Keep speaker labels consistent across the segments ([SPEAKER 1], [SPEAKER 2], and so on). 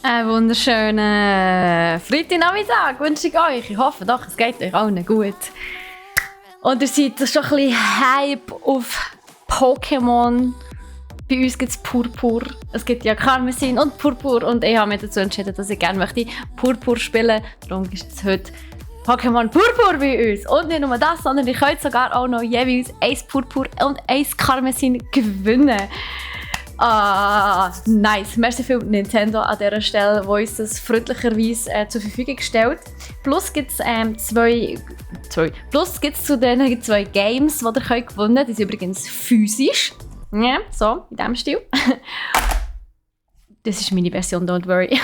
[SPEAKER 1] Einen wunderschönen Freitagnachmittag wünsche ich euch. Ich hoffe doch, es geht euch allen gut. Und ihr seid schon ein bisschen Hype auf Pokémon. Bei uns gibt es Purpur. Es gibt ja Karmesin und Purpur. Und ich habe mich dazu entschieden, dass ich gerne möchte Purpur spielen. Darum ist es heute Pokémon Purpur bei uns. Und nicht nur das, sondern ihr könnt sogar auch noch jeweils 1 Purpur und 1 Karmesin gewinnen. Ah, nice. Merci viel Nintendo an dieser Stelle, wo uns das freundlicherweise zur Verfügung stellt. Plus gibt es zu diesen 2 Games, die ihr gewinnen könnt. Die sind übrigens physisch. Ja, so, in diesem Stil. Das ist meine Version, don't worry.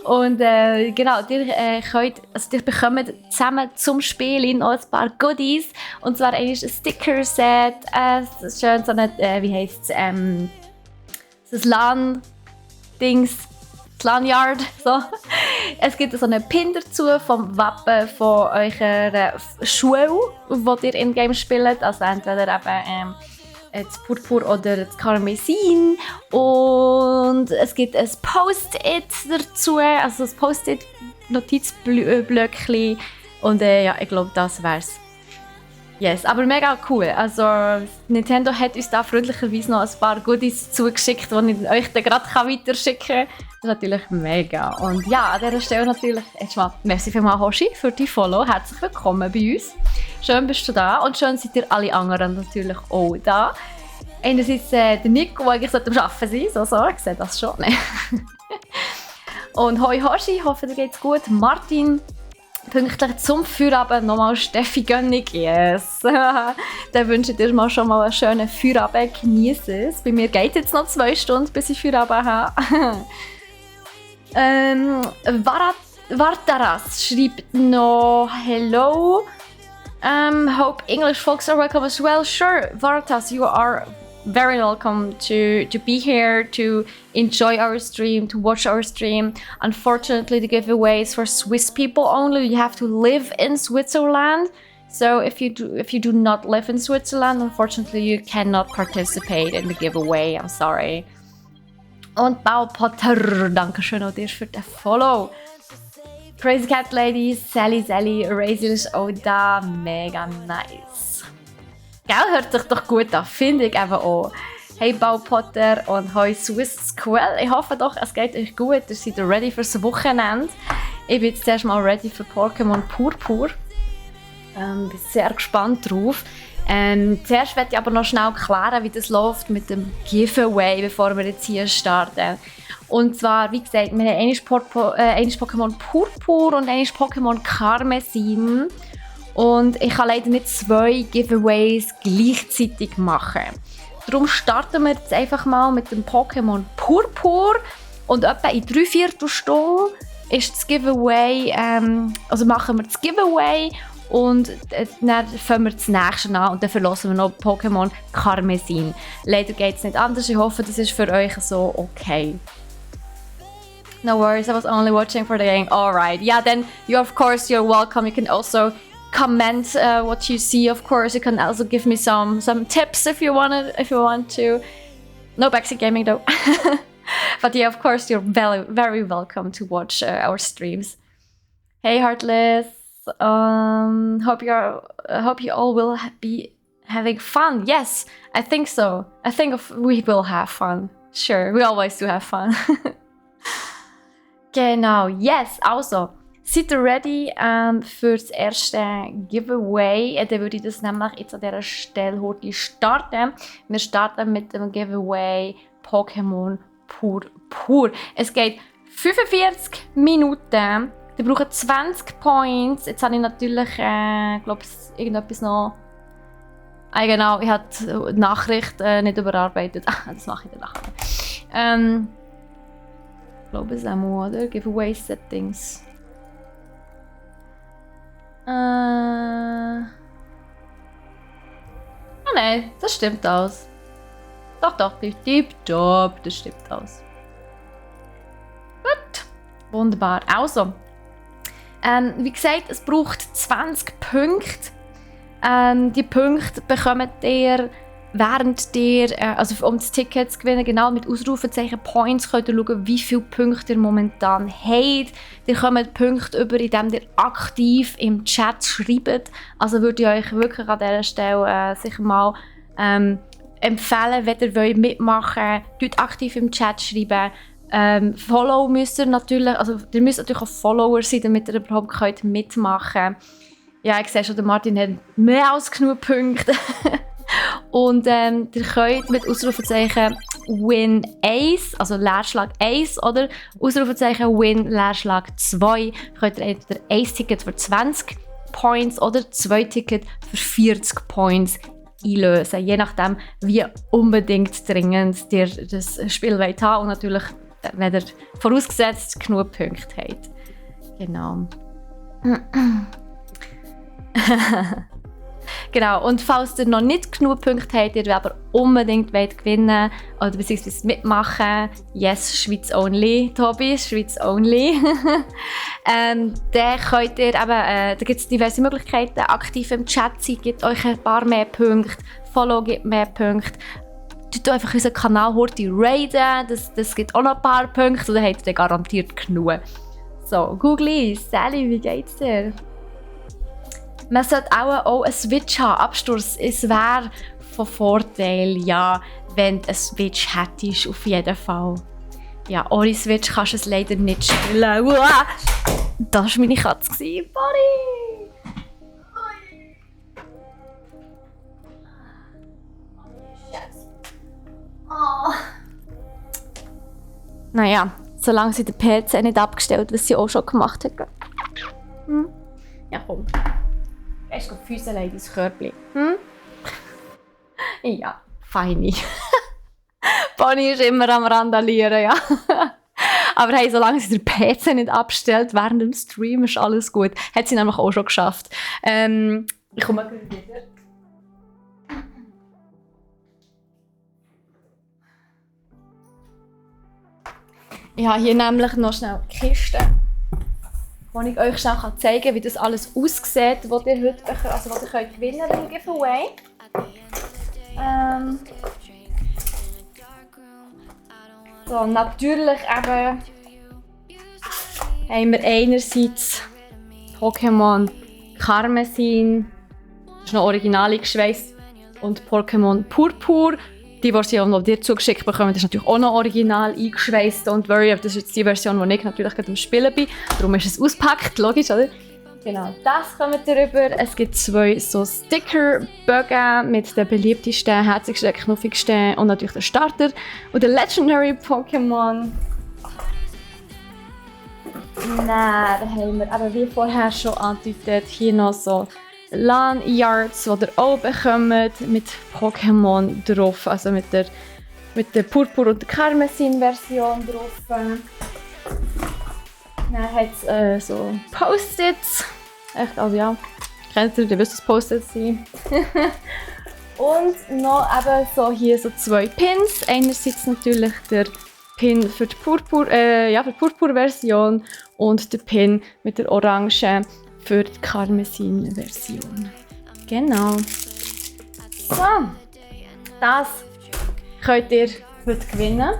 [SPEAKER 1] Und genau, ihr bekommt zusammen zum Spielen noch ein paar Goodies. Und zwar ein Sticker-Set, schön so ein, wie heisst es, das LAN-Dings, das LAN-Yard. So. Es gibt so einen Pin dazu vom Wappen von eurer Schule, die ihr in-game spielt. Also entweder eben das Purpur oder das Karmesin. Und es gibt ein Post-it dazu, also ein Post-it-Notizblöckchen. Und ja, ich glaube, das wär's. Yes, aber mega cool. Also Nintendo hat uns da freundlicherweise noch ein paar Goodies zugeschickt, die ich euch dann gerade weiterschicken kann. Das ist natürlich mega. Und ja, an dieser Stelle natürlich erstmal merci vielmals, Hoshi, für die Follow. Herzlich willkommen bei uns. Schön bist du da und schön seid ihr alle anderen natürlich auch da. Einerseits der Nico, der eigentlich am Arbeiten sein sollte, ich sehe das schon. Und hoi Hoshi, ich hoffe dir geht's gut. Martin, pünktlich zum Feierabend nochmal Steffi Gönnig. Yes! Dann wünsche ich dir schon mal einen schönen Feierabend. Genieße es. Bei mir geht es jetzt noch 2 Stunden, bis ich Feierabend habe. Vartaras schreibt noch Hello. Hope English folks are welcome as well. Sure, Vartas, you are very welcome to be here, to enjoy our stream, to watch our stream. Unfortunately, the giveaway is for Swiss people only. You have to live in Switzerland. So if you do not live in Switzerland, unfortunately, you cannot participate in the giveaway. I'm sorry. Und Paul Potter, danke schön auch dir für den Follow. Crazy Cat Lady, Sally, Razel ist auch da. Mega nice. Gell, hört sich doch gut an, finde ich eben auch. Hey Paul Potter und hoi Swiss Squall. Ich hoffe doch, es geht euch gut. Ihr seid ready fürs Wochenende. Ich bin jetzt zuerst mal ready für Pokémon Purpur. Bin sehr gespannt drauf. Zuerst möchte ich aber noch schnell klären, wie das läuft mit dem Giveaway, bevor wir jetzt hier starten. Und zwar, wie gesagt, wir haben einmal Pokémon Purpur und einmal Pokémon Karmesin. Und ich kann leider nicht 2 Giveaways gleichzeitig machen. Darum starten wir jetzt einfach mal mit dem Pokémon Purpur. Und etwa in 3/4 Stunden ist das Giveaway, also machen wir das Giveaway. Und dann fangen wir das nächste an und dann verlassen wir noch Pokémon Karmesin. Leider geht es nicht anders. Ich hoffe, das ist für euch so okay. No worries, I was only watching for the game. Alright, yeah, then you're welcome. You can also comment what you see. Of course, you can also give me some tips if you want to. No backseat gaming though. But yeah, of course, you're very, very welcome to watch our streams. Hey, Heartless. Hope you all will be having fun. Yes, I think so. I think we will have fun. Sure, we always do have fun. Genau, yes, also, seid ihr ready für das erste Giveaway? Dann würde ich das nämlich jetzt an dieser Stelle heute starten. Wir starten mit dem Giveaway Pokémon Purpur. Es geht 45 Minuten. Wir brauchen 20 Points. Jetzt habe ich natürlich, glaube ich, irgendetwas noch. Genau, ich habe die Nachricht nicht überarbeitet. Das mache ich dann nachher. Ich glaube es auch, oder? Giveaway Settings. Nein, das stimmt aus. Doch, tipptopp, das stimmt aus. Gut, wunderbar. Also, wie gesagt, es braucht 20 Punkte. Die Punkte bekommt ihr während ihr, also um das Ticket zu gewinnen, genau mit Ausrufezeichen Points, könnt ihr schauen, wie viele Punkte ihr momentan habt. Ihr kommt Punkte über, indem ihr aktiv im Chat schreibt. Also würde ich euch wirklich an dieser Stelle sicher mal empfehlen, wenn ihr mitmachen wollt, aktiv im Chat schreiben. Follow müsst ihr natürlich, also ihr müsst natürlich auch Follower sein, damit ihr überhaupt könnt mitmachen könnt. Ja, ich sehe schon, der Martin hat mehr als genug Punkte. Und ihr könnt mit Ausrufezeichen Win Ace, also Leerschlag Ace, oder Ausrufezeichen Win Leerschlag 2, könnt ihr entweder Ace-Ticket für 20 Points oder 2 Ticket für 40 Points einlösen. Je nachdem, wie unbedingt dringend ihr das Spiel wollt haben und natürlich, wenn ihr vorausgesetzt genug Punkte habt. Genau. Genau, und falls ihr noch nicht genug Punkte habt, ihr aber unbedingt gewinnen oder beziehungsweise mitmachen, yes, Schweiz only, Tobi, Schweiz only, dann könnt ihr eben, da gibt es diverse Möglichkeiten, aktiv im Chat sein, gibt euch ein paar mehr Punkte, Follow gibt mehr Punkte, tut einfach unseren Kanal heute raiden, das gibt auch noch ein paar Punkte und dann habt ihr garantiert genug. So, Googly, Sally, wie geht's dir? Man sollte auch einen Switch haben. Absturz, es wäre von Vorteil, ja, wenn du einen Switch hättest, auf jeden Fall. Ja, ohne Switch kannst du es leider nicht spielen. Uah! Das war meine Katze, Bonnie! Oh. Naja, solange sie den PC nicht abgestellt, was sie auch schon gemacht hat. Ja, komm. Gehst du Füße in dein Körbchen? Ja, feini. Bonnie ist immer am Randalieren, ja. Aber hey, solange sie den PC nicht abstellt während dem Stream, ist alles gut. Hat sie nämlich auch schon geschafft. Ich komme gleich wieder. Ich habe hier nämlich noch schnell die Kiste, wo ich euch schnell zeigen kann, wie das alles aussieht, was ihr heute was ihr könnt gewinnen beim Giveaway. So, natürlich eben haben wir einerseits Pokémon Karmesin, das ist noch original eingeschweißt, und Pokémon Purpur. Die Version, die ihr zugeschickt bekommt, ist natürlich auch noch original eingeschweißt. Don't worry, aber das ist jetzt die Version, die ich natürlich gerade am Spielen bin. Darum ist es ausgepackt, logisch, oder? Genau, das kommt ihr rüber. Es gibt 2 so Sticker-Bögen mit den beliebtesten, herzigsten, knuffigsten und natürlich der Starter. Und der Legendary Pokémon. Nein, da haben wir, aber wie vorher schon angedeutet, hier noch so Lanyards, die ihr auch bekommt, mit Pokémon drauf, also mit der Purpur- und der Karmesin-Version drauf. Dann hat es so Post-its. Echt, also ja, kennt ihr wisst, was Post-its sind. Und noch eben so hier so 2 Pins. Einerseits natürlich der Pin für die Purpur-Version und der Pin mit der Orange für die Karmesin-Version. Genau. So, das könnt ihr heute gewinnen.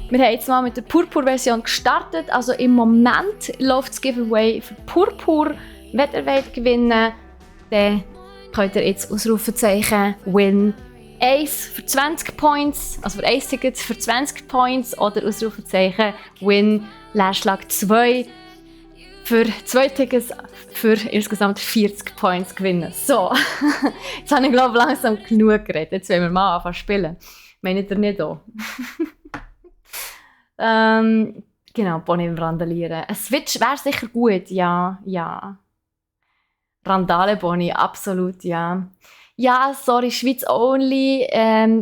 [SPEAKER 1] Wir haben jetzt mal mit der Purpur-Version gestartet. Also im Moment läuft das Giveaway für Purpur. Wenn ihr wollt gewinnen, dann könnt ihr jetzt Ausrufezeichen Win Ace für 20 Points, also für Ace-Tickets für 20 Points, oder Ausrufezeichen Win Leerschlag 2 für 2 Tickets für insgesamt 40 Points gewinnen. So, jetzt habe ich glaube langsam genug geredet. Jetzt wollen wir mal anfangen zu spielen. Meint ihr nicht auch? Genau, Bonnie im Randalieren. Ein Switch wäre sicher gut, ja. Randale Bonnie, absolut, ja. Ja, sorry, Schweiz only.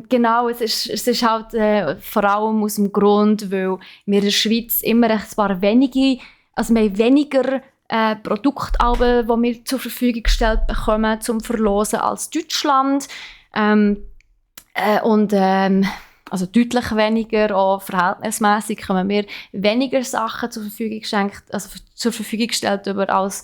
[SPEAKER 1] Genau, es ist halt vor allem aus dem Grund, weil wir in der Schweiz immer ein paar wenige, also wir haben weniger Produktalben, die wir zur Verfügung gestellt bekommen zum Verlosen als Deutschland. Also deutlich weniger, auch verhältnismäßig kommen wir weniger Sachen zur Verfügung gestellt über als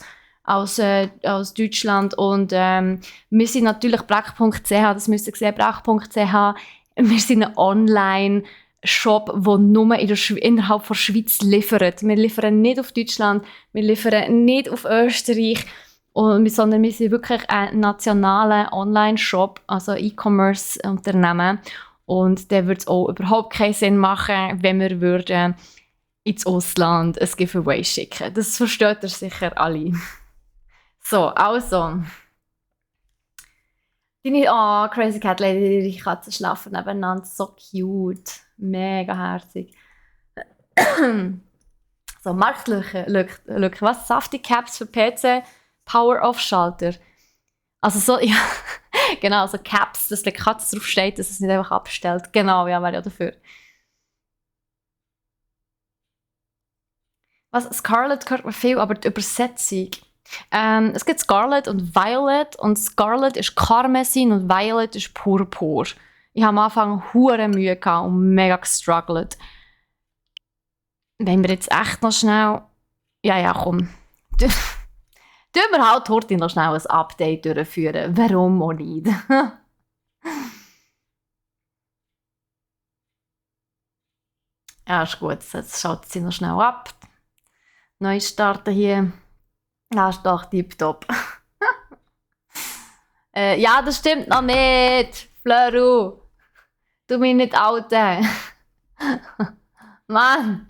[SPEAKER 1] aus Deutschland. Und wir sind natürlich brack.ch, das müsst ihr sehen, brack.ch. Wir sind ein Online-Shop, der nur innerhalb der Schweiz liefert. Wir liefern nicht auf Deutschland, wir liefern nicht auf Österreich, sondern wir sind wirklich ein nationaler Online-Shop, also E-Commerce-Unternehmen. Und da würde es auch überhaupt keinen Sinn machen, wenn wir würden ins Ausland ein Giveaway schicken. Das versteht ihr sicher alle. So, also. Crazy Cat Lady, die Katzen schlafen nebeneinander. So cute. Mega herzig. So, Marktlücke. Was? Safety Caps für PC? Power-Off-Schalter. Also so, ja. Genau, so Caps, dass die Katze drauf steht, dass es nicht einfach abstellt. Genau, ja, wäre ja dafür. Was? Scarlet hört man viel, aber die Übersetzung. Es gibt Scarlet und Violet. Und Scarlet ist Karmesin und Violet ist Purpur. Ich habe am Anfang hure Mühe gehabt und mega gestruggelt. Wenn wir jetzt echt noch schnell... Ja, komm. Tun wir halt heute noch schnell ein Update durchführen. Warum auch nicht? Ja, ist gut. Jetzt schaut sie noch schnell ab. Neu starten hier. Ja, ist doch tipptopp. Ja, das stimmt noch nicht. Fleuru. Du mich nicht outen. Mann.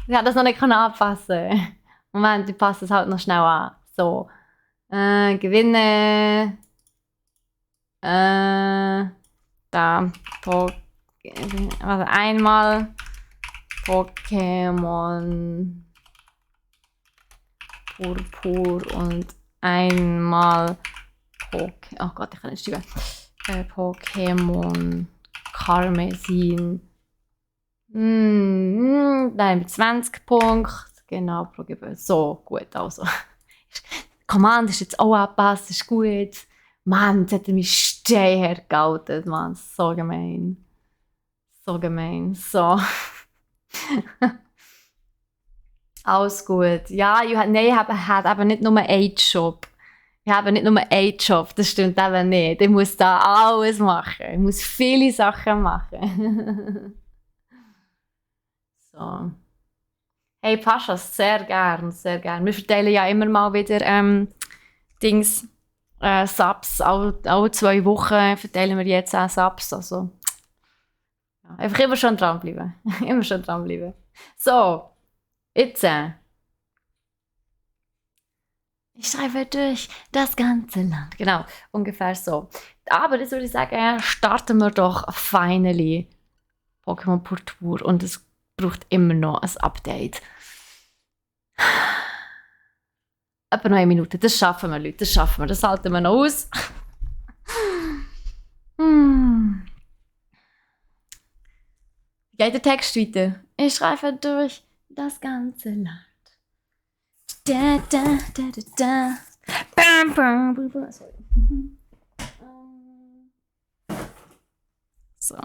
[SPEAKER 1] Ich habe das noch nicht anpassen. Moment, ich passe es halt noch schnell an. So. Gewinnen. Da. Also einmal Pokémon Purpur und einmal oh Gott, ich kann nicht schreiben. Pokémon Karmesin. Nein, mit 20 Punkten. Genau, pro Gebühr. So, gut, also. Command ist jetzt auch angepasst, ist gut. Mann, jetzt hat er mich stehen geoutet, Mann. So gemein. So gemein. So. Alles gut. Ja, ich habe aber nicht nur einen Job. Ich habe nicht nur einen Job, das stimmt eben nicht. Ich muss da alles machen. Ich muss viele Sachen machen. So. Hey Pascha, sehr gern, sehr gern. Wir verteilen ja immer mal wieder Subs. Alle 2 Wochen verteilen wir jetzt auch Subs. Also, ja, einfach immer schon dranbleiben. Immer schon dranbleiben. So, jetzt. Ich schreibe durch das ganze Land. Genau, ungefähr so. Aber jetzt würde ich sagen, starten wir doch finally Pokémon Purpur. Und es braucht immer noch ein Update. Etwa noch 1 Minute. Das schaffen wir, Leute. Das schaffen wir. Das halten wir noch aus. Wie geht der Text weiter? Ich schreibe durch das ganze Land. Da, da, da, da, da. Bam, bam, bam, bam. Sorry. So.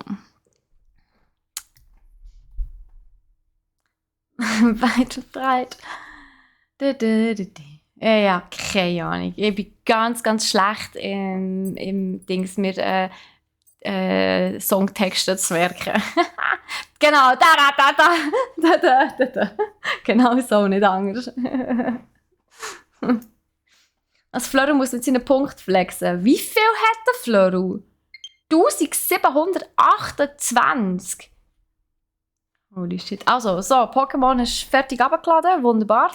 [SPEAKER 1] Weit und breit. Ja, keine Ahnung. Ich bin ganz, ganz schlecht im Dings mir Songtexte zu merken. Genau, da. Genau so, nicht anders. Als Floru muss mit seinen Punkten flexen. Wie viel hat der Floru? 1728. Holy shit. Also, so, Pokémon ist fertig abgeladen. Wunderbar.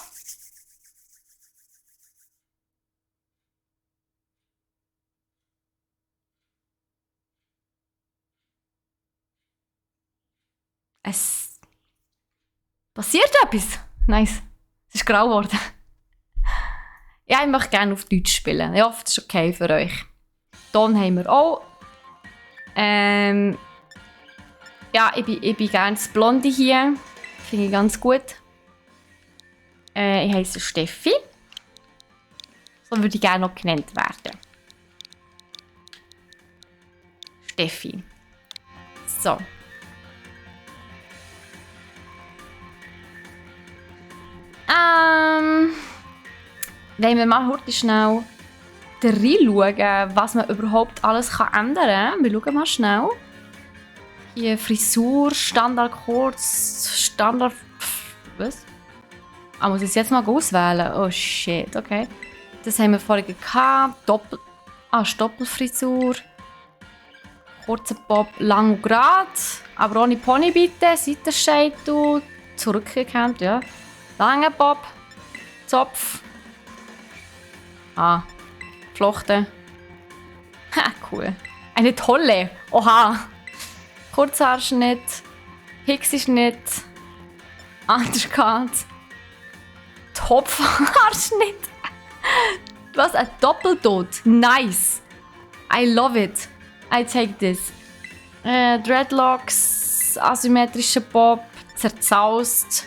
[SPEAKER 1] Es passiert etwas. Nice. Es ist grau geworden. Ja, ich möchte gerne auf Deutsch spielen. Ich hoffe, das ist okay für euch. Ton haben wir auch. Ja, ich bin gerne das Blonde hier. Finde ich ganz gut. Ich heiße Steffi. So würde ich gerne noch genannt werden. Steffi. So. Wollen wir mal heute schnell reinschauen, was man überhaupt alles ändern kann? Wir schauen mal schnell. Hier Frisur, Standard kurz, Standard... Was? Ah, muss ich es jetzt mal auswählen? Oh shit, okay. Das haben wir vorhin gehabt. Stoppelfrisur. Kurzer Bob, lang und gerade. Aber ohne Pony bitte. Seitenscheitel. Zurückgekehrt, ja. Langer Bob. Zopf. Flochten. Ha, cool. Eine tolle. Oha. Kurzhaarschnitt. Pixie-Schnitt. Undercut. Topfhaarschnitt. Was, ein Doppeldot. Nice. I love it. I take this. Dreadlocks, asymmetrischer Bob, zerzaust.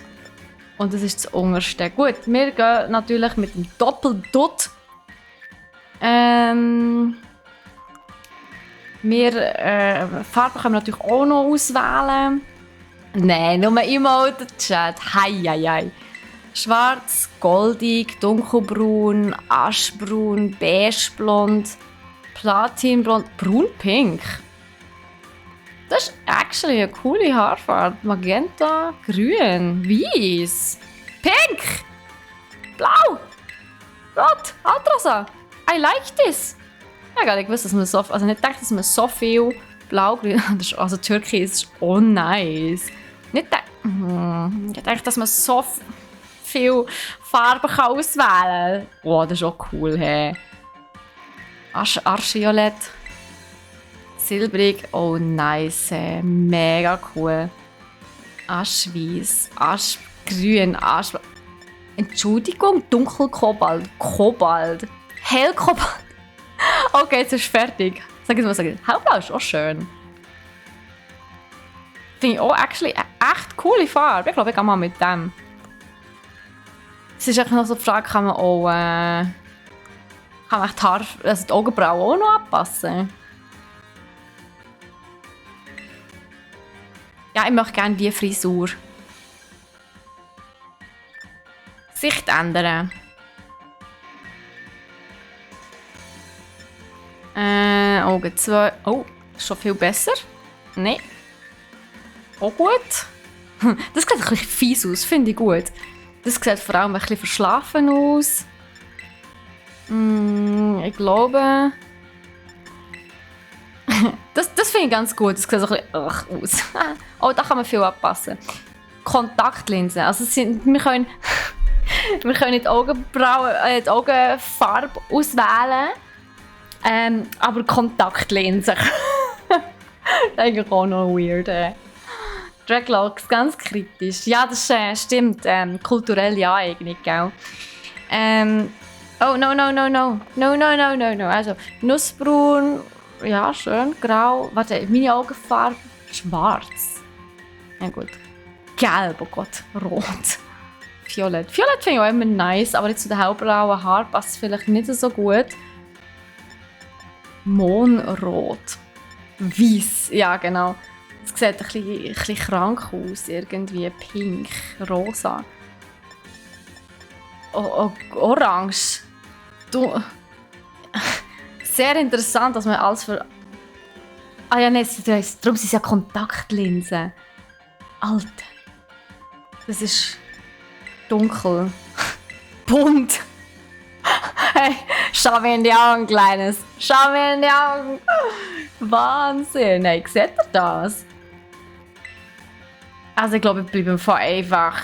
[SPEAKER 1] Und das ist das Unterste. Gut, wir gehen natürlich mit dem Doppeldot. Farben können wir natürlich auch noch auswählen. Nein, nur Emote Chat. Hei. Schwarz, goldig, dunkelbraun, aschbraun, beigeblond, platinblond, braunpink. Das ist actually eine coole Haarfarbe. Magenta, grün, weiß, pink, blau, rot, altrosa. I like this. Ich habe gar nicht gewusst, dass man so, also nicht gedacht, dass man so viel blau-grün, also Türkis ist auch nice. Ich dachte, dass man so viel Farben auswählen kann. Oh, das ist auch cool. Hey. Aschviolett. Silbrig. Oh, nice. Hey. Mega cool. Aschweiss. Aschgrün. Entschuldigung, Dunkelkobalt. Kobalt. Hellkobalt. Okay, jetzt ist fertig. Sag jetzt mal, Hellblau ist auch schön. Finde ich auch actually eine echt coole Farbe. Ich glaube, ich gehe mal mit dem. Es ist noch so die Frage, kann man auch die Augenbrauen auch noch anpassen? Ja, ich möchte gerne diese Frisur. Sicht ändern. Augen 2. Oh, schon viel besser. Nein. Auch gut. Das sieht ein bisschen fies aus, finde ich gut. Das sieht vor allem ein bisschen verschlafen aus. Ich glaube... das finde ich ganz gut. Das sieht so ein bisschen aus. Oh, da kann man viel anpassen. Kontaktlinsen. Also wir können die Augenbrauen, die Augenfarbe auswählen. Aber Kontaktlinsen. Das ist eigentlich auch noch weird. Dreadlocks, ganz kritisch. Ja, das stimmt. Kulturelle Aneignung, gell? Oh, no. Also, Nussbraun, ja, schön, grau. Warte, meine Augenfarbe, schwarz. Ja, gut. Gelb, oh Gott, rot. Violett. Violett finde ich auch immer nice, aber jetzt zu den hellblauen Haaren passt es vielleicht nicht so gut. Mohnrot. Weiss, ja, genau. Es sieht ein bisschen krank aus, irgendwie pink, rosa. Orange. Sehr interessant, dass man alles für... Ah ja, nein, darum sind es ja Kontaktlinsen. Alter. Das ist dunkel. Bunt. Hey, schau mir in die Augen, Kleines. Schau mir in die Augen. Wahnsinn. Hey, seht ihr das? Also ich glaube, ich bleibe einfach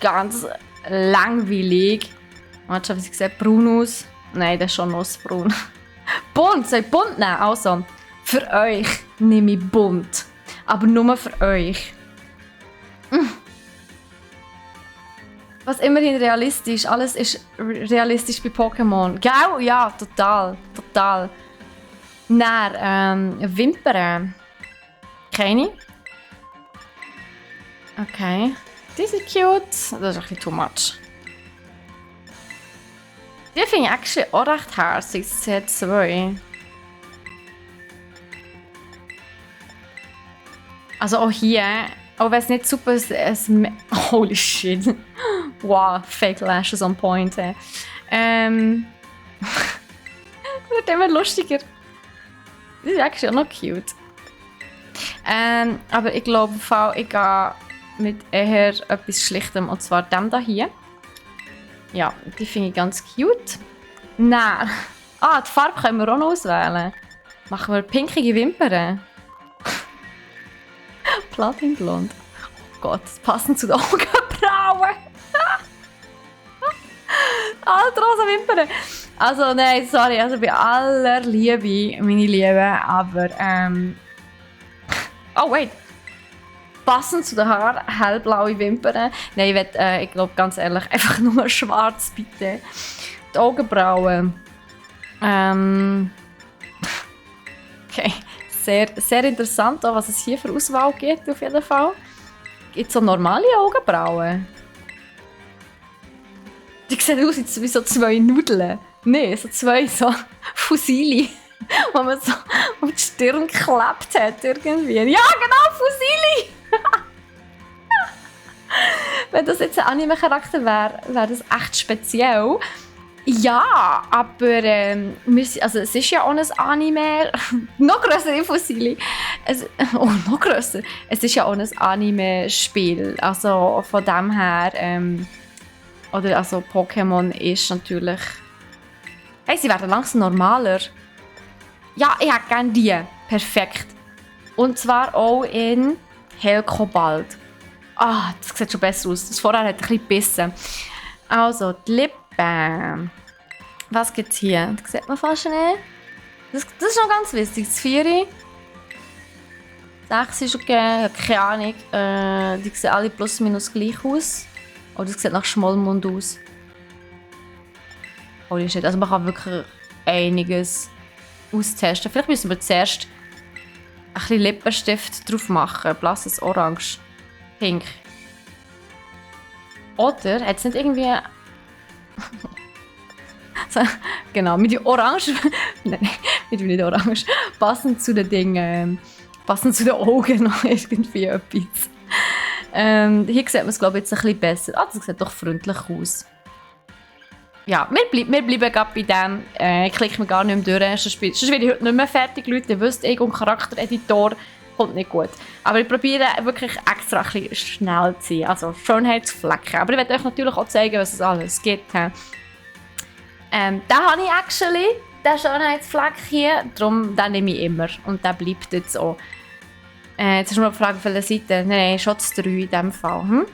[SPEAKER 1] ganz langweilig. Warte, schau, wie sie sieht. Braun aus. Nein, das ist schon nussbraun. Bunt, soll ich bunt nehmen? Also, für euch nehme ich bunt. Aber nur für euch. Was immerhin realistisch. Alles ist realistisch bei Pokémon. Gell? Ja, total. Dann, Wimpern. Keine. Okay. Die sind cute. Das ist ein bisschen too much. Die finde ich actually auch recht herzig. C2. Also auch hier, auch wenn es nicht super ist, holy shit. Wow, Fake Lashes on point. Das wird immer lustiger. Das ist eigentlich auch noch cute. Aber ich glaube, ich gehe mit eher etwas Schlichtem, und zwar dem hier. Ja, die finde ich ganz cute. Nein. Die Farbe können wir auch noch auswählen. Machen wir pinkige Wimpern. Platinblond. Oh Gott, das passend zu den Augenbrauen. Rosa Wimpern. Also nein, sorry, also bei aller Liebe, meine Liebe, aber oh wait. Passend zu den Haaren, hellblaue Wimpern. Nein, ich glaube ganz ehrlich, einfach nur schwarz, bitte. Die Augenbrauen. Okay, sehr, sehr interessant, auch, was es hier für Auswahl gibt, auf jeden Fall. Gibt es so normale Augenbrauen? Die sehen aus wie so zwei Nudeln. Nein, so zwei so Fusili, die man so auf die Stirn geklebt hat irgendwie. Ja, genau, Fusili! Wenn das jetzt ein Anime-Charakter wäre, wäre das echt speziell. Ja, aber es ist ja auch ein Anime. Noch grössere Fusili. Noch grösser. Es ist ja auch ein Anime-Spiel. Also von dem her. Also Pokémon ist natürlich. Hey, sie werden langsam normaler. Ja, ich hätte gerne die. Perfekt. Und zwar auch in Hellkobalt. Das sieht schon besser aus. Das vorher hat ein bisschen gebissen. Also, die Lippen. Was gibt es hier? Das sieht man fast nicht. Das ist noch ganz wichtig. Das 4. 6 ist okay. Keine Ahnung. Die sehen alle plus minus gleich aus. Oh, das sieht nach Schmollmund aus. Holy shit. Also man kann wirklich einiges austesten. Vielleicht müssen wir zuerst ein bisschen Lippenstift drauf machen. Blasses Orange. Pink. Oder hat es nicht irgendwie... genau, mit dem Orange... Nein, nicht Orange. Passend zu den Dingen... passend zu den Augen noch irgendwie etwas. Hier sieht man es, glaube ich, jetzt ein bisschen besser. Das sieht doch freundlich aus. Ja, wir bleiben gerade bei dem. Ich klicke mir gar nicht mehr durch. Sonst werde ich heute nicht mehr fertig, Leute. Ihr wisst, ich und Charaktereditor kommt nicht gut. Aber ich probiere wirklich extra ein bisschen schnell zu sein. Also Schönheitsflecken. Aber ich werde euch natürlich auch zeigen, was es alles gibt. Da habe ich actually den Schönheitsfleck hier. Darum den nehme ich immer. Und der bleibt jetzt auch. Jetzt hast du mal gefragt, auf welcher Seite. Nein, schon das 3 in diesem Fall.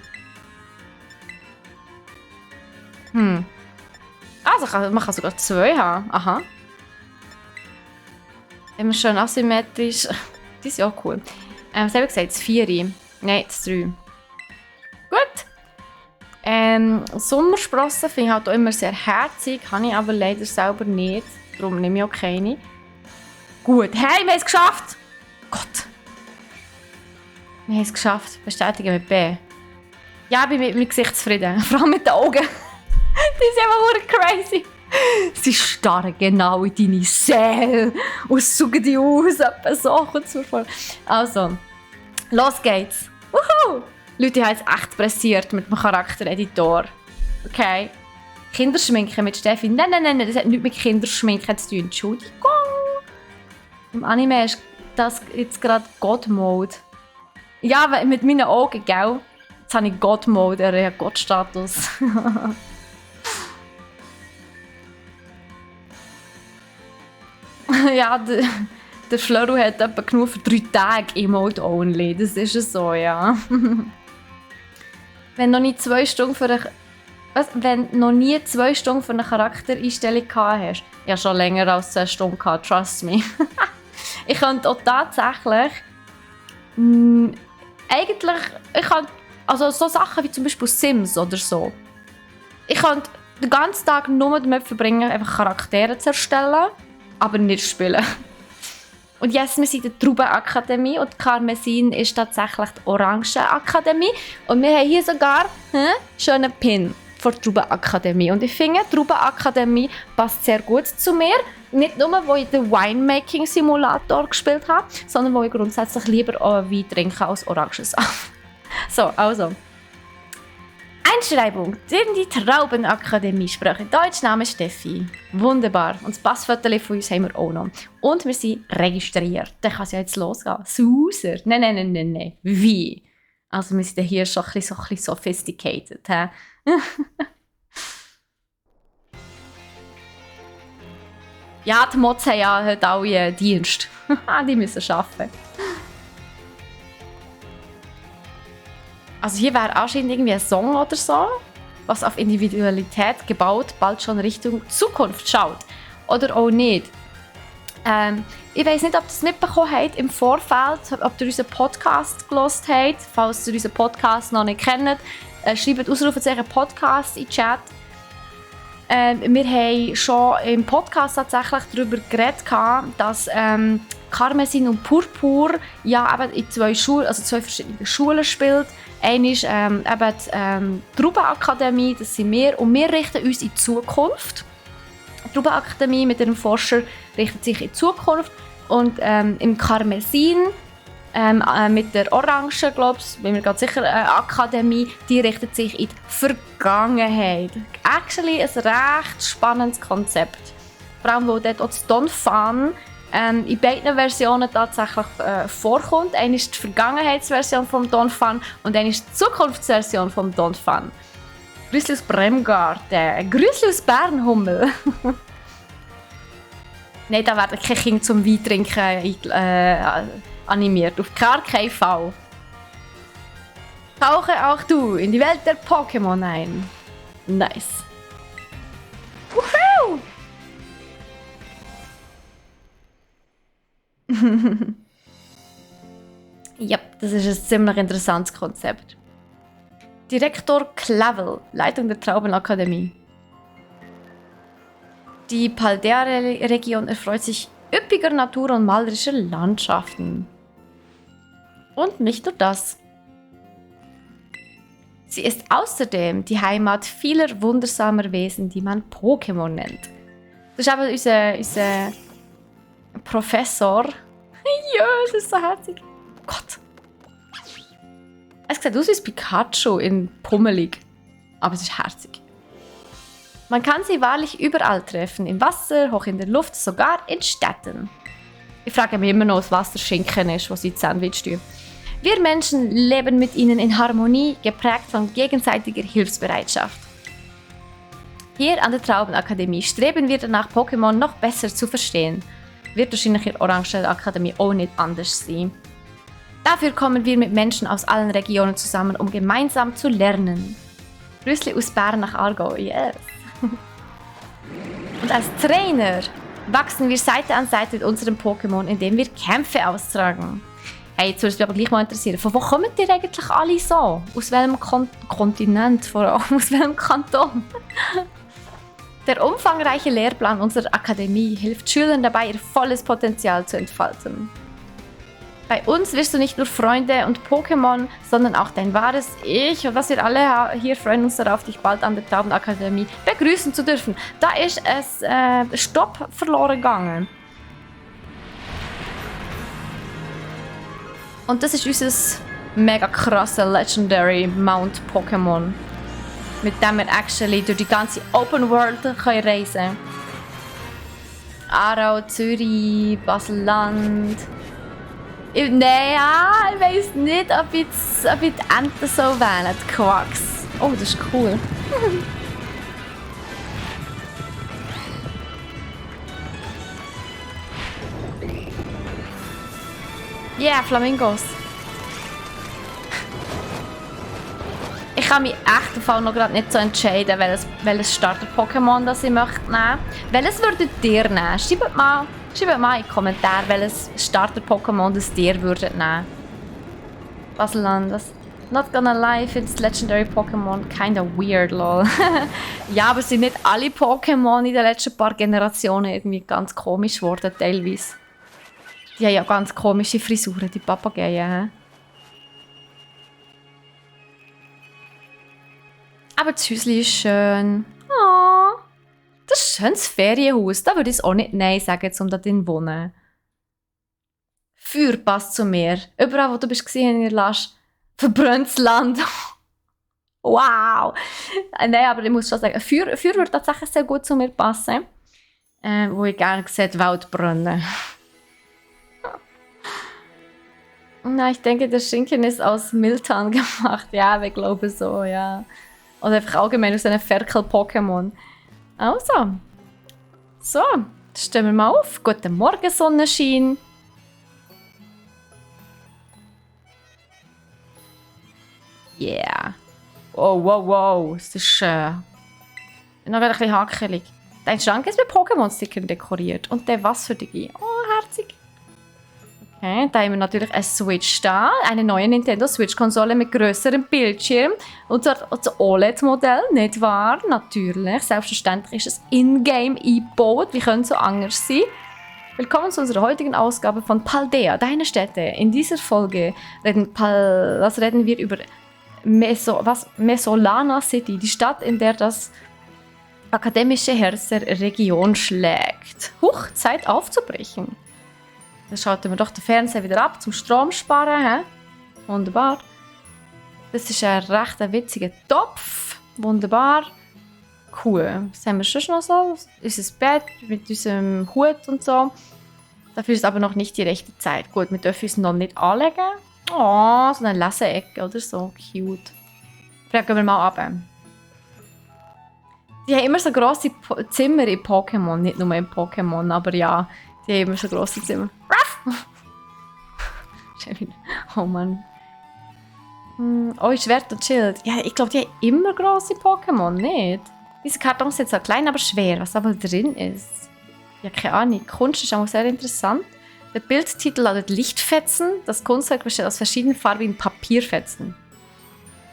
[SPEAKER 1] Also man kann sogar 2 haben. Aha. Immer schön asymmetrisch. Die ist ja auch cool. Was habe ich gesagt? Das 4. Nein, das 3. Gut. Sommersprossen finde ich halt auch immer sehr herzig. Habe ich aber leider selber nicht. Darum nehme ich auch keine. Gut. Hey, wir haben es geschafft! Gott. Wir haben es geschafft. Bestätigen mit B. Ja, ich bin mit meinem Gesicht zufrieden. Vor allem mit den Augen. Die sind einfach crazy. Sie starren genau in deine Seele und saugen dich aus. Etwa so kommt mir vor. Also, los geht's. Wuhu! Leute, ich habe jetzt echt pressiert mit dem Charaktereditor. Okay. Kinderschminken mit Steffi. Nein, das hat nichts mit Kinderschminken zu tun. Entschuldigung. Im Anime ist das jetzt gerade God-Mode. Ja, mit meinen Augen, gell? Jetzt habe ich God-Mode, ich habe God-Status. Ja, der Flöru hat etwa genug für 3 Tage Emote only. Das ist es so, ja. Wenn noch nie 2 Stunden für eine... Was? Wenn noch nie 2 Stunden für eine Charaktereinstellung gehabt hast? Ja, schon länger als 10 Stunden gehabt, trust me. Ich könnte auch tatsächlich... eigentlich... Also so Sachen wie zum Beispiel Sims oder so. Ich könnte den ganzen Tag nur damit verbringen, einfach Charaktere zu erstellen, aber nicht spielen. Und yes, wir sind in der Traubenakademie und Karmesin ist tatsächlich die Orangenakademie. Und wir haben hier sogar einen schönen Pin für die Traubenakademie. Und ich finde, die Traubenakademie passt sehr gut zu mir. Nicht nur, weil ich den Winemaking-Simulator gespielt habe, sondern weil ich grundsätzlich lieber Wein trinke als Orangensaft. So, also. Einschreibung in die Traubenakademie. Sprache Deutsch, Name Steffi. Wunderbar. Und das Passfoto von uns haben wir auch noch. Und wir sind registriert. Dann kann es ja jetzt losgehen. Sauser. Nein. Wie? Also wir sind hier schon ein bisschen sophisticated. He? Ja, die Mods haben ja heute alle Dienst. Die müssen arbeiten. Also hier wäre anscheinend irgendwie ein Song oder so, was auf Individualität gebaut bald schon Richtung Zukunft schaut. Oder auch nicht. Ich weiss nicht, ob ihr es mitbekommen habt im Vorfeld, ob ihr unseren Podcast gehört habt. Falls ihr unseren Podcast noch nicht kennt, schreibt Ausrufezeichen Podcast in den Chat. Wir haben schon im Podcast tatsächlich darüber geredet, dass Karmesin und Purpur ja eben in zwei verschiedenen Schulen spielt. Eine ist eben die Traubenakademie, das sind wir, und wir richten uns in die Zukunft. Die Traubenakademie mit ihrem Forscher richtet sich in die Zukunft und im Karmesin mit der Orange, glaube ich, bin mir ganz sicher, Akademie, die richtet sich in die Vergangenheit. Actually ein recht spannendes Konzept. Vor allem, wo dort auch das Don Fan in beiden Versionen tatsächlich vorkommt. Eine ist die Vergangenheitsversion vom Don Fan und eine ist die Zukunftsversion vom Don Fan. Grüßli aus Bremgarten, Grüßli aus Bernhummel. Nein, da werden keine Kinder zum Weintrinken animiert. Auf gar keinen Fall. Tauche auch du in die Welt der Pokémon ein. Nice. Woohoo! Ja, das ist ein ziemlich interessantes Konzept. Direktor Clavel, Leitung der Traubenakademie. Die Paldea-Region erfreut sich üppiger Natur und malerischer Landschaften. Und nicht nur das. Sie ist außerdem die Heimat vieler wundersamer Wesen, die man Pokémon nennt. Das ist eben unser Professor. Ja, das ist so herzig. Gott. Es sieht aus wie ein Pikachu in pummelig. Aber es ist herzig. Man kann sie wahrlich überall treffen. Im Wasser, hoch in der Luft, sogar in Städten. Ich frage mich immer noch, was Wasserschinken ist, was sie Sandwich tun. Wir Menschen leben mit ihnen in Harmonie, geprägt von gegenseitiger Hilfsbereitschaft. Hier an der Traubenakademie streben wir danach, Pokémon noch besser zu verstehen. Wird wahrscheinlich in der Orangenakademie auch nicht anders sein. Dafür kommen wir mit Menschen aus allen Regionen zusammen, um gemeinsam zu lernen. Grüßli aus Bern nach Aargau, yes! Und als Trainer wachsen wir Seite an Seite mit unserem Pokémon, indem wir Kämpfe austragen. Hey, jetzt würde es mich aber gleich mal interessieren, von wo kommen ihr eigentlich alle so? Aus welchem Kontinent vor allem? Aus welchem Kanton? Der umfangreiche Lehrplan unserer Akademie hilft Schülern dabei, ihr volles Potenzial zu entfalten. Bei uns wirst du nicht nur Freunde und Pokémon, sondern auch dein wahres Ich. Und was wir alle hier freuen uns darauf, dich bald an der Traubenakademie begrüßen zu dürfen. Da ist es Stopp verloren gegangen. Und das ist unser mega krasse Legendary Mount Pokémon. Mit dem wir actually durch die ganze Open World reisen können. Aarau, Zürich, Basel-Land. Nein, ich weiss nicht, ob ich die Enten so wähle, die Quacks. Oh, das ist cool. Yeah, Flamingos. Ich kann mich echt im Fall noch gerade nicht so entscheiden, welches Starter-Pokémon das ich möchte nehmen. Welches würdet ihr nehmen? Schreibt mal in die Kommentare, welches Starter-Pokémon das ihr würdet nehmen. Baseland, das not gonna lie, ich finde das Legendary Pokémon kinda weird, lol. Ja, aber sind nicht alle Pokémon in den letzten paar Generationen irgendwie ganz komisch geworden, teilweise. Die haben ja ganz komische Frisuren, die Papageien. Aber das Häuschen ist schön. Oh, das ist ein schönes Ferienhaus. Da würde ich auch nicht Nein sagen, um da drin zu wohnen. Feuer passt zu mir. Überall, wo du bist gesehen, in Lasch, verbranntes Land. Wow! Nein, aber ich muss schon sagen, Feuer würde tatsächlich sehr gut zu mir passen. Wo ich gerne sehe, die Welt brennen. Nein, ich denke, der Schinken ist aus Miltan gemacht. Ja, wir glauben so, ja. Oder einfach allgemein aus einem Ferkel-Pokémon. Also. So, stellen wir mal auf. Guten Morgen, Sonnenschein. Yeah. Oh, wow, wow. Es ist noch wieder ein bisschen hakelig. Dein Schrank ist mit Pokémon-Stickern dekoriert. Und der was für dich? Oh, herzig. Okay, da haben wir natürlich eine Switch da. Eine neue Nintendo Switch-Konsole mit grösserem Bildschirm. Und zwar das OLED-Modell, nicht wahr? Natürlich. Selbstverständlich ist es in-game eingebaut. Wie könnte es so anders sein? Willkommen zu unserer heutigen Ausgabe von Paldea, deine Städte. In dieser Folge reden wir über Mesolana City, die Stadt, in der das akademische Herz der Region schlägt. Huch, Zeit aufzubrechen. Dann schalten wir doch den Fernseher wieder ab zum Strom sparen. He? Wunderbar. Das ist ein recht witziger Topf. Wunderbar. Cool. Was haben wir schon noch so? Unser Bett mit unserem Hut und so. Dafür ist aber noch nicht die rechte Zeit. Gut, wir dürfen uns noch nicht anlegen. Oh, so eine Leseecke oder so. Cute. Fragen wir mal ab. Die haben immer so grosse Zimmer in Pokémon. Nicht nur in Pokémon, aber ja. Die haben immer so grosse Zimmer. Oh Mann. Oh, Schwert und Schild. Ja, ich glaube, die haben immer grosse Pokémon, nicht? Diese Karton ist jetzt so klein, aber schwer. Was aber drin ist? Ja, keine Ahnung. Kunst ist auch sehr interessant. Der Bildtitel lautet Lichtfetzen. Das Kunstwerk besteht aus verschiedenen farbigen Papierfetzen.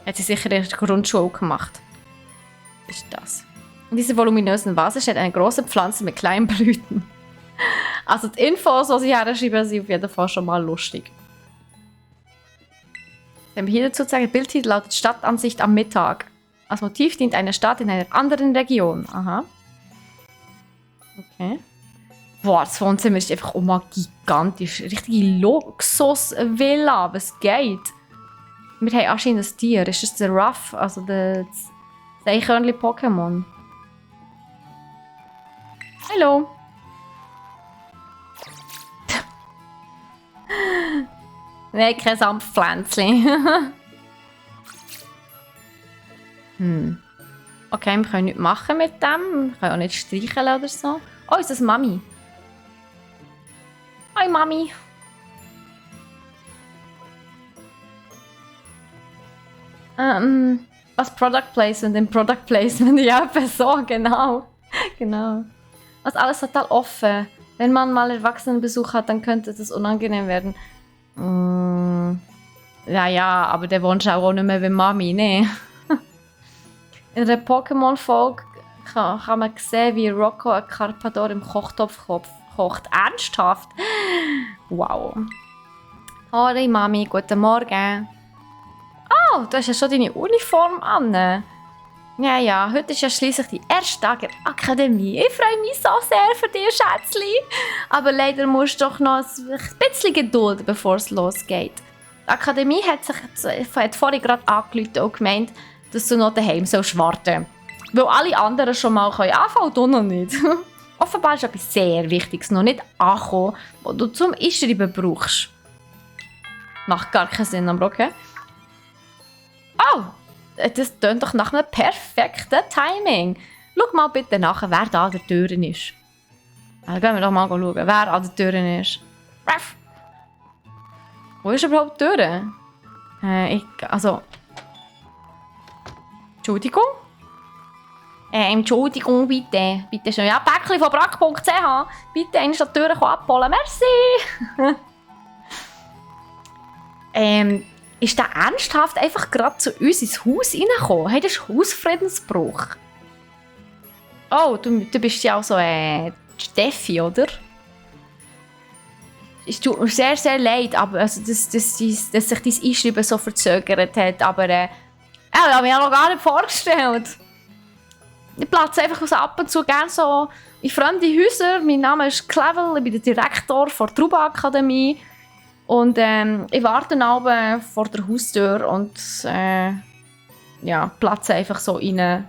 [SPEAKER 1] Hat sie sicher in der Grundschule gemacht. Was ist das? In dieser voluminösen Vase steht eine große Pflanze mit kleinen Blüten. Also die Infos, die sie herschreiben, sind auf jeden Fall schon mal lustig. Wenn wir hier dazu sagen, der Bildtitel lautet Stadtansicht am Mittag. Als Motiv dient eine Stadt in einer anderen Region. Aha. Okay. Boah, das Wohnzimmer ist einfach mal gigantisch. Richtige Luxus-Villa. Was geht? Wir haben anscheinend ein Tier. Ist das der Ruff? Also das Eichhörnchen-Pokémon. Hallo. Nein, kein Samtpflänzchen. Okay, wir können nichts machen mit dem. Wir können auch nicht streicheln oder so. Oh, ist das Mami? Hi, Mami. Was Product Placement? Im Product Placement, ja, so, genau. Genau. Also alles total offen. Wenn man mal Erwachsenenbesuch hat, dann könnte das unangenehm werden. Ja, aber der wohnt auch nicht mehr bei Mami, ne? In der Pokémon-Folge kann man sehen, wie Rocco einen Carpador im Kochtopf kocht. Ernsthaft? Wow. Hallo Mami, guten Morgen. Oh, du hast ja schon deine Uniform an. Ja, heute ist ja schliesslich die erste Tag der Akademie. Ich freue mich so sehr für dich, Schätzli. Aber leider musst du doch noch ein bisschen Geduld, bevor es losgeht. Die Akademie hat vorhin gerade angerufen und gemeint, dass du noch daheim sollst warten. Weil alle anderen schon mal anfangen können, du noch nicht. Offenbar ist etwas sehr Wichtiges noch nicht angekommen, was du zum Einschreiben brauchst. Macht gar keinen Sinn, aber okay. Oh, das tönt doch nach einem perfekten Timing. Schau mal bitte nach, wer da an der Tür ist. Also gehen wir doch mal schauen, wer an der Tür ist. Ruff. Wo ist überhaupt die Tür? Entschuldigung? Entschuldigung, bitte. Bitte schön. Ja, Päckchen von brack.ch. Bitte einmal an die Tür abholen. Merci. Ist der ernsthaft einfach gerade zu uns ins Haus reingekommen? Hey, das ist Hausfriedensbruch. Oh, du bist ja auch so Steffi, oder? Es tut mir sehr, sehr leid, aber also, dass sich dein Einschreiben so verzögert hat. Aber ich habe mir ja noch gar nicht vorgestellt. Ich platze einfach so ab und zu gerne so in fremde Häuser. Mein Name ist Clevel, ich bin der Direktor der Truba Akademie. Und ich warte oben vor der Haustür und ja, platzen einfach so rein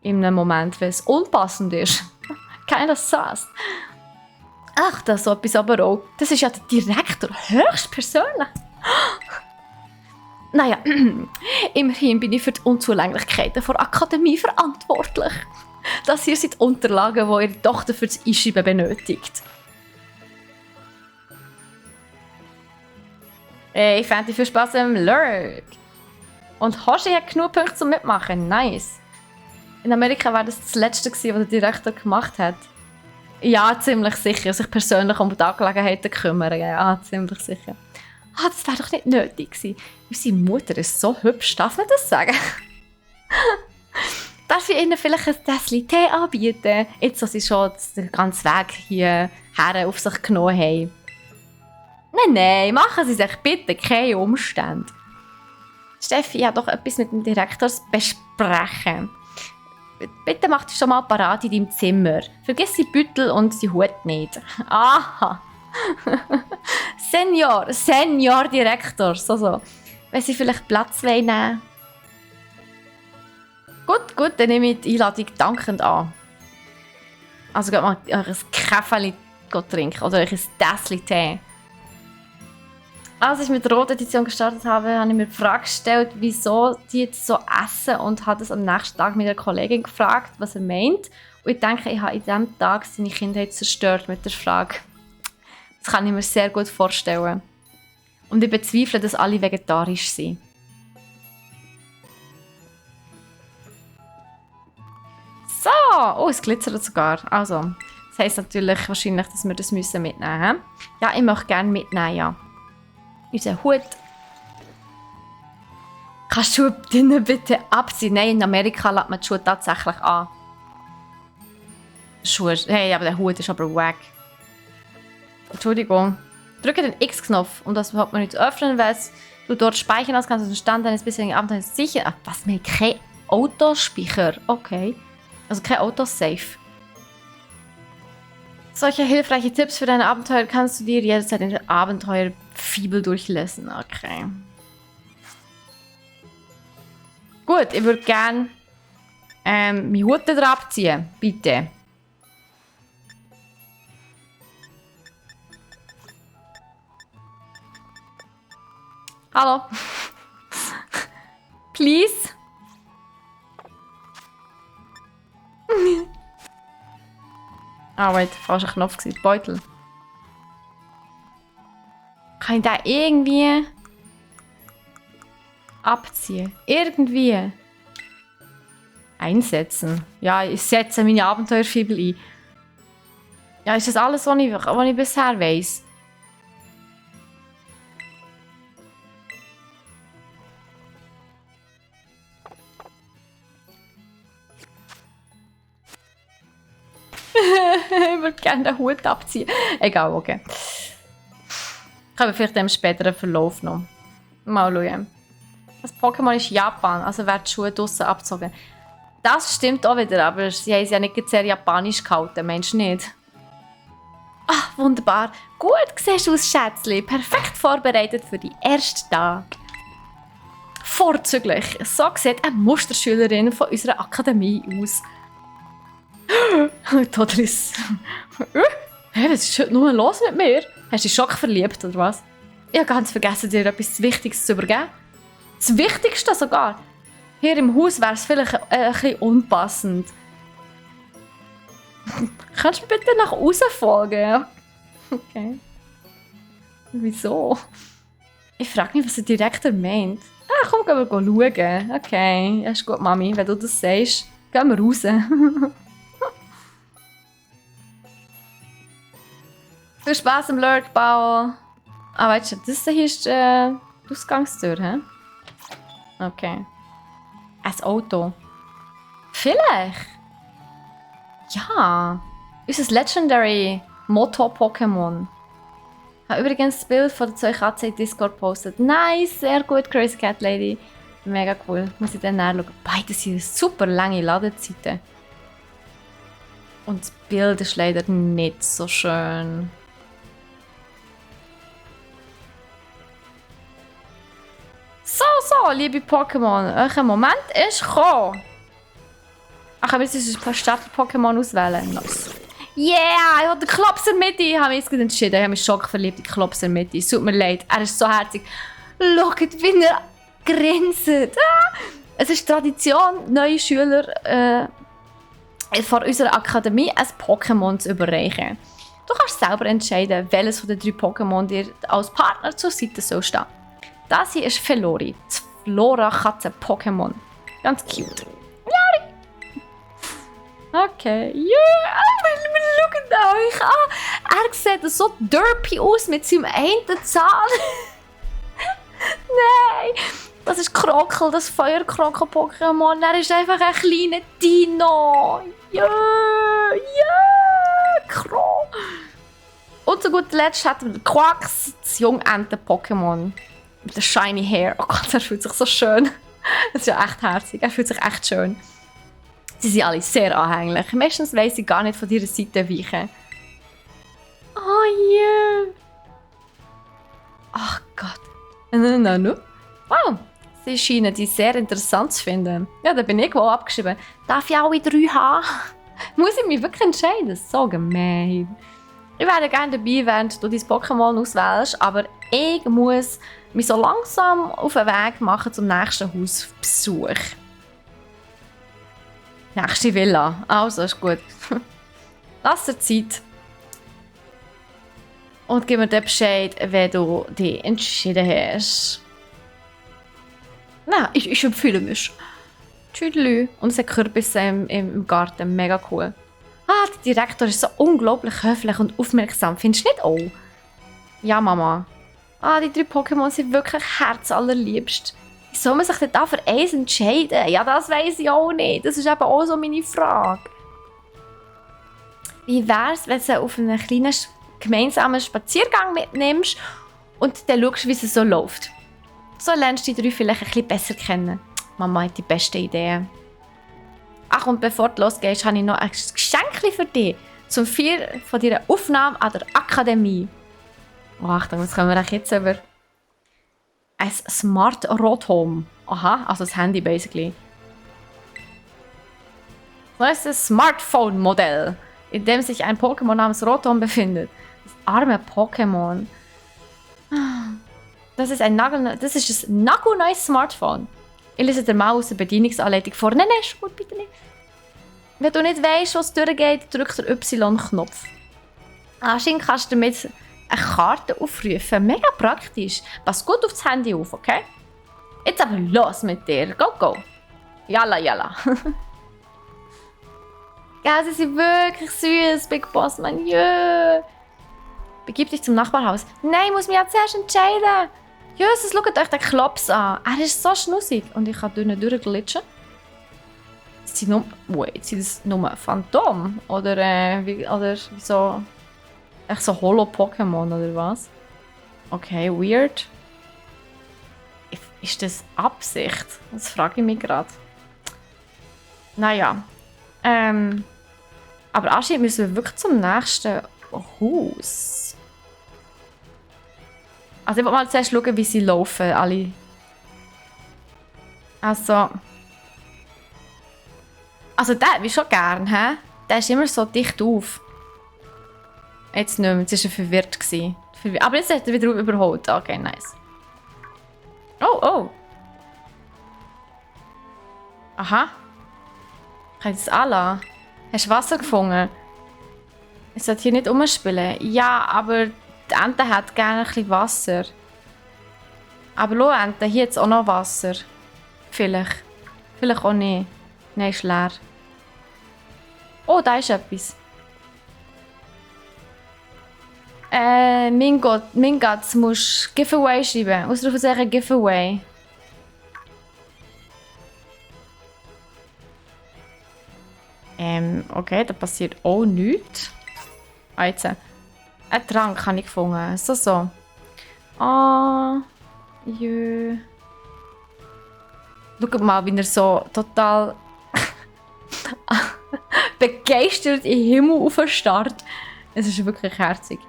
[SPEAKER 1] in einem Moment, weil es unpassend ist. Keiner saß. Ach, das so etwas aber auch. Das ist ja der Direktor, höchstpersönlich. Naja, immerhin bin ich für die Unzulänglichkeiten der Akademie verantwortlich. Das hier sind die Unterlagen, die ihre Tochter für das Einschreiben benötigt. Hey, fände ich viel Spaß im Lurk. Und Hoshi hat genug Punkte zum Mitmachen. Nice. In Amerika war das Letzte, was der Direktor gemacht hat. Ja, ziemlich sicher. Sich persönlich um die Angelegenheiten kümmern. Ja, ziemlich sicher. Ah, das wäre doch nicht nötig gewesen. Unsere Mutter ist so hübsch, darf man das sagen? Darf ich Ihnen vielleicht ein Tässchen Tee anbieten? Jetzt, dass Sie schon den ganzen Weg hierher auf sich genommen haben. Nein, machen Sie sich bitte keine Umstände. Steffi, ich habe doch etwas mit dem Direktor zu besprechen. Bitte mach dich schon mal parat in deinem Zimmer. Vergiss die Büttel und die Hut nicht. Aha. Senior Direktor. So. Wenn Sie vielleicht Platz nehmen. Gut, dann nehme ich die Einladung dankend an. Also geht mal ein Kaffee trinken oder ein Tässchen Tee. Als ich mit der roten Edition gestartet habe, habe ich mir die Frage gestellt, wieso die jetzt so essen und habe es am nächsten Tag mit einer Kollegin gefragt, was er meint. Und ich denke, ich habe in diesem Tag seine Kindheit zerstört mit der Frage. Das kann ich mir sehr gut vorstellen. Und ich bezweifle, dass alle vegetarisch sind. So, oh, es glitzert sogar. Also, das heisst natürlich wahrscheinlich, dass wir das mitnehmen müssen. Ja, ich möchte gerne mitnehmen, ja. Unser Hut. Kannst du den bitte abziehen? Nein, in Amerika lässt man die Schuhe tatsächlich an. Schuhe. Hey, aber der Hut ist aber wack. Entschuldigung. Drücke den X-Knopf, um das überhaupt mal nicht zu öffnen, weil du dort speichern hast, kannst du den Stand deines bisherigen Abenteuers sicher. Ach, was? Wir haben kein Autospeicher. Okay. Also kein Autosave. Solche hilfreiche Tipps für deine Abenteuer kannst du dir jederzeit in der Abenteuerfibel durchlesen. Okay. Gut, ich würde gerne meine Hut da abziehen. Bitte. Hallo. Please. Ah, wait, falscher Knopf gewesen. Beutel. Kann ich da irgendwie abziehen? Irgendwie einsetzen. Ja, ich setze meine Abenteuerfibel ein. Ja, ist das alles, was ich bisher weiss? Ich würde gerne den Hut abziehen. Egal, okay. Ich habe vielleicht im späteren Verlauf noch. Mal schauen. Das Pokémon ist Japan, also werden die Schuhe draussen abgezogen. Das stimmt auch wieder, aber sie haben es ja nicht sehr japanisch gehalten, meinst du nicht? Ah, wunderbar. Gut siehst du aus, Schätzli. Perfekt vorbereitet für die ersten Tag. Vorzüglich. So sieht eine Musterschülerin von unserer Akademie aus. Totalis. Hey, was ist heute nur los mit mir? Hast du dich Schock verliebt, oder was? Ich habe ganz vergessen, dir etwas Wichtiges zu übergeben. Das Wichtigste sogar. Hier im Haus wäre es vielleicht ein bisschen unpassend. Kannst du bitte nach außen folgen? Okay. Wieso? Ich frage mich, was der Direktor meint. Ah, komm, gehen wir schauen. Okay, ja, ist gut, Mami. Wenn du das sagst, gehen wir raus. Viel Spaß im Lurkbau. Ah, weißt du, das hier ist die Ausgangstür, hä? Okay. Ein Auto. Vielleicht. Ja. Unser Legendary Moto-Pokémon. Ich habe übrigens das Bild von der 2 in Discord gepostet. Nice, sehr gut, Crazy Cat Lady. Mega cool. Muss ich dann nachschauen. Beide sind super lange Ladezeiten. Und das Bild ist leider nicht so schön. So, So, liebe Pokémon, euer Moment ist gekommen. Ach, wir müssen uns ein paar Starter-Pokémon auswählen. Nice. Yeah, ich habe den Klops in der Mitte. Ich habe mich jetzt entschieden. Ich habe mich schock verliebt in den Klops in der Mitte. Es tut mir leid, er ist so herzig. Schaut, wie er grinst. Ah. Es ist Tradition, neue Schüler vor unserer Akademie ein Pokémon zu überreichen. Du kannst selber entscheiden, welches von den 3 Pokémon dir als Partner zur Seite soll stehen. Das hier ist Felori, das Flora-Katze-Pokémon. Ganz cute. Okay, yeah, schaut euch an. Er sieht so derpy aus mit seinem einen Zahn. Nein, das ist Krokel, das Feuerkrokel-Pokémon. Er ist einfach ein kleiner Dino. Ja, Kro. Und zu guter Letzt hat wir den Quax, das Jungenten-Pokémon. Mit dem shiny Hair. Oh Gott, er fühlt sich so schön. Das ist ja echt herzig, er fühlt sich echt schön. Sie sind alle sehr anhänglich. Meistens weiss ich gar nicht von ihrer Seite weichen. Oh yeah. Ach Gott. No. Wow. Sie scheinen die sehr interessant zu finden. Ja, da bin ich wohl abgeschrieben. Darf ich alle 3 haben? Muss ich mich wirklich entscheiden? So gemein. Ich wäre gerne dabei, wenn du dein Pokémon auswählst, aber ich muss mich so langsam auf den Weg machen zum nächsten Hausbesuch. Nächste Villa. Also, ist gut. Lass dir Zeit. Und gib mir den Bescheid, wenn du dich entschieden hast. Nein, ich empfehle mich. Tschüdelü. Und es hat Kürbisse im Garten. Mega cool. Ah, der Direktor ist so unglaublich höflich und aufmerksam. Findest du nicht auch? Ja, Mama. Ah, die 3 Pokémon sind wirklich herzallerliebst. Wie soll man sich denn da für eins entscheiden? Ja, das weiss ich auch nicht. Das ist eben auch so meine Frage. Wie wär's, wenn du auf einen kleinen gemeinsamen Spaziergang mitnimmst und dann schaust, wie es so läuft? So lernst du die 3 vielleicht ein bisschen besser kennen. Mama hat die beste Idee. Ach, und bevor du losgehst, habe ich noch ein Geschenk für dich. Zum Feiern von deiner Aufnahme an der Akademie. Oh, Achtung, was können wir jetzt über? Ein Smart Rotom. Aha, also das Handy basically. Das ist ein Smartphone-Modell, in dem sich ein Pokémon namens Rotom befindet. Das arme Pokémon. Das ist ein nagelneues Smartphone. Ich lese dir mal aus der Bedienungsanleitung vor. Nein, ist gut, bitte nicht. Wenn du nicht weißt, was durchgeht, drück der Y-Knopf. Anscheinend kannst du damit eine Karte aufrufen. Mega praktisch. Pass gut aufs Handy auf, okay? Jetzt aber los mit dir. Go, go. Yalla, yalla. Ja, sie sind wirklich süß, Big Boss, man. Yeah. Begib dich zum Nachbarhaus. Nein, ich muss mich ja zuerst entscheiden. Jesus, schaut euch den Klops an. Er ist so schnussig. Und ich kann durchglitschen. Sind das nur Phantom? Oder wieso? Echt so Holo-Pokémon oder was? Okay, weird. Ist das Absicht? Das frage ich mich gerade. Naja. Aber anscheinend müssen wir wirklich zum nächsten Haus. Also ich will mal zuerst schauen, wie sie laufen, alle. Also den habe ich schon gern, hä? Der ist immer so dicht auf. Jetzt nicht mehr, jetzt war er verwirrt. Aber jetzt hat er wieder überholt. Okay, nice. Oh. Aha. Kann ich das anlassen? Hast du Wasser gefunden? Ich sollte hier nicht rumspielen. Ja, aber die Ente hat gerne ein bisschen Wasser. Aber schau, Ente, hier hat es auch noch Wasser. Vielleicht. Vielleicht auch nicht. Nein, ist leer. Oh, da ist etwas. Mingatz, musst Giveaway schreiben. Ausrufezeichen Giveaway. Okay, da passiert auch nichts. Ah, jetzt. Ein Trank habe ich gefunden. So. Ah. Jö. Schaut mal, wie er so total begeistert in den Himmel aufstarrt. Es ist wirklich herzig.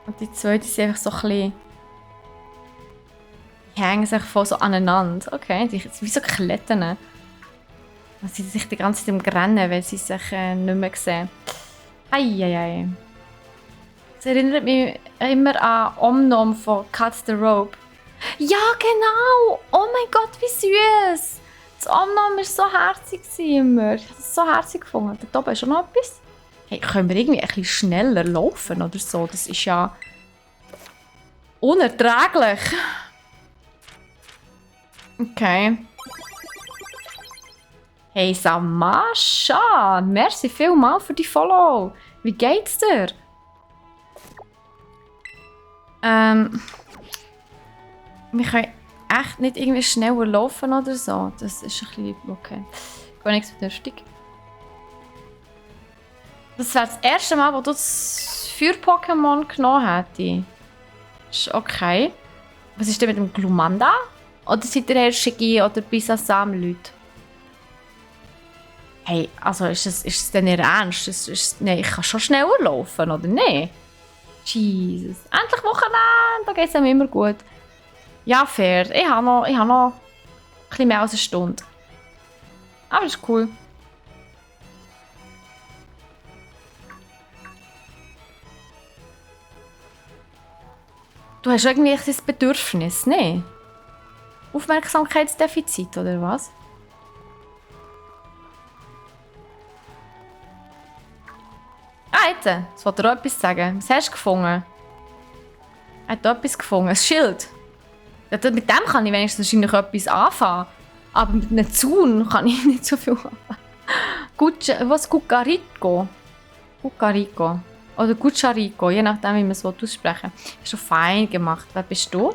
[SPEAKER 1] Und die zwei, die sind einfach so ein bisschen... hängen sich voll so aneinander. Okay, die sind wie so Kletten. Sie sind sich die ganze Zeit im Rennen, weil sie sich nicht mehr sehen. Eieiei. Das erinnert mich immer an Omnom von Cut the Rope. Ja, genau! Oh mein Gott, wie süß! Das Omnom war so herzig immer. Ich habe es so herzig gefunden. Da oben ist schon noch etwas. Hey, können wir irgendwie ein bisschen schneller laufen oder so? Das ist ja unerträglich. Okay. Hey Samasha, merci vielmals für die Follow. Wie geht's dir? Wir können echt nicht irgendwie schneller laufen oder so. Das ist ein bisschen okay. Gar nichts bedürftig. Das wäre das erste Mal, wo du das Feuer-Pokémon genommen hättest. Ist okay. Was ist denn mit dem Glumanda? Oder seid ihr eher Shigi oder Bisasam-Leute? Hey, also ist es denn ihr Ernst? Nein, ich kann schon schneller laufen, oder nicht? Jesus. Endlich Wochenende, da geht es einem immer gut. Ja, fair. Ich habe noch ein bisschen mehr als eine Stunde. Aber ist cool. Du hast irgendwie ein Bedürfnis, ne? Aufmerksamkeitsdefizit, oder was? Ah, jetzt. Das wollte er auch etwas sagen. Was hast du gefunden? Er hat etwas gefunden. Ein Schild. Ja, mit dem kann ich wenigstens wahrscheinlich etwas anfangen. Aber mit einem Zaun kann ich nicht so viel anfangen. Was? Gucarico? Gucarico. Oder Gucciarico, je nachdem, wie man es aussprechen will. Ist schon fein gemacht. Wer bist du?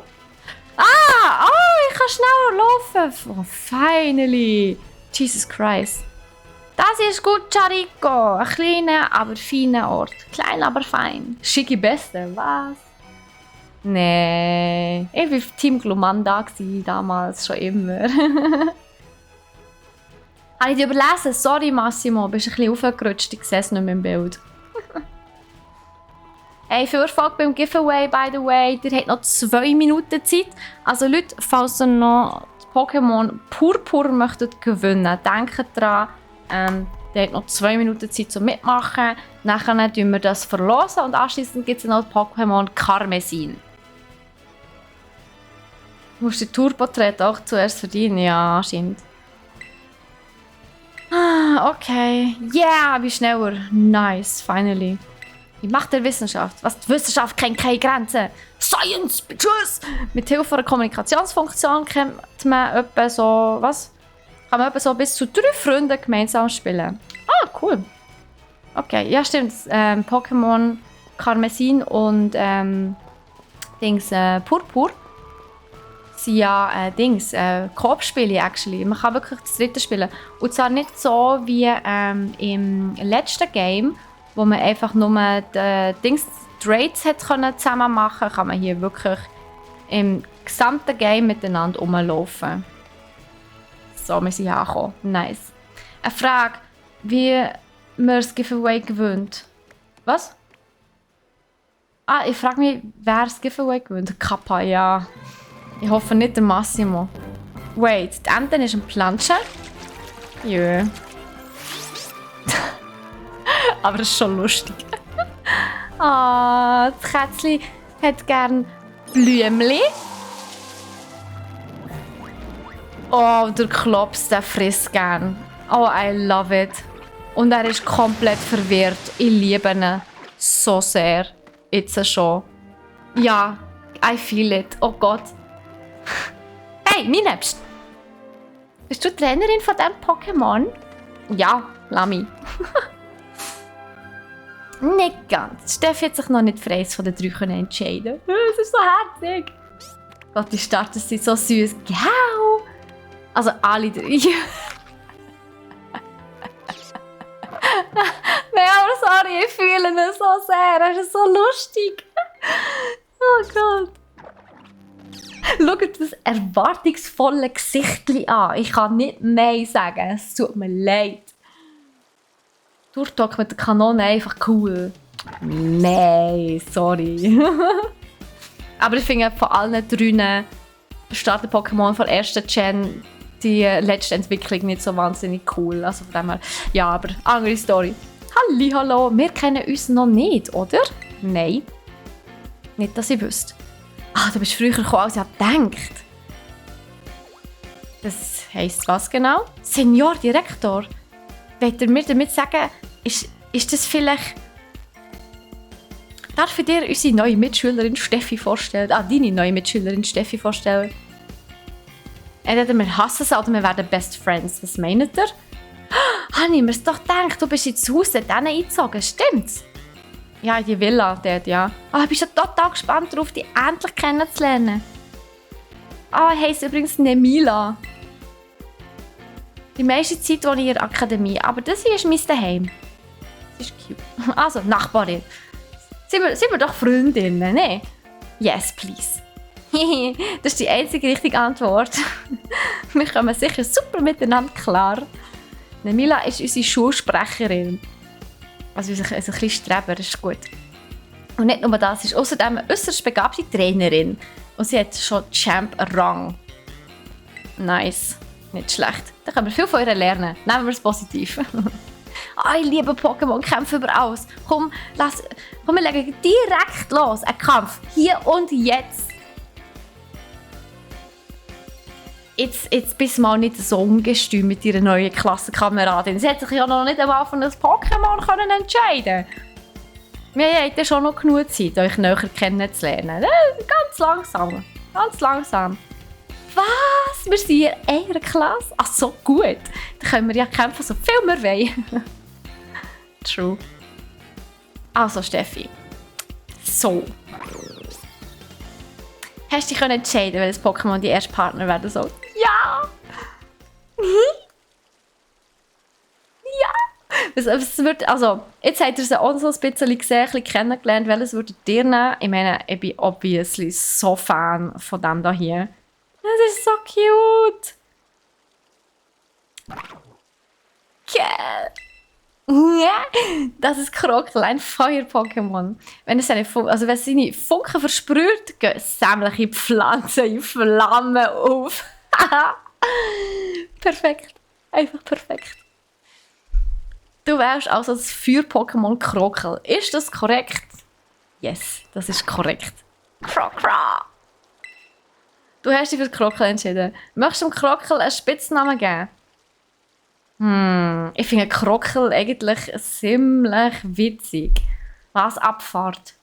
[SPEAKER 1] Ah! Oh, ich kann schneller laufen! Oh, finally! Jesus Christ. Das ist Gucciarico. Ein kleiner, aber feiner Ort. Klein, aber fein. Schicke Beste, was? Nee. Ich war Team Glumanda damals, schon immer. Habe ich dich überlesen? Sorry, Massimo. Du bist ein bisschen aufgerutscht. Ich sehe es nicht mehr im Bild. Hey, viel Erfolg beim Giveaway, by the way. Ihr habt noch 2 Minuten Zeit. Also Leute, falls ihr noch Pokémon Purpur möchtet gewinnen, denkt dran, ihr habt noch 2 Minuten Zeit zum Mitmachen. Nachher tun wir das verlosen und anschließend gibt es noch Pokémon Karmesin. Du musst die Tourporträt auch zuerst verdienen, ja, anscheinend. Ah, okay. Yeah, wie schneller. Nice, finally. Die Macht der Wissenschaft. Was, die Wissenschaft kennt keine Grenzen. Science, bitches! Mit Hilfe einer Kommunikationsfunktion kann man etwa so, Kann man etwa so bis zu 3 Freunden gemeinsam spielen. Ah, cool. Okay, ja stimmt. Pokémon Karmesin und Purpur sind ja Koop-Spiele actually. Man kann wirklich das dritte spielen. Und zwar nicht so wie im letzten Game, wo man einfach nur die Trades zusammen machen konnte, kann man hier wirklich im gesamten Game miteinander rumlaufen. So, wir sind angekommen. Nice. Eine Frage, wie man das Giveaway gewinnt. Was? Ah, ich frage mich, wer das Giveaway gewinnt? Kappa, ja. Ich hoffe nicht der Massimo. Wait, die Ente ist ein Planche? Jö. Aber das ist schon lustig. Ah, das Kätzchen hat gerne Blümchen. Oh, der Klops, der frisst gern. Oh, I love it. Und er ist komplett verwirrt. Ich liebe ihn so sehr. Jetzt schon. Ja, I feel it. Oh Gott. Hey, Mine, bist du Trainerin von diesem Pokémon? Ja, Lami. Nicht ganz. Steffi hat sich noch nicht für eins von den 3 entscheiden. Es ist so herzig. Gott, die Starter sind so süß. Genau. Also alle 3. Nein, aber sorry, ich fühle ihn so sehr. Er ist so lustig. Oh Gott. Schaut das erwartungsvolle Gesichtchen an. Ich kann nicht Nein sagen. Es tut mir leid. Durchtalk mit der Kanone einfach cool. Nein, sorry. Aber ich finde, von allen 3 Starter-Pokémon von der ersten Gen, die letzte Entwicklung nicht so wahnsinnig cool. Also von dem her, ja, aber andere Story. Hallo, wir kennen uns noch nicht, oder? Nein. Nicht, dass ich wüsste. Ah, du bist früher gekommen, als ich gedacht. Das heisst was genau? Senior Direktor. Wollt ihr mir damit sagen, ist das vielleicht... Darf ich dir unsere neue Mitschülerin Steffi vorstellen? Ah, deine neue Mitschülerin Steffi vorstellen? Entweder wir hassen sie oder wir werden Best Friends. Was meint ihr? Habe ich mir's doch gedacht, du bist ins Haus denen eingezogen, stimmt's? Ja, in die Villa dort, ja. Ah, ich bin schon total gespannt darauf, dich endlich kennenzulernen. Ah, ich heisse übrigens Nemila. Die meiste Zeit wohne ich in der Akademie, aber das hier ist mein Zuhause. Das ist cute. Also, Nachbarin. Sind wir doch Freundinnen, ne? Yes, please. Das ist die einzige richtige Antwort. Wir kommen sicher super miteinander klar. Nemila ist unsere Schulsprecherin. Also ein bisschen Streber, das ist gut. Und nicht nur das, sie ist außerdem eine äußerst begabte Trainerin. Und sie hat schon Champ-Rang. Nice. Nicht schlecht. Da können wir viel von ihr lernen. Nehmen wir es positiv. Ich liebe Pokémon-Kämpfe über alles. Komm, wir legen direkt los. Ein Kampf. Hier und jetzt. Jetzt bist du mal nicht so ungestüm mit ihrer neuen Klassenkameradin. Sie hat sich ja noch nicht einmal für ein Pokémon entscheiden können. Wir haben schon noch genug Zeit, euch näher kennenzulernen. Ganz langsam. Ganz langsam. Was? Wir sind in einer Klasse? Ach so, gut. Dann können wir ja kämpfen, so viel wir wollen. True. Also, Steffi. So. Hast du dich entscheiden, welches Pokémon die erste Partner werden soll? Ja! Ja! Es wird, also, jetzt habt ihr sie auch so ein bisschen gesehen, ein bisschen kennengelernt, welches würdet ihr nehmen? Ich meine, ich bin obviously so Fan von dem hier. Das ist so cute! Yeah. Das ist Krokel, ein Feuer-Pokémon. Wenn es seine Funken versprüht, gehen sämtliche Pflanzen in Flammen auf. Perfekt. Einfach perfekt. Du wärst also das Feuer-Pokémon Krokel. Ist das korrekt? Yes, das ist korrekt. Krokra! Du hast dich für Krokel entschieden. Möchtest du dem Krokel einen Spitznamen geben? Ich finde Krokel eigentlich ziemlich witzig. Was? Abfahrt.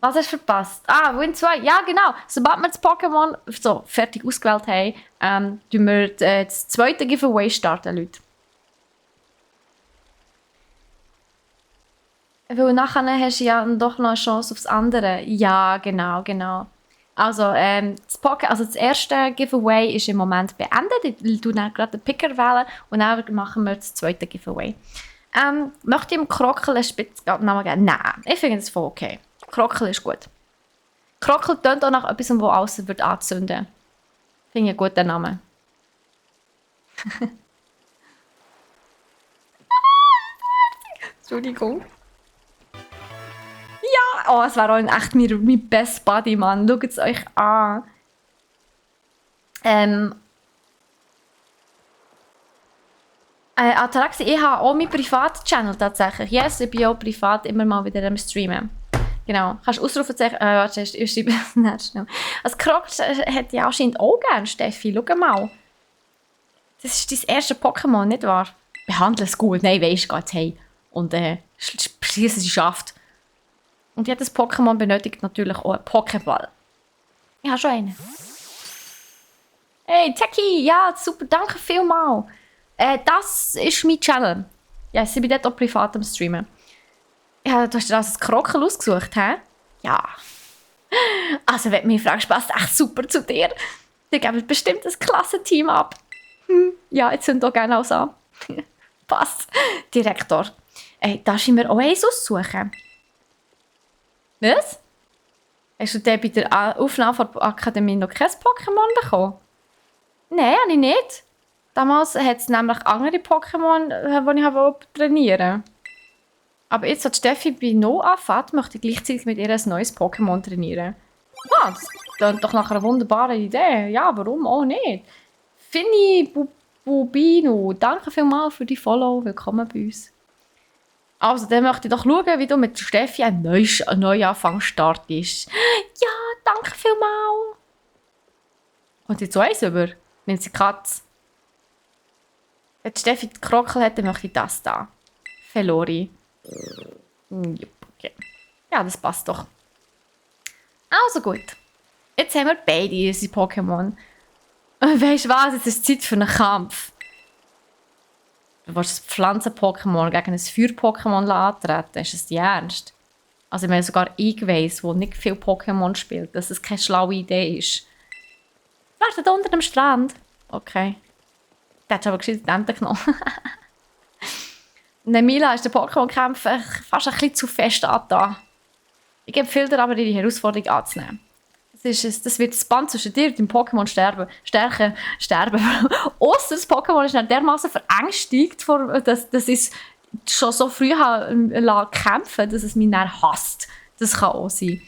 [SPEAKER 1] Was hast du verpasst? Win 2. Ja, genau. Sobald wir das Pokémon so fertig ausgewählt haben, tun wir das zweite Giveaway starten, Leute. Weil nachher hast du ja doch noch eine Chance aufs andere. Ja, genau. Also, das erste Giveaway ist im Moment beendet. Ich tue dann gerade den Picker wählen und dann machen wir das zweite Giveaway. Möchte ich dem Krokel einen Spitznamen geben? Nein, ich finde das voll okay. Krokel ist gut. Krokel tönt auch nach etwas, das aussen wird anzünden. Finde ich einen guten Namen. Entschuldigung. Ja, es wäre auch echt mein Best Buddy, Mann. Schaut es euch an. Ataraxi, ich habe auch meinen privaten Channel tatsächlich. Yes, ich bin auch privat immer mal wieder am Streamen. Genau. Kannst du Ausrufezeichen... warte, ich schreibe es nicht schnell. Also Krox hat ja anscheinend auch gerne, Steffi. Schau mal. Das ist dein erste Pokémon, nicht wahr? Behandle es gut. Nein, weisst du, geht's hey. Und schieße sie schafft. Und jedes Pokémon benötigt natürlich auch einen Pokéball. Ich habe schon einen. Hey, Techie! Ja, super, danke vielmals. Das ist mein Channel. Ja, ich bin dort auch privat am Streamen. Ja, du hast dir also das Krokel ausgesucht, hä? Ja. Also, wenn du mich fragst, passt echt super zu dir. Wir geben bestimmt ein Klassenteam ab. Ja, jetzt sind auch gerne alles an. Passt. Direktor. Darfst du mir auch eins aussuchen? Was? Hast du denn bei der Aufnahme von der Akademie noch kein Pokémon bekommen? Nein, habe ich nicht. Damals hat es nämlich andere Pokémon, die ich trainieren wollte. Aber jetzt, als Steffi bei No anfängt, möchte ich gleichzeitig mit ihr ein neues Pokémon trainieren. Das klingt doch nach einer wunderbaren Idee. Ja, warum auch nicht? Finny Bubino, danke vielmals für die Follow. Willkommen bei uns. Also, dann möchte ich doch schauen, wie du mit Steffi einen Neuanfang startest. Ja, danke vielmals. Und jetzt so eins über. Nimmt sie die Katze. Wenn Steffi die Krokel hat, dann möchte ich das da. Felori. Okay. Ja, das passt doch. Also gut. Jetzt haben wir beide unsere Pokémon. Weißt du was? Jetzt ist es Zeit für einen Kampf. Du willst ein Pflanzen-Pokémon gegen ein Feuer-Pokémon antreten. Ist das die Ernst? Also, ich meine, sogar ich weiss, wo nicht viel Pokémon spielt, dass es keine schlaue Idee ist. Wartet unter dem Strand. Okay. Der hat aber gescheit die Ente genommen. Nemila ist der Pokémon-Kampf fast ein bisschen zu fest angetan. Ich empfehle dir aber, die Herausforderung anzunehmen. Das wird das Band zwischen dir und dem Pokémon sterben. Ausser das Pokémon ist dann dermaßen verängstigt, dass es schon so früh kämpfen, dass es mich dann hasst. Das kann auch sein.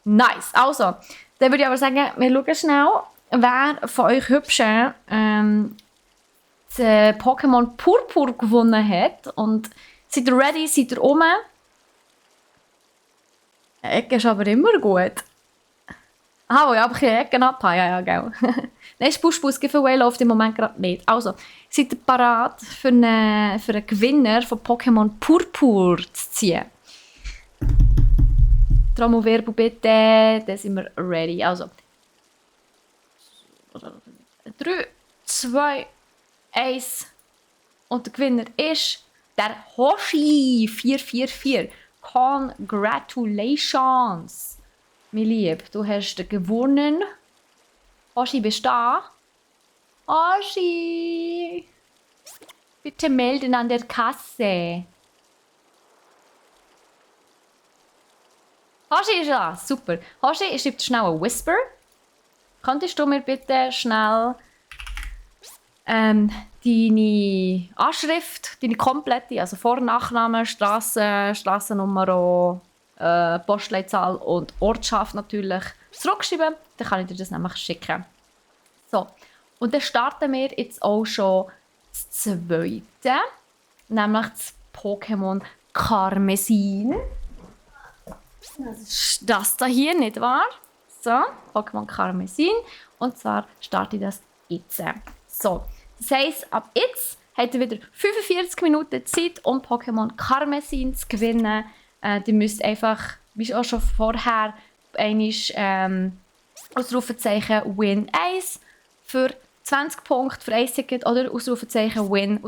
[SPEAKER 1] Nice. Also, dann würde ich aber sagen, wir schauen schnell, wer von euch Hübschen Pokémon Purpur gewonnen hat. Und seid ihr ready? Seid ihr rum? Ecke ist aber immer gut. Wo ich aber keine Ecken abhabe. Ja, gell. Nein, Spuss Giveaway läuft im Moment gerade nicht. Also, seid ihr bereit für einen Gewinner von Pokémon Purpur zu ziehen? Trommelwirbel bitte, dann sind wir ready. Also, 3, 2, 1 und der Gewinner ist der Hoshi 444. Congratulations, mein Lieb, du hast gewonnen. Hoshi, bist du da? Hoshi, bitte melden an der Kasse. Hoshi ist da, super. Hoshi, ich schreibe schnell ein Whisper. Könntest du mir bitte schnell deine Anschrift, deine komplette, also Vor- und Nachname, Strassennummer, Postleitzahl und Ortschaft natürlich zurückschreiben. Dann kann ich dir das nämlich schicken. So, und dann starten wir jetzt auch schon das zweite, nämlich das Pokémon Karmesin. Das ist das da hier, nicht wahr? So, Pokémon Karmesin. Und zwar starte ich das jetzt. So, das heisst, ab jetzt habt ihr wieder 45 Minuten Zeit, um Pokémon Karmesin zu gewinnen. Ihr müsst einfach, wie auch schon vorher, einmal Ausrufezeichen Win 1 für 20 Punkte für 1 Ticket oder Ausrufezeichen Win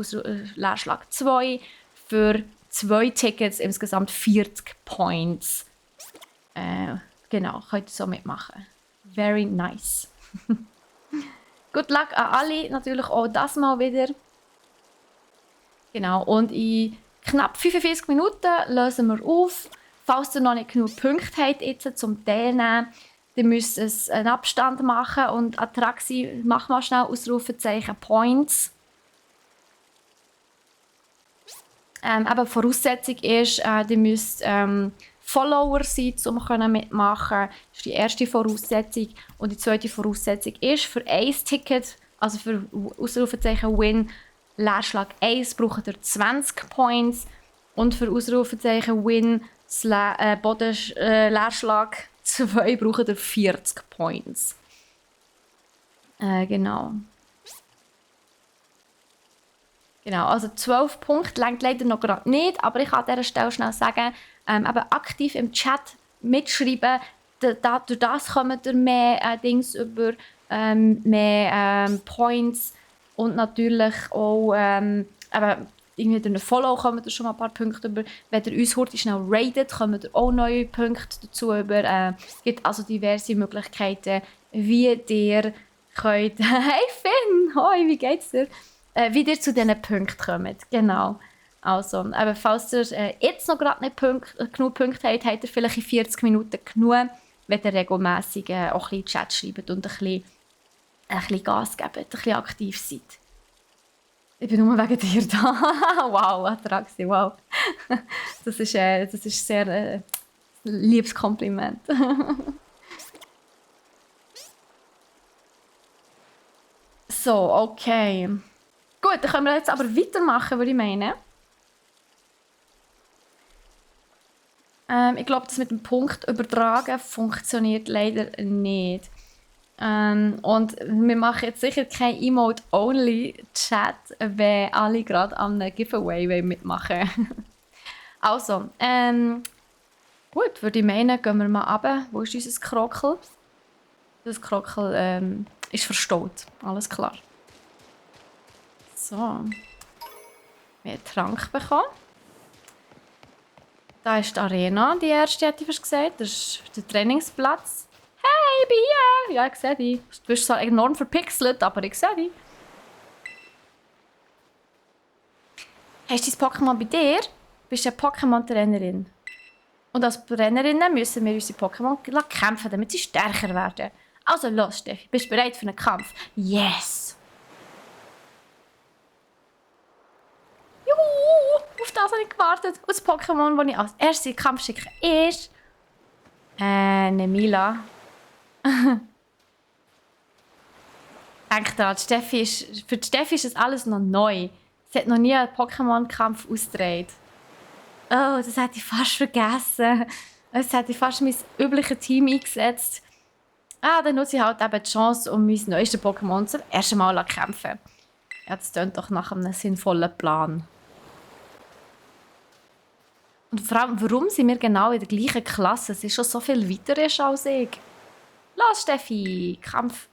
[SPEAKER 1] Leerschlag 2 für 2 Tickets, insgesamt 40 Points. Genau, könnt ihr so mitmachen. Very nice. Good luck an alle, natürlich auch das mal wieder. Genau, und in knapp 45 Minuten lösen wir auf. Falls ihr noch nicht genug Punkte habt jetzt zum Teilnehmen, dann müsst ihr einen Abstand machen und Attraxi, mach mal schnell Ausrufezeichen Points. Aber Voraussetzung ist, ihr müsst Follower sein, um mitmachen. Das ist die erste Voraussetzung. Und die zweite Voraussetzung ist, für ein Ticket, also für Ausrufezeichen Win, Leerschlag 1 braucht ihr 20 Points. Und für Ausrufezeichen Win, Leerschlag 2 braucht ihr 40 Points. Genau. Genau, also 12 Punkte reicht leider noch gerade nicht, aber ich kann an dieser Stelle schnell sagen, aber aktiv im Chat mitschreiben, durch das kommt ihr mehr Dings über, mehr Points und natürlich auch aber irgendwie durch einen Follow kommt ihr schon mal ein paar Punkte über. Wenn ihr uns heute schnell raidet, kommt ihr auch neue Punkte dazu über. Es gibt also diverse Möglichkeiten, wie ihr könnt... Hey Finn, hoi, wie geht's dir? Wie ihr zu diesen Punkten kommt. Genau. Also, aber falls ihr jetzt noch gerade nicht genug Punkte habt, habt ihr vielleicht in 40 Minuten genug, wenn ihr regelmässig auch ein bisschen Chat schreibt und ein bisschen Gas gebt, ein bisschen aktiv seid. Ich bin nur wegen dir da. Wow, Attraxi, wow. Das ist sehr liebes Kompliment. So, okay. Gut, dann können wir jetzt aber weitermachen, würde ich meinen. Ich glaube, das mit dem Punkt übertragen funktioniert leider nicht. Und wir machen jetzt sicher kein Emote-Only-Chat, wenn alle gerade an einem Giveaway mitmachen wollen. Also, gut, würde ich meinen, gehen wir mal runter. Wo ist unser Krokel? Das Krokel ist verstaut. Alles klar. So. Wir haben Trank bekommen. Da ist die Arena, die erste, hätte ich fast gesagt. Das ist der Trainingsplatz. Hey, ich bin hier! Ja, ich sehe dich. Du bist zwar enorm verpixelt, aber ich sehe dich. Hast du dein Pokémon bei dir? Du bist eine Pokémon-Trainerin. Und als Trainerinnen müssen wir unsere Pokémon kämpfen, damit sie stärker werden. Also los, Steffi. Bist du bereit für einen Kampf? Yes! Juhu! Auf das habe ich gewartet. Und das Pokémon, das ich als erstes in den Kampf schicke, ist... Nemila. Denkt dran, für die Steffi ist das alles noch neu. Sie hat noch nie einen Pokémon-Kampf ausgetragen. Oh, das hätte ich fast vergessen. Jetzt hätte ich fast mein übliches Team eingesetzt. Dann nutze ich halt eben die Chance, um mein neuestes Pokémon zum ersten Mal zu kämpfen. Ja, das klingt doch nach einem sinnvollen Plan. Und vor allem, warum sind wir genau in der gleichen Klasse? Sie ist schon so viel weiter als ich. Los, Steffi! Kampf.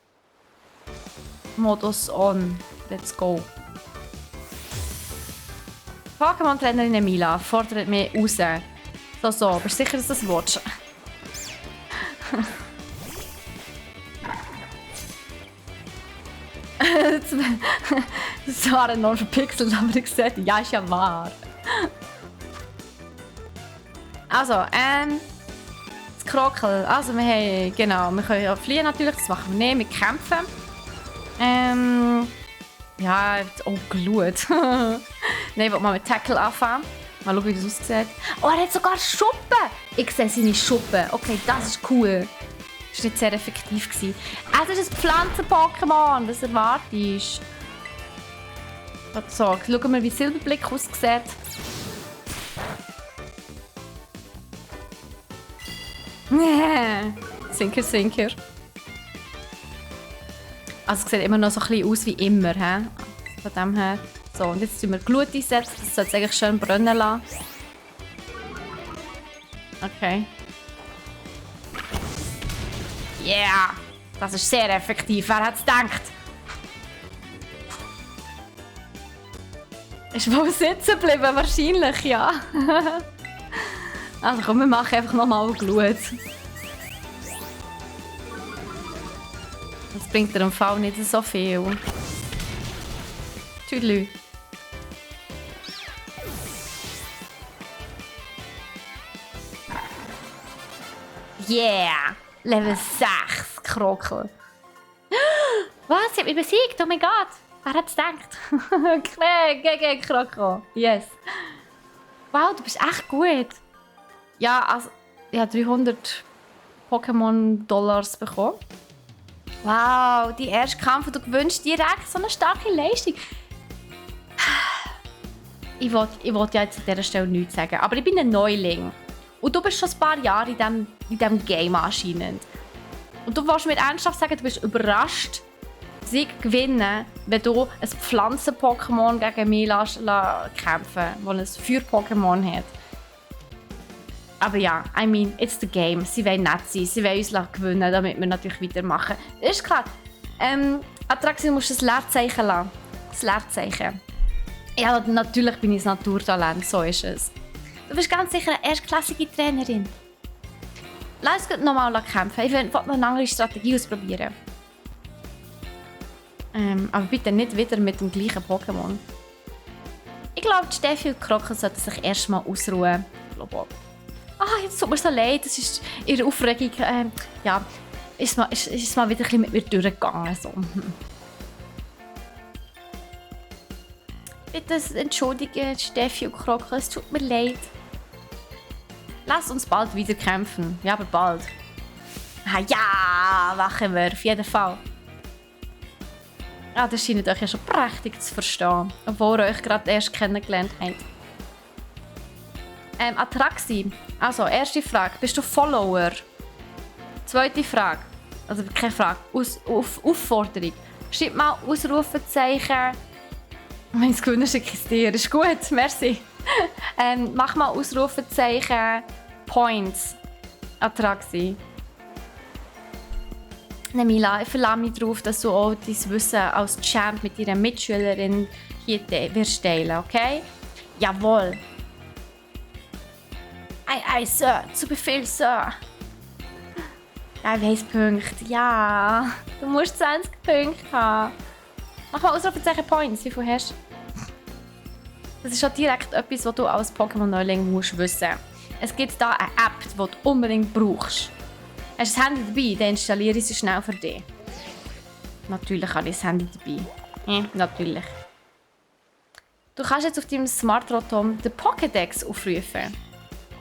[SPEAKER 1] Modus on. Let's go. Pokémon-Trainerin Emila fordert mich raus. So, bist du sicher, dass du das willst? Das war enorm verpixelt, aber ich sehe, ja, ist ja wahr. Also, das Krokel. Also, wir haben, genau, wir können ja fliehen natürlich, das machen wir nicht, wir kämpfen. Ja, oh, Glut. Nein, ich will mal mit Tackle anfangen. Mal schauen, wie das aussieht. Oh, er hat sogar Schuppen! Ich sehe seine Schuppen. Okay, das ist cool. Das war nicht sehr effektiv. Es ist ein Pflanzen-Pokémon. Was erwartest du? So, schauen wir, wie Silberblick aussieht. Sinker. Also es sieht immer noch so ein bisschen aus wie immer. He? Von dem her. So, und jetzt tun wir Glut einsetzen. Das sollte es eigentlich schön brennen lassen. Okay. Yeah! Das ist sehr effektiv. Wer hat es gedacht? Ist wohl sitzen geblieben? Wahrscheinlich, ja. Also komm, wir machen einfach nochmal Glut. Das bringt dir im Fall nicht so viel. Tüdelü. Yeah! Level 6, Krokel. Was? Sie hat mich besiegt? Oh mein Gott! Wer hat es gedacht? Gegen Krokel. Yes. Wow, du bist echt gut. Ja, also, ich habe 300 Pokémon-Dollars bekommen. Wow, die erste Kampf, du gewünscht direkt so eine starke Leistung. Ich will ja jetzt an dieser Stelle nichts sagen, aber ich bin ein Neuling. Und du bist schon ein paar Jahre in diesem Game anscheinend. Und du willst mir ernsthaft sagen, du bist überrascht, Sieg gewinnen, wenn du ein Pflanzen-Pokémon gegen mich kämpfen lässt, das ein Feuer-Pokémon hat. Aber ja, I mean, it's the game. Sie wollen nett sein, sie wollen uns gewinnen, damit wir natürlich weitermachen. Ist klar. Attraxi, du musst das Leerzeichen lassen. Das Leerzeichen. Ja, natürlich bin ich ein Naturtalent, so ist es. Du bist ganz sicher eine erstklassige Trainerin. Lass uns nochmal kämpfen. Ich will noch eine andere Strategie ausprobieren. Aber bitte nicht wieder mit dem gleichen Pokémon. Ich glaube, Steffi und Krokel sollten sich erstmal ausruhen. Jetzt tut mir so leid, das ist ihre Aufregung. Ja, ist mal wieder ein bisschen mit mir durchgegangen. So. Bitte entschuldige, Steffi und Kroko, es tut mir leid. Lass uns bald wieder kämpfen. Ja, aber bald. Ah, ja, machen wir, auf jeden Fall. Das scheint euch ja schon prächtig zu verstehen, obwohl ihr euch gerade erst kennengelernt habt. Atraxi. Also, erste Frage. Bist du Follower? Zweite Frage. Also, keine Frage. Aufforderung. Schreib mal Ausrufezeichen. Wenn es gewünscht schicke ich es dir. Ist gut, merci. Mach mal Ausrufezeichen Points. Atraxi. Nemila, ich verlasse mich darauf, dass du auch dein Wissen als Champ mit deiner Mitschülerin hier wirst teilen, okay? Jawohl. Ei, Sir. Zu Befehl, Sir. Ja, ich weiss Punkte. Ja. Du musst 20 Punkte haben. Mach mal Ausrufezeichen Points. Wie viel hast du? Das ist schon direkt etwas, was du als Pokémon-Neuling musst wissen. Es gibt da eine App, die du unbedingt brauchst. Hast du das Handy dabei, dann installiere ich sie schnell für dich. Natürlich habe ich das Handy dabei. Ja, natürlich. Du kannst jetzt auf deinem Smart Rotom den Pokédex aufrufen.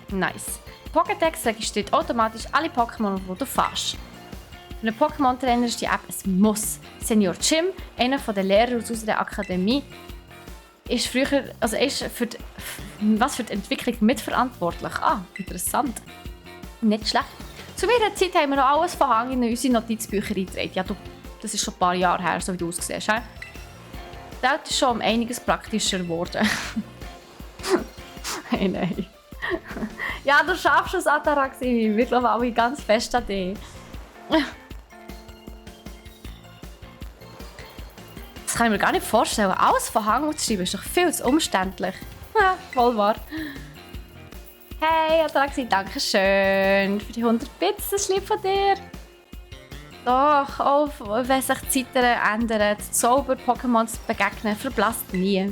[SPEAKER 1] Nice. Der Pokédex registriert automatisch alle Pokémon, die du fährst. Für einen Pokémon-Trainer ist die App ein Muss. Senior Jim, einer der Lehrer aus unserer Akademie, ist für die Entwicklung mitverantwortlich. Ah, interessant. Nicht schlecht. Zu meiner Zeit haben wir noch alles von Hang in unsere Notizbücher eingetragen. Ja, das ist schon ein paar Jahre her, so wie du aussiehst. Das ist schon um einiges praktischer geworden. Hey, nein. Ja, du schaffst es, Ataraxi. Wir glauben alle ganz fest an dich. Das kann ich mir gar nicht vorstellen. Alles von Hang aufzuschreiben ist doch viel zu umständlich. Ja, voll wahr. Hey, Ataraxi, danke schön für die 100 Bits. Das ist lieb von dir. Doch, auch wenn sich die Zeiten ändern, die Zauber-Pokémon zu begegnen, verblasst nie.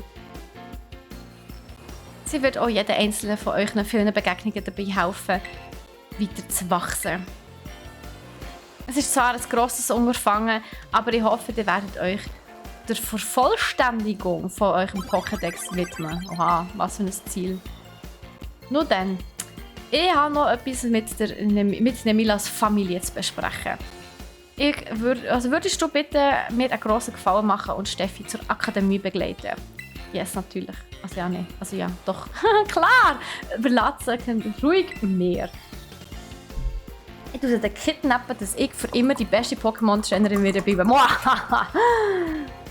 [SPEAKER 1] Sie wird auch jedem einzelnen von euch nach vielen Begegnungen dabei helfen, weiter zu wachsen. Es ist zwar ein grosses Unterfangen, aber ich hoffe, ihr werdet euch der Vervollständigung von eurem Pokédex widmen. Oha, was für ein Ziel. Nur dann. Ich habe noch etwas mit Nemilas Familie zu besprechen. Würdest du bitte mir einen grossen Gefallen machen und Steffi zur Akademie begleiten? Yes, natürlich. Also ja, nicht. Also ja, doch. Klar! Überlassen ruhig mehr. Ich tue den kidnappen, dass ich für immer die beste Pokémon-Trainerin wieder bleibe.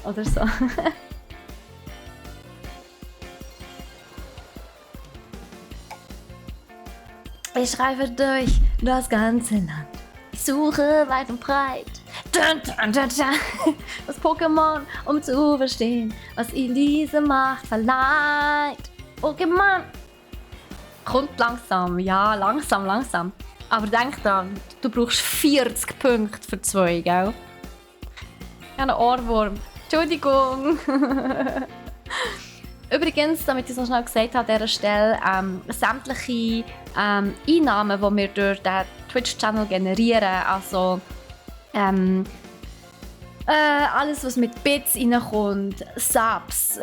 [SPEAKER 1] Oder so. Ich reife durch das ganze Land. Ich suche weit und breit. Dun, dun, dun, dun. Das Pokémon, um zu verstehen, was ihnen diese Macht verleiht. Pokémon! Kommt langsam, ja, langsam. Aber denk dran, du brauchst 40 Punkte für 2, gell? Ich habe einen Ohrwurm. Entschuldigung. Übrigens, damit ich es noch schnell gesagt habe, an dieser Stelle, sämtliche Einnahmen, die wir durch den Twitch-Channel generieren, also alles, was mit Bits reinkommt, Subs,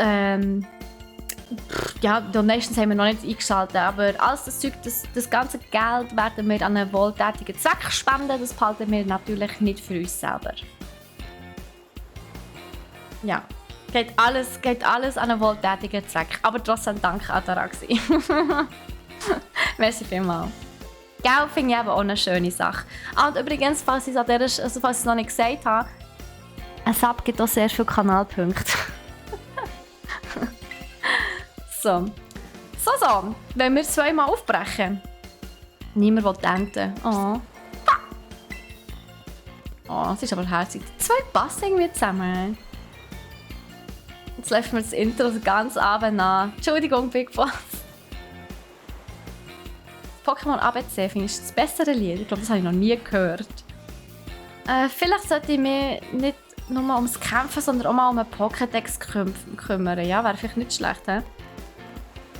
[SPEAKER 1] ja, Donations haben wir noch nicht eingeschaltet, aber alles das Zeug, das ganze Geld werden wir an einen wohltätigen Zweck spenden, das behalten wir natürlich nicht für uns selber. Ja. Geht alles an einen wohltätigen Zweck. Aber trotzdem danke an Ataraxi. Merci vielmals. Gell, finde ich eben auch eine schöne Sache. Und übrigens, falls ich es noch nicht gesagt habe, ein Sub gibt auch sehr viele Kanalpunkte. So. Wenn wir 2 Mal aufbrechen. Niemand will enden. Oh. Oh, es ist aber herzig. 2 passen irgendwie zusammen. Jetzt läuft mir das Intro den ganzen Abend an. Entschuldigung, Big Boss. Pokémon ABC finde ich das bessere Lied. Ich glaube, das habe ich noch nie gehört. Vielleicht sollte ich mich nicht nur ums Kämpfen, sondern auch mal um einen Pokédex kümmern. Ja, wäre vielleicht nicht schlecht, he? Ein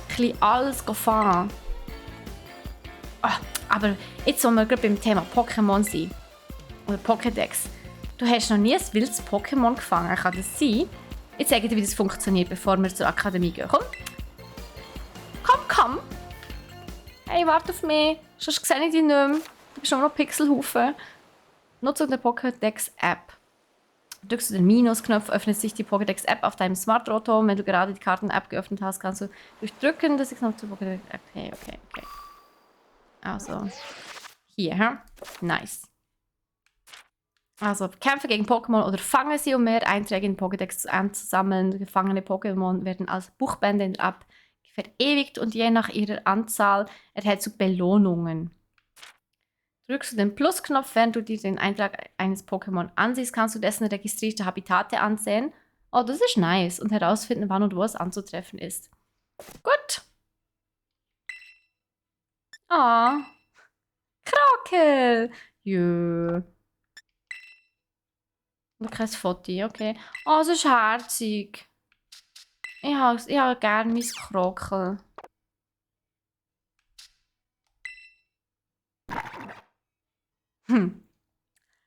[SPEAKER 1] bisschen alles fahren. Oh, aber jetzt, wo wir gerade beim Thema Pokémon sind, oder Pokédex, du hast noch nie ein wildes Pokémon gefangen, kann das sein? Ich zeige dir, wie das funktioniert, bevor wir zur Akademie gehen. Komm. Komm. Hey, warte auf mich. Sonst sehe ich dich nicht mehr. Du bist nur noch Pixelhaufen. Nutze die Pokédex-App. Drückst du den Minusknopf, öffnet sich die Pokédex-App auf deinem Smartphone. Wenn du gerade die Karten-App geöffnet hast, kannst du durchdrücken, dass ich noch zu Pokédex. Okay. Also, hier, nice. Also, kämpfe gegen Pokémon oder fange sie, um mehr Einträge in Pokédex anzusammeln. Gefangene Pokémon werden als Buchbände in der App verewigt und je nach ihrer Anzahl erhältst du Belohnungen. Drückst du den Plusknopf, während du dir den Eintrag eines Pokémon ansiehst, kannst du dessen registrierte Habitate ansehen. Oh, das ist nice. Und herausfinden, wann und wo es anzutreffen ist. Gut. Ah. Krakel. Jö. Und kein Foto, okay. Oh, das ist herzig. Ich habe gerne mein Krokel.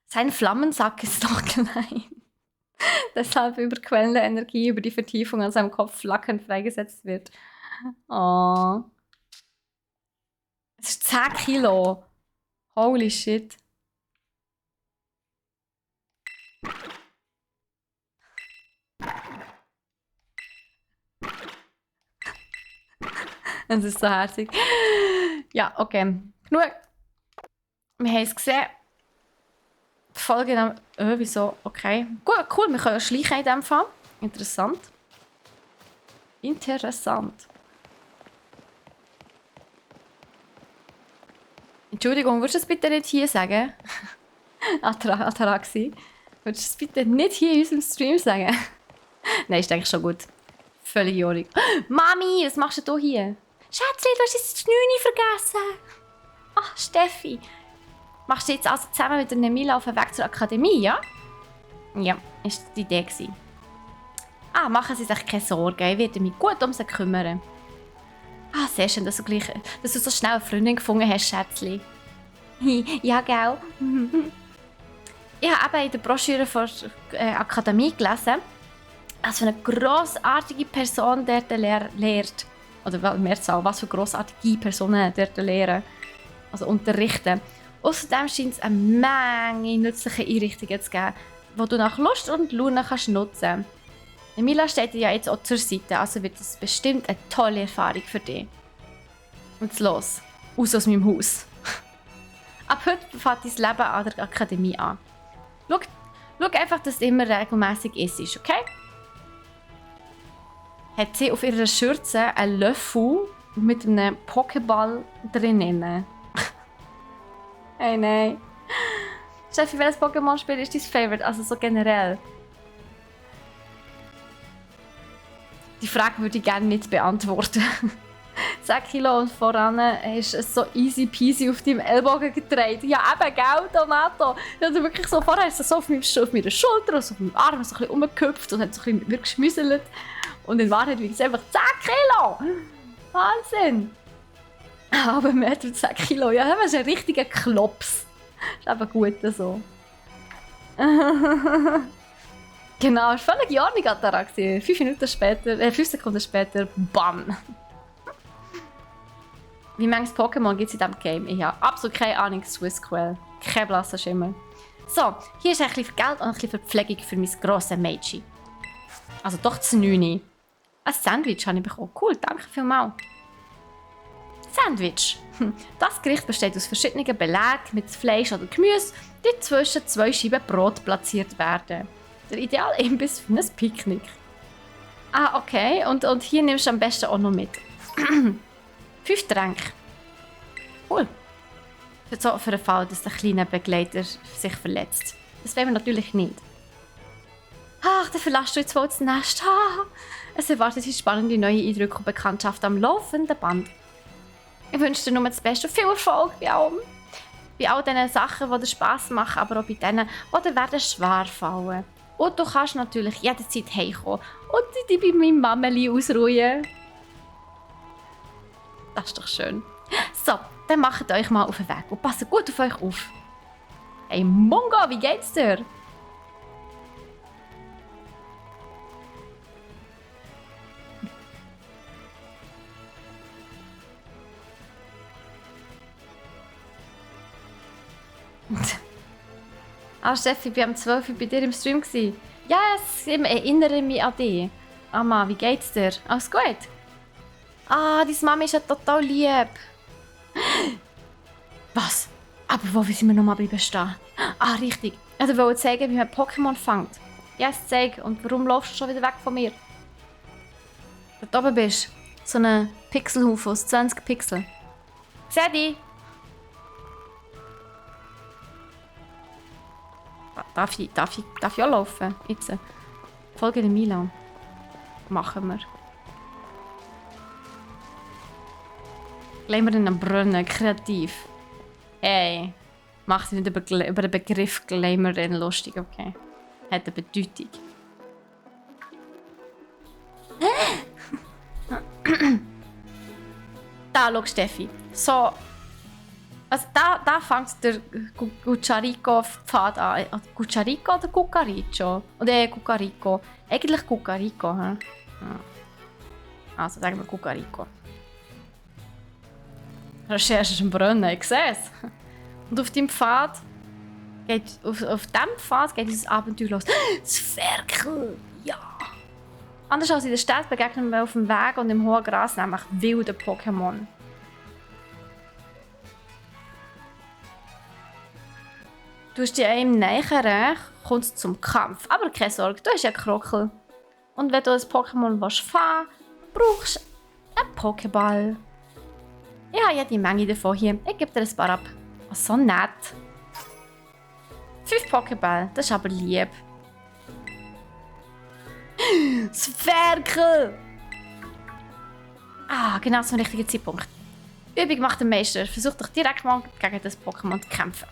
[SPEAKER 1] Sein Flammensack ist noch klein. Deshalb über quellende Energie über die Vertiefung an seinem Kopf flackernd freigesetzt wird. Oh. Es ist 10 Kilo. Holy shit. Es ist so herzig. Ja, okay. Genug. Wir haben es gesehen. Die Folge wieso? Okay. Gut, cool. Wir können ja schleichen in diesem Fall. Interessant. Entschuldigung, würdest du es bitte nicht hier sagen? Ataraxi. Würdest du es bitte nicht hier in unserem Stream sagen? Nein, ist eigentlich schon gut. Völlig jorig. Mami, was machst du hier? Schätzchen, du hast jetzt das 9 vergessen. Ach, Steffi. Machst du jetzt also zusammen mit der Nemila auf den Weg zur Akademie, ja? Ja, ist die Idee gewesen. Ah, machen Sie sich keine Sorgen. Ich werde mich gut um sie kümmern. Ah, sehr schön, dass du so schnell eine Freundin gefunden hast, Schätzchen. Ja, gell? Ich habe eben in der Broschüre von der Akademie gelesen, was für eine grossartige Person dort lehrt. Oder Mehrzahl, was für grossartige Personen dort lehren. Also unterrichten. Außerdem scheint es eine Menge nützliche Einrichtungen zu geben, die du nach Lust und Laune kannst nutzen. Mila steht dir ja jetzt auch zur Seite, also wird das bestimmt eine tolle Erfahrung für dich. Und jetzt los, aus meinem Haus. Ab heute fängt dein Leben an der Akademie an. Schau einfach, dass es immer regelmäßig ist, okay? Hat sie auf ihrer Schürze einen Löffel mit einem Pokéball drinnen. Hey, nein. Steffi, welches Pokémon-Spiel ist dein Favorite? Also so generell. Die Frage würde ich gerne nicht beantworten. 10 Kilo und voran ist es so easy peasy auf deinem Ellbogen getragen. Ja, eben, gell, Donato. Also wirklich so, vorher ist es so auf meiner Schulter und so auf meinem Arm so ein bisschen rumgehüpft und hat so ein bisschen geschmüsselt. Und in Wahrheit wiegt es einfach 10 Kilo. Wahnsinn. Aber mehr als 10 Kilo, ja, das ist ein richtiger Klops. Das ist eben gut so. Genau, ist völlig in Ordnung, Ataraxi. 5 Sekunden später, bam. Wie manches Pokémon gibt es in diesem Game? Ich habe absolut keine Ahnung, Swissquell. Kein blasser Schimmer. So, hier ist ein bisschen Geld und ein bisschen Verpflegung für mein grosses Mädchen. Also doch das 9. Ein Sandwich habe ich bekommen. Cool, danke vielmals. Sandwich. Das Gericht besteht aus verschiedenen Belägen mit Fleisch oder Gemüse, die zwischen 2 Scheiben Brot platziert werden. Der ideale Imbiss für ein Picknick. Ah, okay. Und hier nimmst du am besten auch noch mit. 5 Tränke. Cool. Für den Fall, dass der kleine Begleiter sich verletzt. Das wollen wir natürlich nicht. Ach, dann verlässt du jetzt wohl das Nest. Es erwartet dich spannende neue Eindrücke und Bekanntschaft am laufenden Band. Ich wünsche dir nur das Beste und viel Erfolg bei all diesen Sachen, die dir Spass machen, aber auch bei denen, die dir werden schwer fallen. Und du kannst natürlich jederzeit heimkommen und dich bei meinem Mameli ausruhen. Das ist doch schön. So, dann macht euch mal auf den Weg und passt gut auf euch auf. Hey Mongo, wie geht's dir? Ah, Steffi, ich war am 12 Uhr bei dir im Stream. Yes, ich erinnere mich an dich. Mama, wie geht's dir? Alles gut? Ah, deine Mama ist ja total lieb. Was? Aber wo sind wir nochmal bleiben stehen? Ah, richtig. Ich wollte zeigen, wie man Pokémon fängt. Yes, zeig. Und warum laufst du schon wieder weg von mir? Dort oben bist. So ein Pixelhaufen aus 20 Pixeln. Seh dich! Darf ich auch laufen? Jetzt. Folge dem Milan. Machen wir. Gleich wir in einen Brunnen. Kreativ. Hey. Mach dich nicht über den Begriff Gleimerin lustig, okay? Hat eine Bedeutung. Da, schau Steffi. So. Also da fängt der Gucciarico-Pfad an. Gucciarico oder Cucarico? Oder Cucarico? Eigentlich Cucarico, hm? Also sagen wir Cucarico. Recherche ist ein Brunnen, ich sehe es. Und auf diesem Pfad geht dieses Abenteuer los. Das Ferkel! Ja! Anders als in der Stadt begegnen wir auf dem Weg und im hohen Gras nämlich wilde Pokémon. Du hast dich einem nähern, kommt es zum Kampf. Aber keine Sorge, du hast ja Krokel. Und wenn du ein Pokémon fangen willst, brauchst du einen Pokéball. Ich habe ja die Menge davon hier. Ich gebe dir ein paar ab. Oh, so nett. 5 Pokéball, das ist aber lieb. Zwerkel! Ah, genau zum richtigen Zeitpunkt. Übung macht den Meister. Versuch doch direkt mal gegen das Pokémon zu kämpfen.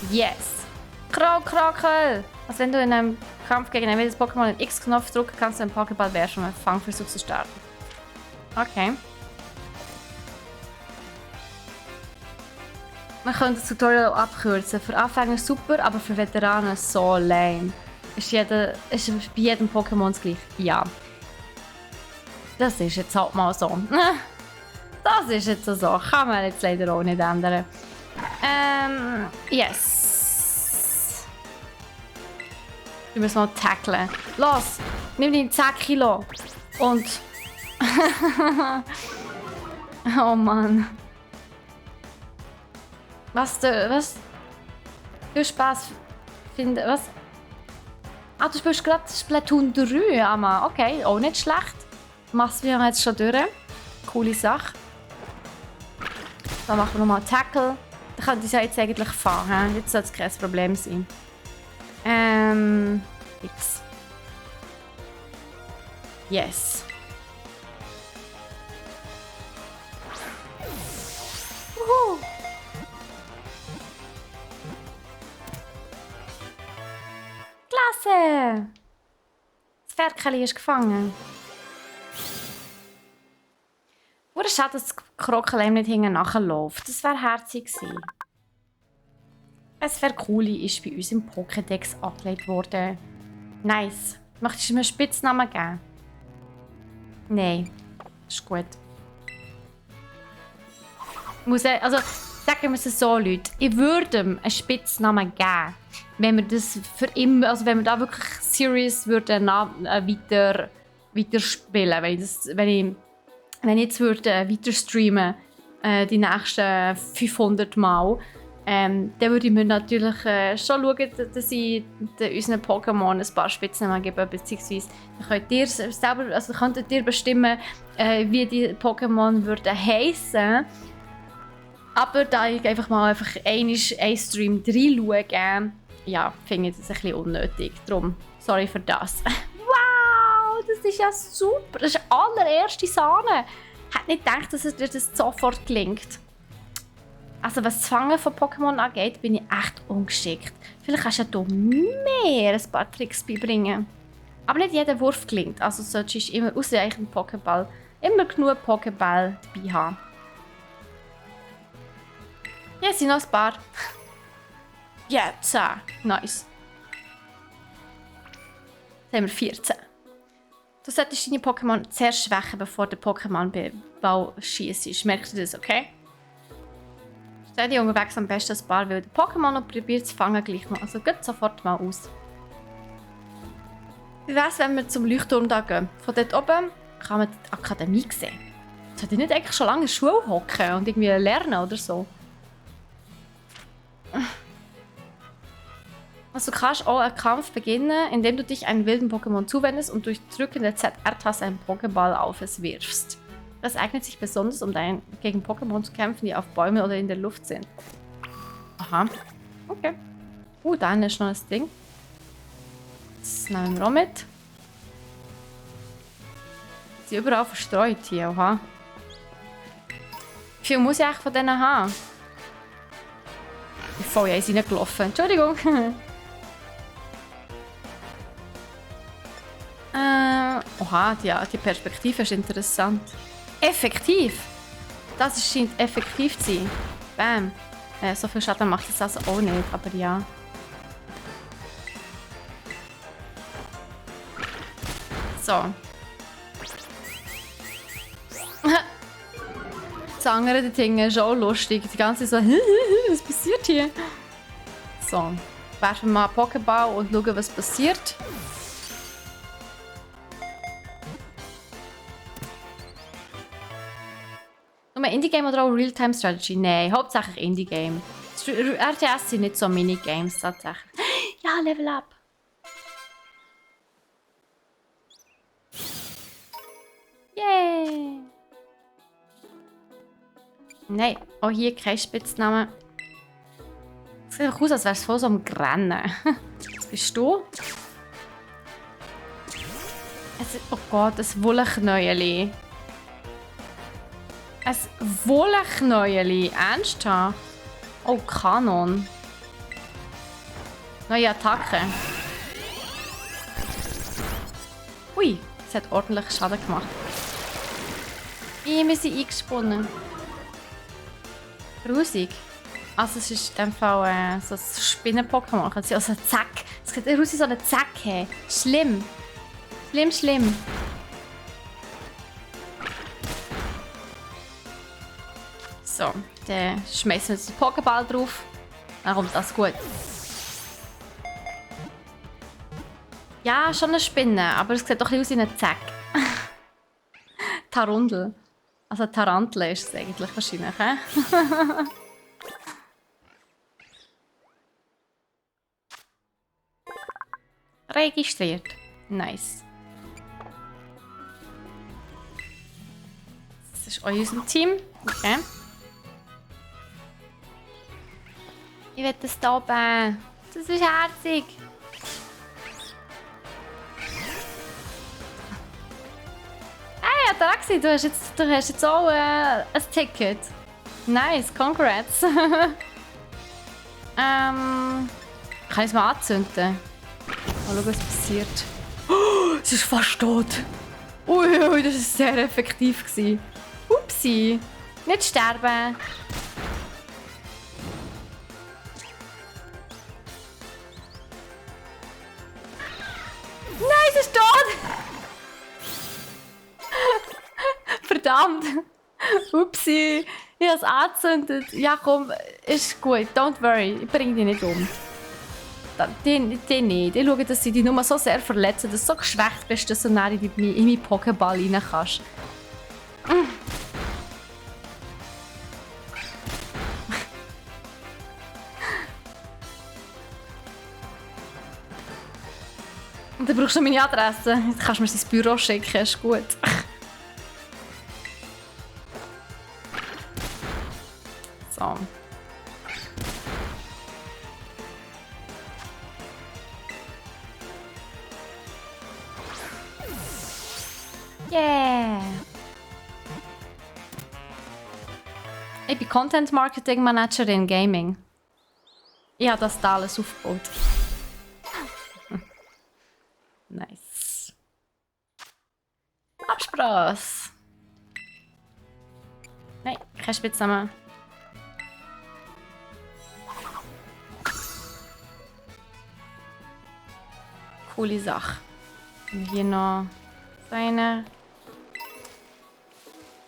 [SPEAKER 1] Yes! Krokel! Also wenn du in einem Kampf gegen ein wildes Pokémon den X-Knopf drücken kannst, du einen Pokéball werfen und einen Fangversuch zu starten. Okay. Man könnte das Tutorial abkürzen. Für Anfänger super, aber für Veteranen so lame. Ist bei jedem Pokémon das gleiche? Ja. Das ist jetzt halt mal so. Das ist jetzt so. Kann man jetzt leider auch nicht ändern. Yes. Wir müssen mal tackeln. Los! Nimm deine 10 Kilo. Und... oh Mann. Was? Du Spaß finden. Was? Ah, du spielst gerade Splatoon 3, Amma. Okay, auch nicht schlecht. Machst du jetzt schon durch. Coole Sache. Dann machen wir nochmal einen Tackle. Dann könnte ich ja jetzt eigentlich fahren. Jetzt soll es kein Problem sein. X. Yes. Wuhu. Klasse! Das Ferkel ist gefangen. Oder schade, dass das Krokel ihm nicht hinten nachläuft. Das wäre herzig gewesen. Ein Ferkuli ist bei uns im Pokédex angelegt worden. Nice. Möchtest du mir einen Spitznamen geben? Nein. Ist gut. Also, sagen wir es so, Leute. Ich würde ihm einen Spitznamen geben, wenn wir das für immer, also wenn wir da wirklich serious würden weiter spielen. Wenn ich jetzt würde weiter streamen, die nächsten 500 Mal, dann würde ich mir natürlich schon schauen, dass ich unseren Pokémon ein paar Spitznamen gebe, beziehungsweise könntet ihr bestimmen, wie die Pokémon würden heissen. Aber da ich einfach mal einen Stream reinschaue, ja, finde ich das ein bisschen unnötig. Darum, sorry für das. Wow, das ist ja super. Das ist die allererste Sahne. Ich hätte nicht gedacht, dass es dir das sofort gelingt. Also was das Fangen von Pokémon angeht, bin ich echt ungeschickt. Vielleicht kannst du ja mehr ein paar Tricks beibringen. Aber nicht jeder Wurf gelingt. Also solltest du immer ausreichend Pokéball, immer genug Pokéball dabei haben. Ja, sind noch ein paar. Ja, 10. Nice. Jetzt haben wir 14. Du solltest deine Pokémon zuerst schwächen, bevor der Pokémon-Ball schießt. Merkst du das, okay? Stell dir unterwegs am besten ein paar wilde Pokémon und probier zu fangen gleich noch. Also geht sofort mal aus. Wie wär's, wenn wir zum Leuchtturm da gehen? Von dort oben kann man die Akademie sehen. Sollte ich nicht eigentlich schon lange in der Schule hocken und irgendwie lernen oder so? Also du kannst auch einen Kampf beginnen, indem du dich einem wilden Pokémon zuwendest und durch Drücken der ZR-Taste einen Pokéball auf es wirfst. Das eignet sich besonders, um gegen Pokémon zu kämpfen, die auf Bäumen oder in der Luft sind. Aha. Okay. Da ist noch das Ding. Das nehmen wir auch mit. Sie sind überall verstreut hier, oha. Wie viel muss ich eigentlich von denen haben? Ich bin voll in reingelaufen. Entschuldigung. Oha, die Perspektive ist interessant. Effektiv! Das scheint effektiv zu sein. Bam. So viel Schaden macht es also auch nicht, aber ja. So. Das andere Dinge ist auch lustig. Die ganze Zeit so, was passiert hier? So. Werfen wir mal einen Pokéball und schauen, was passiert. Nur Indie-Game oder auch Real-Time-Strategy? Nein, hauptsächlich Indie-Game. RTS sind nicht so Minigames tatsächlich. Ja, Level Up! Yay! Nein, auch hier kein Spitzname. Es sieht doch aus, als wärst du voll so am Rennen. Was bist du? Oh Gott, ein Wollknäueli. Ein Wollknäueli? Ernsthaft? Oh, Kanon. Neue Attacke. Ui, es hat ordentlich Schaden gemacht. Wir sind eingesponnen. Grusig. Also es ist in dem Fall so ein Spinnen-Pokémon. Also ein Zack. Es sieht aus wie so eine Zacke. Schlimm. Schlimm, schlimm. So, dann schmeißen wir jetzt den Pokéball drauf. Dann kommt das gut. Ja, schon eine Spinne, aber es sieht doch ein bisschen aus wie eine Zack. Tarundel. Also Tarantel ist es eigentlich wahrscheinlich, hä? Registriert. Nice. Das ist auch unser Team. Okay. Ich will das da oben. Das ist herzig. Hey, Taxi, du hast jetzt auch ein Ticket. Nice, congrats. Kann ich es mal anzünden? Mal schauen, was passiert. Oh, es ist fast tot. Ui, das war sehr effektiv. Upsi. Nicht sterben. Nein, es ist tot! Verdammt! Upsi! Ich habe es angezündet. Ja, komm, ist gut. Don't worry. Ich bringe dich nicht um. Den nicht. Ich schaue, dass sie dich nur so sehr verletzen, dass du so geschwächt bist, dass du in meinen Pokéball rein kannst. Und dann brauchst du meine Adresse. Jetzt kannst du mir ins Büro schicken, ist gut. So. Yeah! Ich bin Content Marketing Manager in Gaming. Ich habe das da alles aufgebaut. Nice. Abspraß! Nein, kein Spitzname. Coole Sache. Und hier noch eine.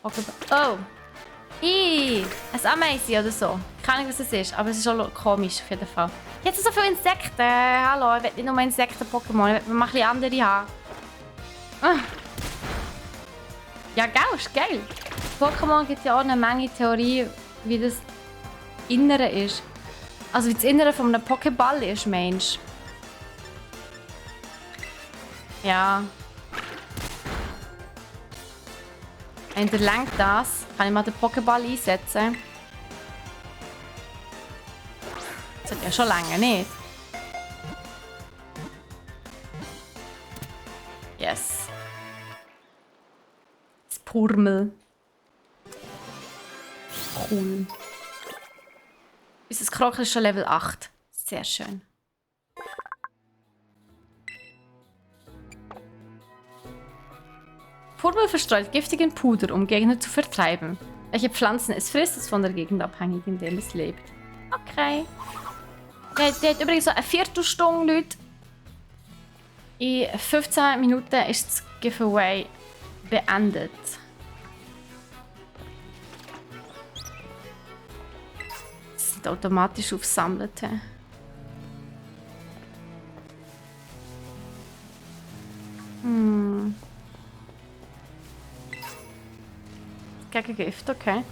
[SPEAKER 1] Oh! Ein Ameisen oder so. Keine Ahnung, was es ist, aber es ist schon komisch auf jeden Fall. Jetzt so viele Insekten. Hallo, ich will nicht nur Insekten-Pokémon, ich will mal ein bisschen andere haben. Ja, geil, ist geil. Pokémon gibt ja auch eine Menge Theorie, wie das Innere ist. Also wie das Innere von einem Pokéball ist, Mensch. Ja. Wenn der lenkt das, kann ich mal den Pokéball einsetzen. Das hat ja schon lange nicht. Yes. Das Purmel. Cool. Unser Krokel ist schon Level 8. Sehr schön. Purmel verstreut giftigen Puder, um Gegner zu vertreiben. Welche Pflanzen es frisst, ist von der Gegend abhängig, in der es lebt. Okay. Der hat übrigens so eine Viertelstunde, Leute. In 15 Minuten ist das Giveaway beendet. Das sind automatisch aufsammelte. Gegen Gift, okay.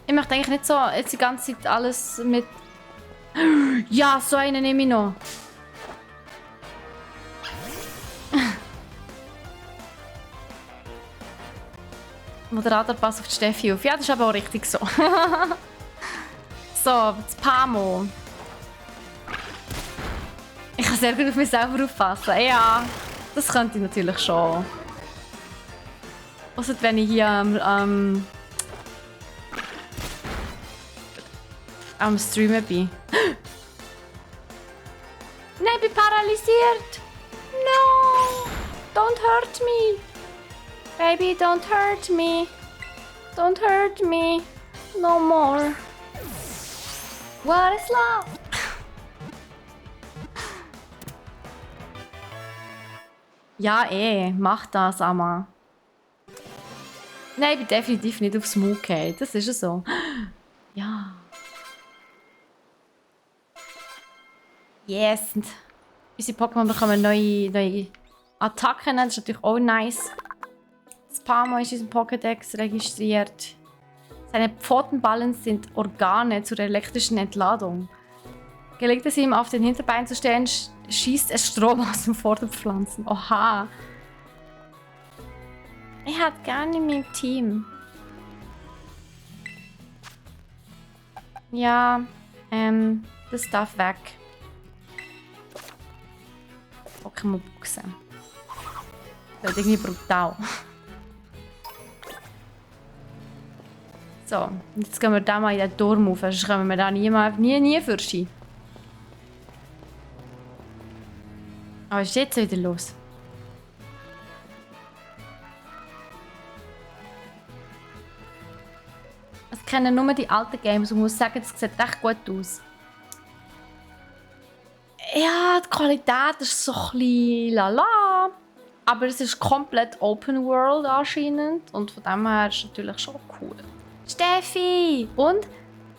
[SPEAKER 1] Ich möchte eigentlich nicht so jetzt die ganze Zeit alles mit... Ja, so einen nehme ich noch. Moderator passt auf die Steffi auf. Ja, das ist aber auch richtig so. So, das Pamo. Ich kann sehr gut auf mich selber aufpassen. Ja, das könnte ich natürlich schon. Ausser wenn ich hier am Streamen bin. Nein, ich bin paralysiert! No! Don't hurt me! Baby, don't hurt me! Don't hurt me! No more! What is love? Ja, mach das, Amma. Nein, ich bin definitiv nicht aufs Maul gefallen. Das ist ja so. Ja. Yes. Und unsere Pokémon bekommen neue Attacken. Das ist natürlich auch nice. Das Pamo ist in unserem Pokédex registriert. Seine Pfotenballen sind Organe zur elektrischen Entladung. Gelingt es ihm, auf den Hinterbeinen zu stehen, schießt es Strom aus den Vorderpflanzen. Oha. Ich hätte gerne in meinem Team. Ja, das darf weg. Pokémon-Buchse. Das ist irgendwie brutal. So, jetzt gehen wir da mal in den Turm auf, sonst kommen wir da nie fürschen. Aber was ist jetzt wieder los? Ich kenne nur die alten Games und muss sagen, es sieht echt gut aus. Ja, die Qualität ist so ein bisschen lala. Aber es ist komplett Open World anscheinend. Und von dem her ist es natürlich schon cool. Steffi! Und?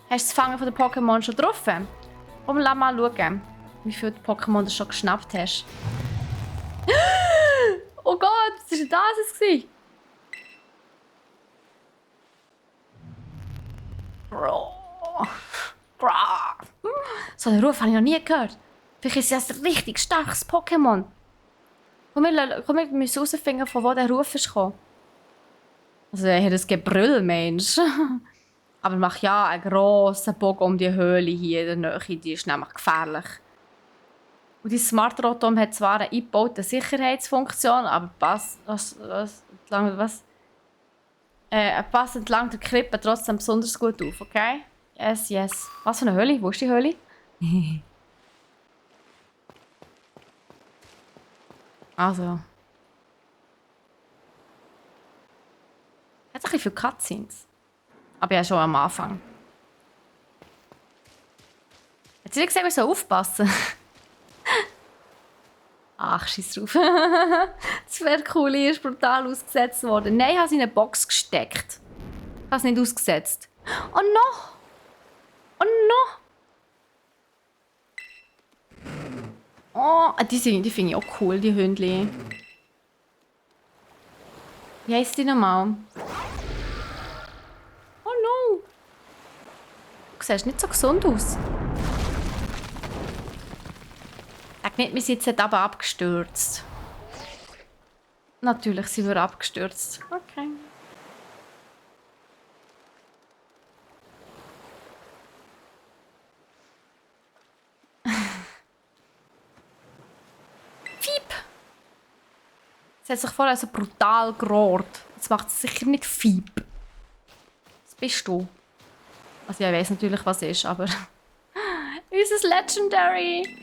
[SPEAKER 1] Hast du das Fangen von den Pokémon schon getroffen? Komm, lass mal schauen, wie viele Pokémon du schon geschnappt hast. Oh Gott, was war das? So einen Ruf habe ich noch nie gehört. Vielleicht ist es ein richtig starkes Pokémon. Komm, wir müssen herausfinden, von wo der Ruf ist gekommen. Also, er hat ein Gebrüll, Mensch. Aber mach ja einen grossen Bogen um die Höhle hier in der Nähe. Die ist nämlich gefährlich. Und die Smart Rotom hat zwar eine eingebaute Sicherheitsfunktion, aber passt entlang der Krippe trotzdem besonders gut auf, okay? Yes, yes. Was für eine Höhle? Wo ist die Höhle? Also. Hat ein bisschen viele Cutscenes. Aber ja, schon am Anfang. Hat sie dir gesagt, wir sollen aufpassen? Ach, scheiß drauf. Das wäre cool, hier ist brutal ausgesetzt worden. Nein, ich habe sie in eine Box gesteckt. Ich habe es nicht ausgesetzt. Oh no! Oh no! Oh, die finde ich auch cool, die Hündli. Wie heisst die nochmal? Oh no! Du siehst nicht so gesund aus. Sag nicht, wir sind jetzt aber abgestürzt. Natürlich sind wir abgestürzt. Okay. Fiep! Es hat sich vorher so brutal gerohrt. Jetzt macht es sicher nicht Fiep. Was bist du? Also ja, ich weiss natürlich, was es ist, aber... Unser Legendary!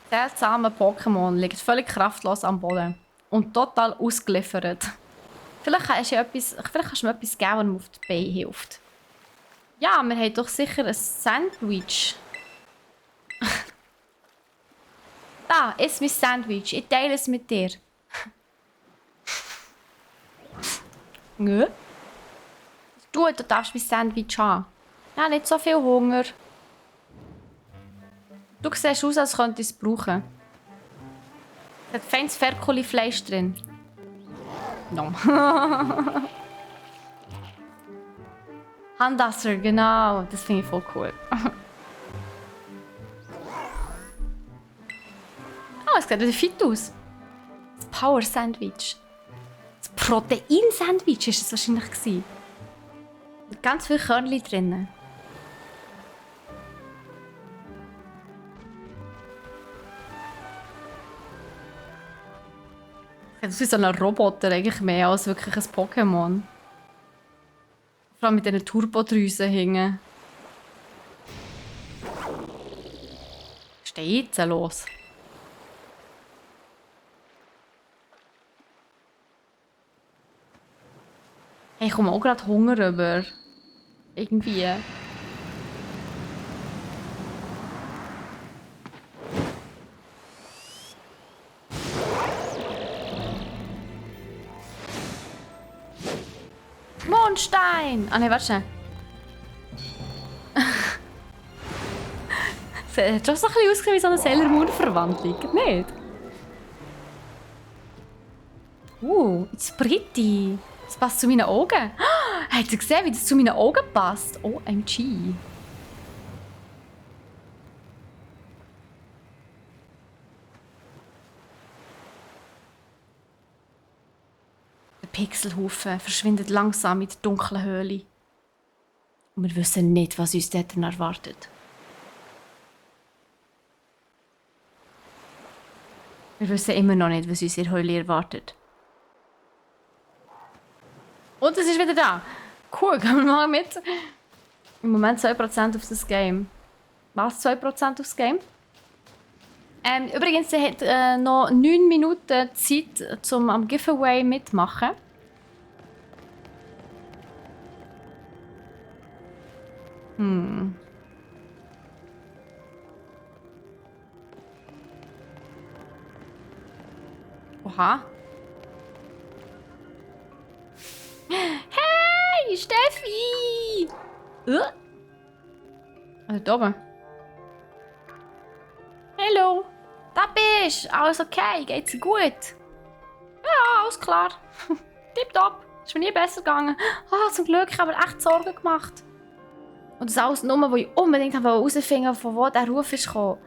[SPEAKER 1] Seltsame Pokémon liegt völlig kraftlos am Boden. Und total ausgeliefert. Vielleicht kannst du mir etwas geben, das mir auf die Beine hilft. Ja, wir haben doch sicher ein Sandwich. Da, iss mein Sandwich. Ich teile es mit dir. Nö. Du darfst mein Sandwich haben. Ja, nicht so viel Hunger. Du siehst aus, als könnte ich es brauchen. Es hat feines Ferkoli-Fleisch drin. Nom. Handasser, genau. Das finde ich voll cool. Oh, es sieht wieder fit aus. Das Power Sandwich. Das Protein Sandwich war es wahrscheinlich gewesen. Mit ganz viel Körnchen drin. Das ist so ein Roboter eigentlich mehr als wirklich ein Pokémon. Vor allem mit diesen Turbodrüsen hängen. Was ist denn jetzt los? Hey, ich komme auch gerade Hunger über. Irgendwie. Mondstein! Ah ne, warte schnell. Es hat schon so ein bisschen ausgesehen wie so eine Sailor Moon-Verwandlung, nicht? It's pretty. Das passt zu meinen Augen. Habt ihr gesehen, wie das zu meinen Augen passt? OMG. Der Pixelhaufen verschwindet langsam in der dunklen Höhle. Und wir wissen nicht, was uns dort erwartet. Wir wissen immer noch nicht, was uns in der Höhle erwartet. Und es ist wieder da. Cool, gehen wir mal mit. Im Moment 2% auf das Game. Was? 2% aufs Game? Übrigens, ihr habt noch 9 Minuten Zeit, um am Giveaway mitmachen. Oha. Hey, Steffi! Also da oben. Hallo. Da bist du. Alles okay? Geht's dir gut? Ja, alles klar. Tipptopp. Ist mir nie besser gegangen. Zum Glück. Ich habe mir echt Sorgen gemacht. Und das alles nur, weil ich unbedingt herausfinden wollte, von wo der Ruf ist gekommen.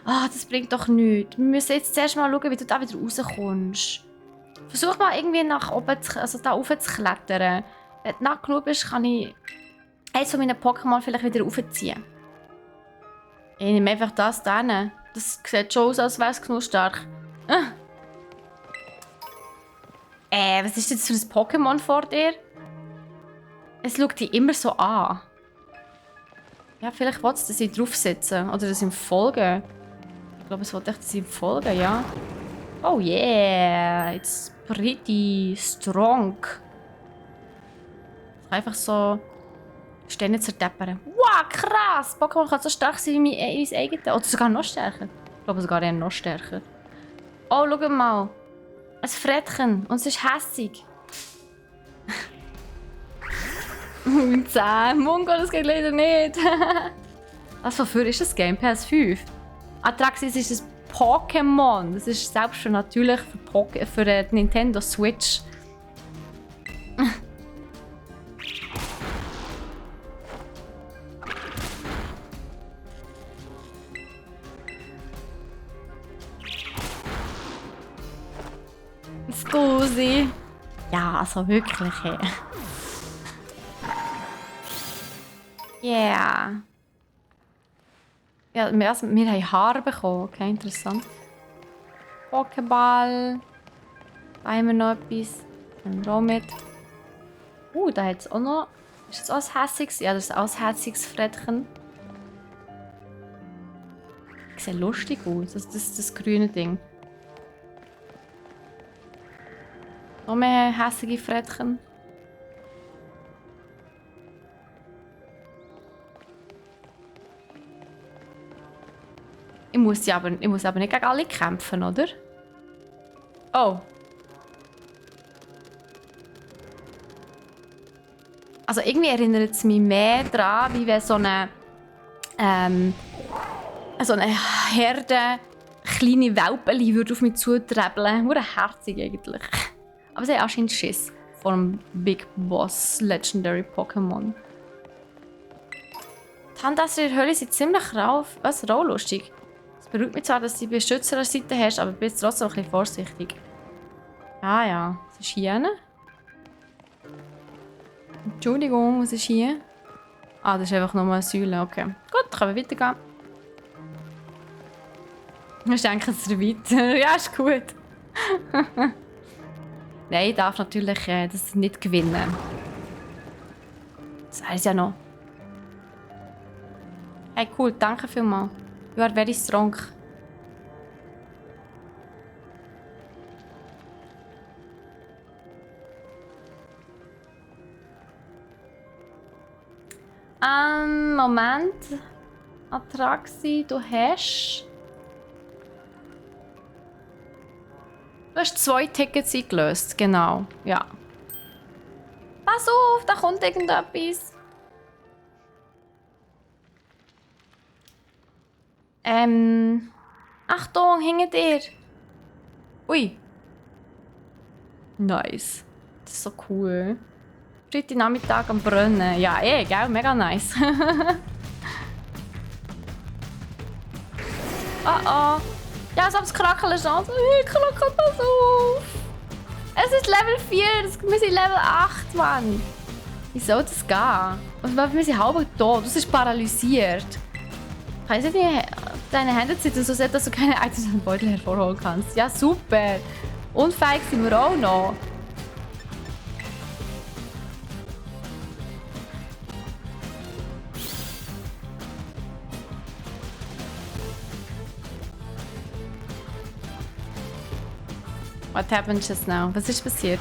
[SPEAKER 1] Das bringt doch nichts. Wir müssen jetzt zuerst mal schauen, wie du da wieder rauskommst. Versuch mal irgendwie nach oben, also da rauf zu klettern. Wenn du nah genug bist, kann ich eins von meinen Pokémon vielleicht wieder raufziehen. Ich nehme einfach das da hin. Das sieht schon aus, als wäre es genug stark. Was ist das für ein Pokémon vor dir? Es schaut dich immer so an. Ja, vielleicht will es, dass ich draufsitze. Oder dass ich ihm folge. Ich glaube, es wollte echt, dass ich ihm folge, ja. Oh yeah, it's pretty strong. Einfach so Steine zerdeppern. Wow, krass! Pokémon kann so stark sein wie mein eigenes. Oder sogar noch stärker. Ich glaube sogar eher noch stärker. Oh, schau mal. Ein Frettchen. Und es ist hässig. 10. Mungo, das geht leider nicht. Was wofür ist das Game? PS5? Atraxis ist ein Pokémon. Das ist selbst schon natürlich für die Nintendo Switch. Scusi. Ja, also wirklich. Yeah. Ja, wir haben Haare bekommen. Okay, interessant. Pokéball. Da haben wir noch etwas. Nehmen wir auch mit. Da hat es auch noch... Ist das auch ein hässiges? Ja, das ist auch ein hässiges Frettchen. Sieht lustig aus. Das grüne Ding. Noch mehr hässige Frettchen. Ich muss aber nicht gegen alle kämpfen, oder? Oh. Also irgendwie erinnert es mich mehr daran, wie wenn so eine Herde kleine Welpen würde auf mich zuträbeln. Nur herzig eigentlich. Aber sie haben anscheinend Schiss vor dem Big Boss Legendary Pokémon. Die Handtasser in der Höhle sind ziemlich rauf. Was? Raulustig. Es beruhigt mich zwar, dass du die Beschützer an der Seite hast, aber du bist trotzdem ein bisschen vorsichtig. Ah ja, was ist hier? Entschuldigung, was ist hier? Ah, das ist einfach nochmal eine Säule, okay. Gut, können wir weitergehen. Ich denke, es ist weiter. Ja, ist gut. Nein, ich darf natürlich das nicht gewinnen. Das heisst ja noch. Hey, cool, danke vielmals. You are very strong. Moment. Atraxi, du hast 2 Tickets eingelöst, genau. Ja. Pass auf, da kommt irgendetwas. Achtung, hinter dir. Ui. Nice. Das ist so cool. Dritte Nachmittag am Brennen. Ja, gell? Mega nice. Oh. Ja, es ist Krackeln schon. Krackeln, pass auf. Es ist Level 4. Wir sind Level 8, Mann. Wie soll das gehen? Also, wir sind halb tot. Du bist paralysiert. Kannst du deine Hände ziehen, so sehr, dass du keine einzelnen Beutel hervorholen kannst? Ja, super. Unfähig sind wir auch noch. What happened just now? Was ist passiert?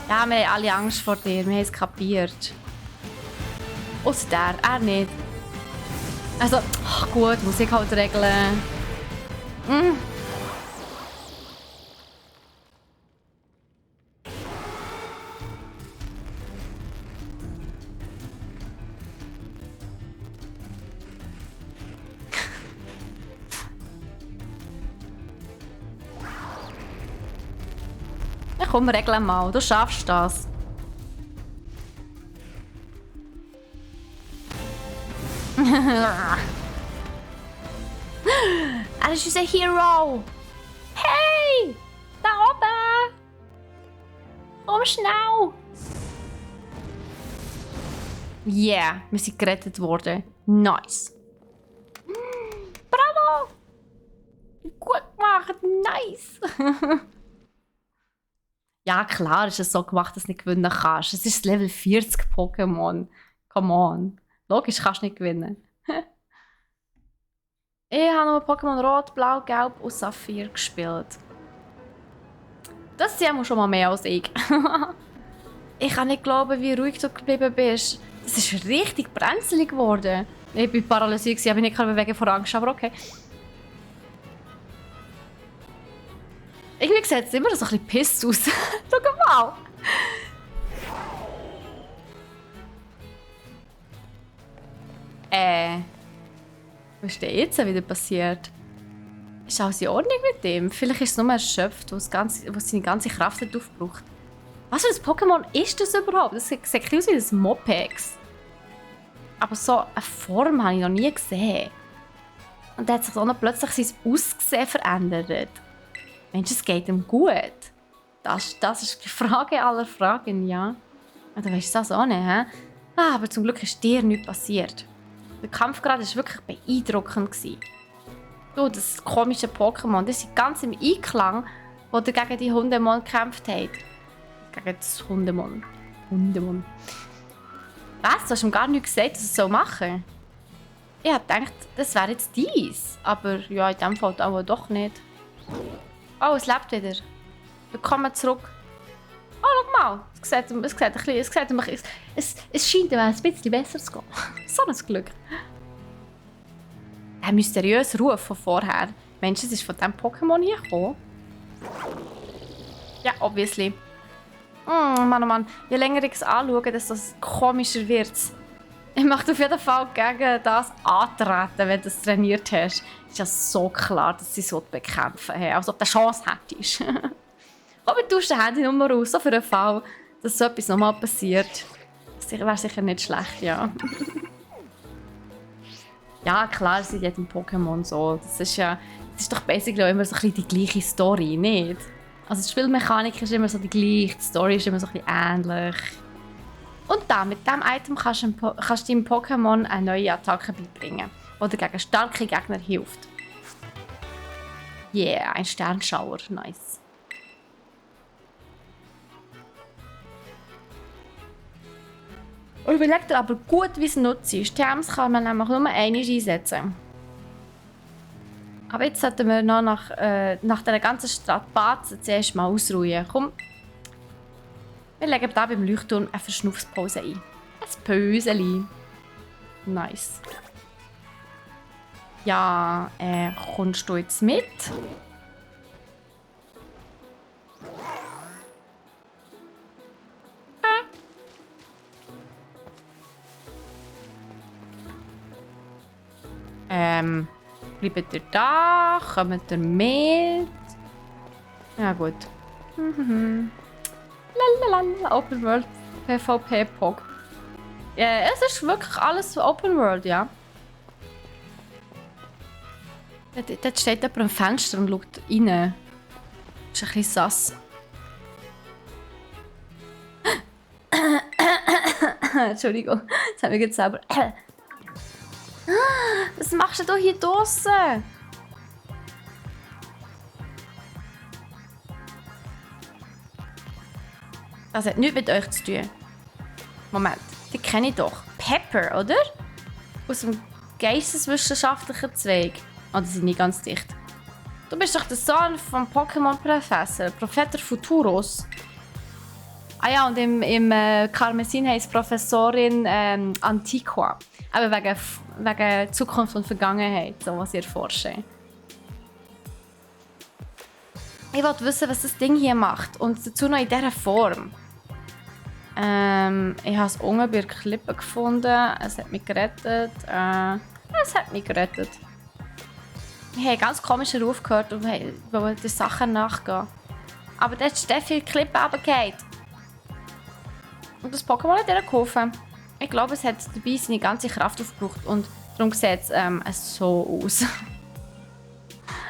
[SPEAKER 1] Ja, wir haben alle Angst vor dir. Wir haben es kapiert. Ausser er nicht. Also, gut, muss ich halt regeln. Ja, komm, regle mal. Du schaffst das. Er ist unser Hero! Hey! Da oben! Komm schnell! Yeah, wir sind gerettet worden. Nice! Bravo! Gut gemacht! Nice! Ja, klar ist es so gemacht, dass du nicht gewinnen kannst. Es ist das Level 40 Pokémon. Come on. Logisch kannst du nicht gewinnen. Ich habe noch Pokémon Rot, Blau, Gelb und Saphir gespielt. Das ist schon mal mehr als ich. Ich kann nicht glauben, wie ruhig du geblieben bist. Das ist richtig brenzlig geworden. Ich war paralysiert, ich habe mich nicht bewegen vor Angst, aber okay. Irgendwie sieht es immer so ein bisschen piss aus. Schau mal. Was ist denn jetzt wieder passiert? Ist alles in Ordnung mit dem? Vielleicht ist es nur erschöpft, wo seine ganze Kraft nicht aufbraucht. Was für ein Pokémon ist das überhaupt? Das sieht ein bisschen aus wie ein Mopex. Aber so eine Form habe ich noch nie gesehen. Und dann hat sich auch noch plötzlich sein Aussehen verändert. Mensch, es geht ihm gut. Das ist die Frage aller Fragen, ja. Oder weißt du das auch nicht, hä? Aber zum Glück ist dir nichts passiert. Der Kampf gerade war wirklich beeindruckend. Du, das komische Pokémon, das ist ganz im Einklang, wo ihr gegen die Hundemon gekämpft habt. Gegen das Hundemon. Was? Du hast ihm gar nicht gesagt, dass er es so machen soll? Ich hab gedacht, das wäre jetzt dies. Aber ja, in dem Fall auch doch nicht. Oh, es lebt wieder. Willkommen zurück. Oh, schau mal. Es scheint ihm ein bisschen besser zu gehen. So ein Glück. Der mysteriöse Ruf von vorher. Mensch, es ist von diesem Pokémon hier gekommen. Ja, obviously. Mann, oh Mann. Je länger ich es anschaue, desto komischer wird es. Ich möchte auf jeden Fall gegen das antreten, wenn du es trainiert hast. Es ist ja so klar, dass sie so bekämpfen haben, als ob du eine Chance hättest. Aber du tauschst dein Handy nur aus, so für den Fall, dass so etwas nochmal passiert. Das wäre sicher nicht schlecht, ja. Ja, klar, es ist in jedem Pokémon so. Das ist doch basically auch immer so ein bisschen die gleiche Story, nicht? Also die Spielmechanik ist immer so die gleiche, die Story ist immer so ein bisschen ähnlich. Und dann, mit diesem Item kannst du deinem Pokémon eine neue Attacke beibringen, die dir gegen starke Gegner hilft. Yeah, ein Sternschauer, nice. Und überleg dir aber gut, wie es nutzt. TMs kann man nämlich nur einmal einsetzen. Aber jetzt sollten wir noch nach dieser ganzen Strapaze zuerst mal ausruhen. Komm, wir legen da beim Leuchtturm eine Verschnaufspause ein. Ein Päuseli. Nice. Ja, kommst du jetzt mit? Bleibt ihr da? Kommt ihr mit? Ja gut. Lalalala, Open World PvP Pog. Ja, es ist wirklich alles Open World, ja. Dort steht jemand am Fenster und schaut rein. Das ist ein bisschen sass. Entschuldigung, das haben wir jetzt selber. Was machst du hier draussen? Das hat nichts mit euch zu tun. Moment, die kenne ich doch. Pepper, oder? Aus dem geisteswissenschaftlichen Zweig. Oh, die sind nicht ganz dicht. Du bist doch der Sohn vom Pokémon-Professor, Professor Futuros. Ah ja, und im Karmesin heisst Professorin Antiqua. Aber wegen Zukunft und Vergangenheit, so was ihr forscht. Ich wollte wissen, was das Ding hier macht. Und dazu noch in dieser Form. Ich habe es unten bei der Klippe gefunden. Es hat mich gerettet. Es hat mich gerettet. Ich habe einen ganz komischen Ruf gehört und wollte den Sachen nachgehen. Aber dort ist Steffi in die Klippe runtergefallen. Und das Pokémon hat ihr geholfen. Ich glaube, es hat dabei seine ganze Kraft aufgebraucht und darum sieht es so aus.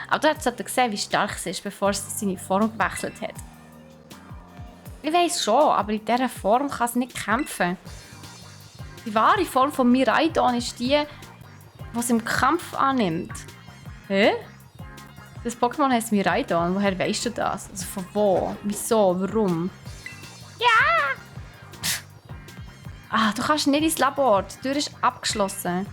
[SPEAKER 1] Aber du hast gesehen, wie stark es ist, bevor es seine Form gewechselt hat. Ich weiss schon, aber in dieser Form kann es nicht kämpfen. Die wahre Form von Miraidon ist die, die es im Kampf annimmt. Hä? Das Pokémon heisst Miraidon. Woher weißt du das? Also von wo? Wieso? Warum? Ja! Ah, du kannst nicht ins Labor. Die Tür ist abgeschlossen.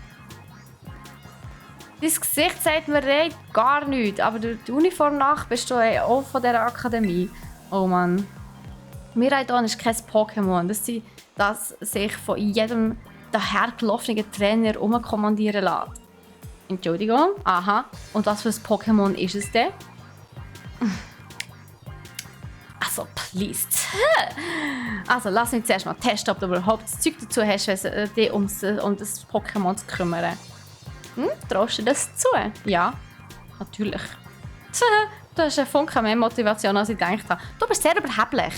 [SPEAKER 1] Dein Gesicht sagt mir gar nichts. Aber durch die Uniform nach bist du auch von dieser Akademie. Oh Mann. Miraidon ist kein Pokémon. Das sich von jedem dahergelaufenen Trainer umkommandieren lässt. Entschuldigung. Aha. Und was für ein Pokémon ist es denn? Also, please. Also, lass mich zuerst mal testen, ob du überhaupt das Zeug dazu hast, dich um das Pokémon zu kümmern. Traust du dir das zu? Ja, natürlich. Du hast einen Funken mehr Motivation, als ich gedacht habe. Du bist sehr überheblich.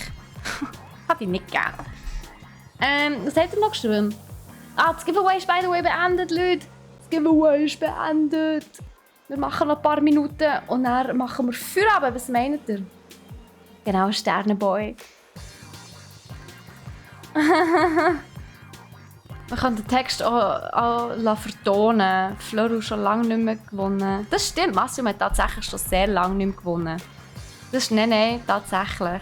[SPEAKER 1] Hat ich nicht gegeben. Was hat er noch geschrieben? Das Giveaway ist by the way beendet, Leute. Das Giveaway ist beendet. Wir machen noch ein paar Minuten und dann machen wir Feierabend. Was meint ihr? Genau, Sternenboy. Man kann den Text auch vertonen. Fleur schon lange nicht mehr gewonnen. Das stimmt, Massimo hat tatsächlich schon sehr lange nicht mehr gewonnen. Das ist nein, tatsächlich.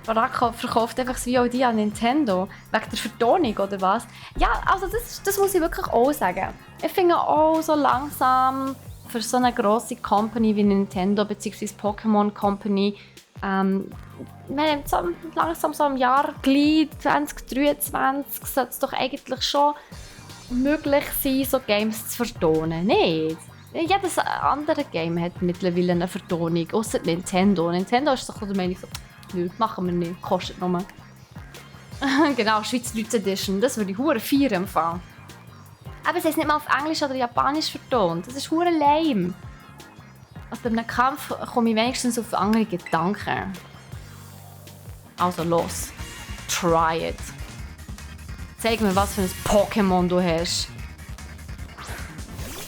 [SPEAKER 1] Baraka verkauft einfach das VOD an Nintendo. Wegen der Vertonung, oder was? Ja, also das muss ich wirklich auch sagen. Ich finde auch so langsam für so eine grosse Company wie Nintendo bzw. Pokémon Company wir haben so langsam so im Jahr gleich 2023 sollte es doch eigentlich schon möglich sein, so Games zu vertonen. Nicht? Jedes andere Game hat mittlerweile eine Vertonung, außer Nintendo. Nintendo ist doch der Meinung so, nö, machen wir nicht, kostet nur. Genau, Schweizerdeutsch Edition, das würde ich hure feiern im Fall. Aber es ist nicht mal auf Englisch oder Japanisch vertont, das ist hure lame. Also bei einem Kampf komme ich wenigstens auf andere Gedanken. Also los, try it. Zeig mir, was für ein Pokémon du hast.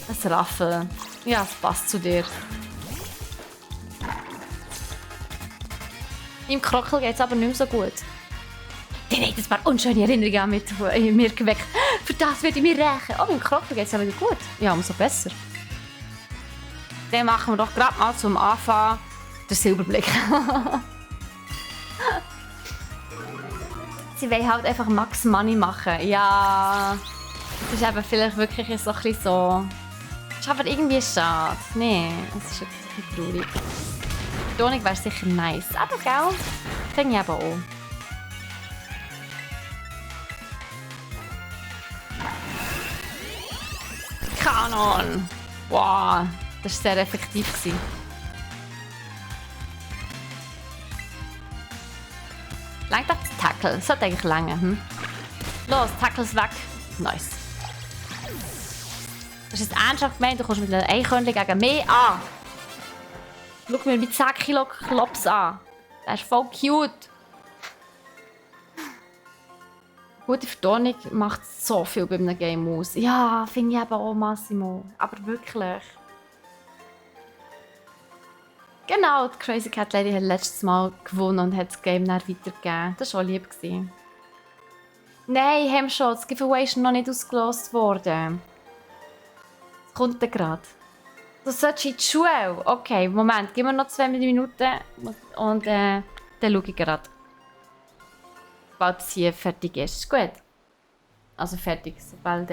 [SPEAKER 1] Ein Raffel. Ja, es passt zu dir. Im Krockel geht es aber nicht mehr so gut. Der hat ein paar unschöne Erinnerungen an mir geweckt. Für das werde ich mich rächen. Oh, im Krockel geht es ja wieder gut. Ja, umso besser. Dann machen wir doch gerade mal zum Anfang den Silberblick. Sie wollen halt einfach Max Money machen. Ja, das ist eben vielleicht wirklich so ein bisschen so. Das ist aber irgendwie schade. Nee, es ist jetzt ein bisschen traurig. Die Betonung wäre sicher nice. Aber gell, finde ich eben auch. Kanon! Wow, das war sehr effektiv. Langt auf das Tackle. Das sollte eigentlich lange. Los, Tackle ist weg. Nice. Das ist jetzt ernsthaft gemeint, du kommst mit einem Eichhörnchen gegen mich an. Schau mir mit 10 Kilo Klops an. Das ist voll cute. Gute Vertonung macht so viel bei einem Game aus. Ja, finde ich eben auch, Massimo. Aber wirklich. Genau, die Crazy Cat Lady hat letztes Mal gewonnen und hat das Game dann weitergegeben. Das war auch lieb. Nein, haben schon. Das Giveaway ist noch nicht ausgelost worden. Es kommt dann gerade. Du solltest in die Schule. Okay, Moment. Gib mir noch 2 Minuten und dann schaue ich gerade. Sobald es hier fertig ist. Ist gut. Also fertig, sobald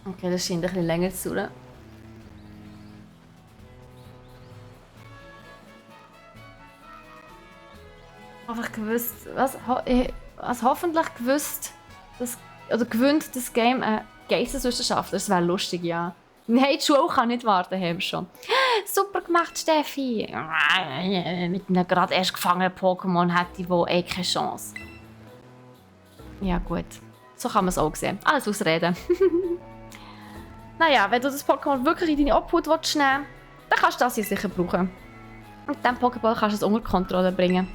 [SPEAKER 1] okay, das scheint ein bisschen länger zu dauern. Einfach gewusst, was hoffentlich gewusst, dass, oder gewöhnt das Game Geisteswissenschaftler. Das wäre lustig, ja. Nein, die Schule kann nicht warten, haben wir schon. Super gemacht, Steffi. Mit einem gerade erst gefangenen Pokémon hätte ich wohl keine Chance. Ja gut, so kann man es auch sehen. Alles ausreden. Naja, wenn du das Pokémon wirklich in deine Obhut nehmen willst, dann kannst du das hier sicher brauchen. Und dann Pokéball kannst du es unter Kontrolle bringen.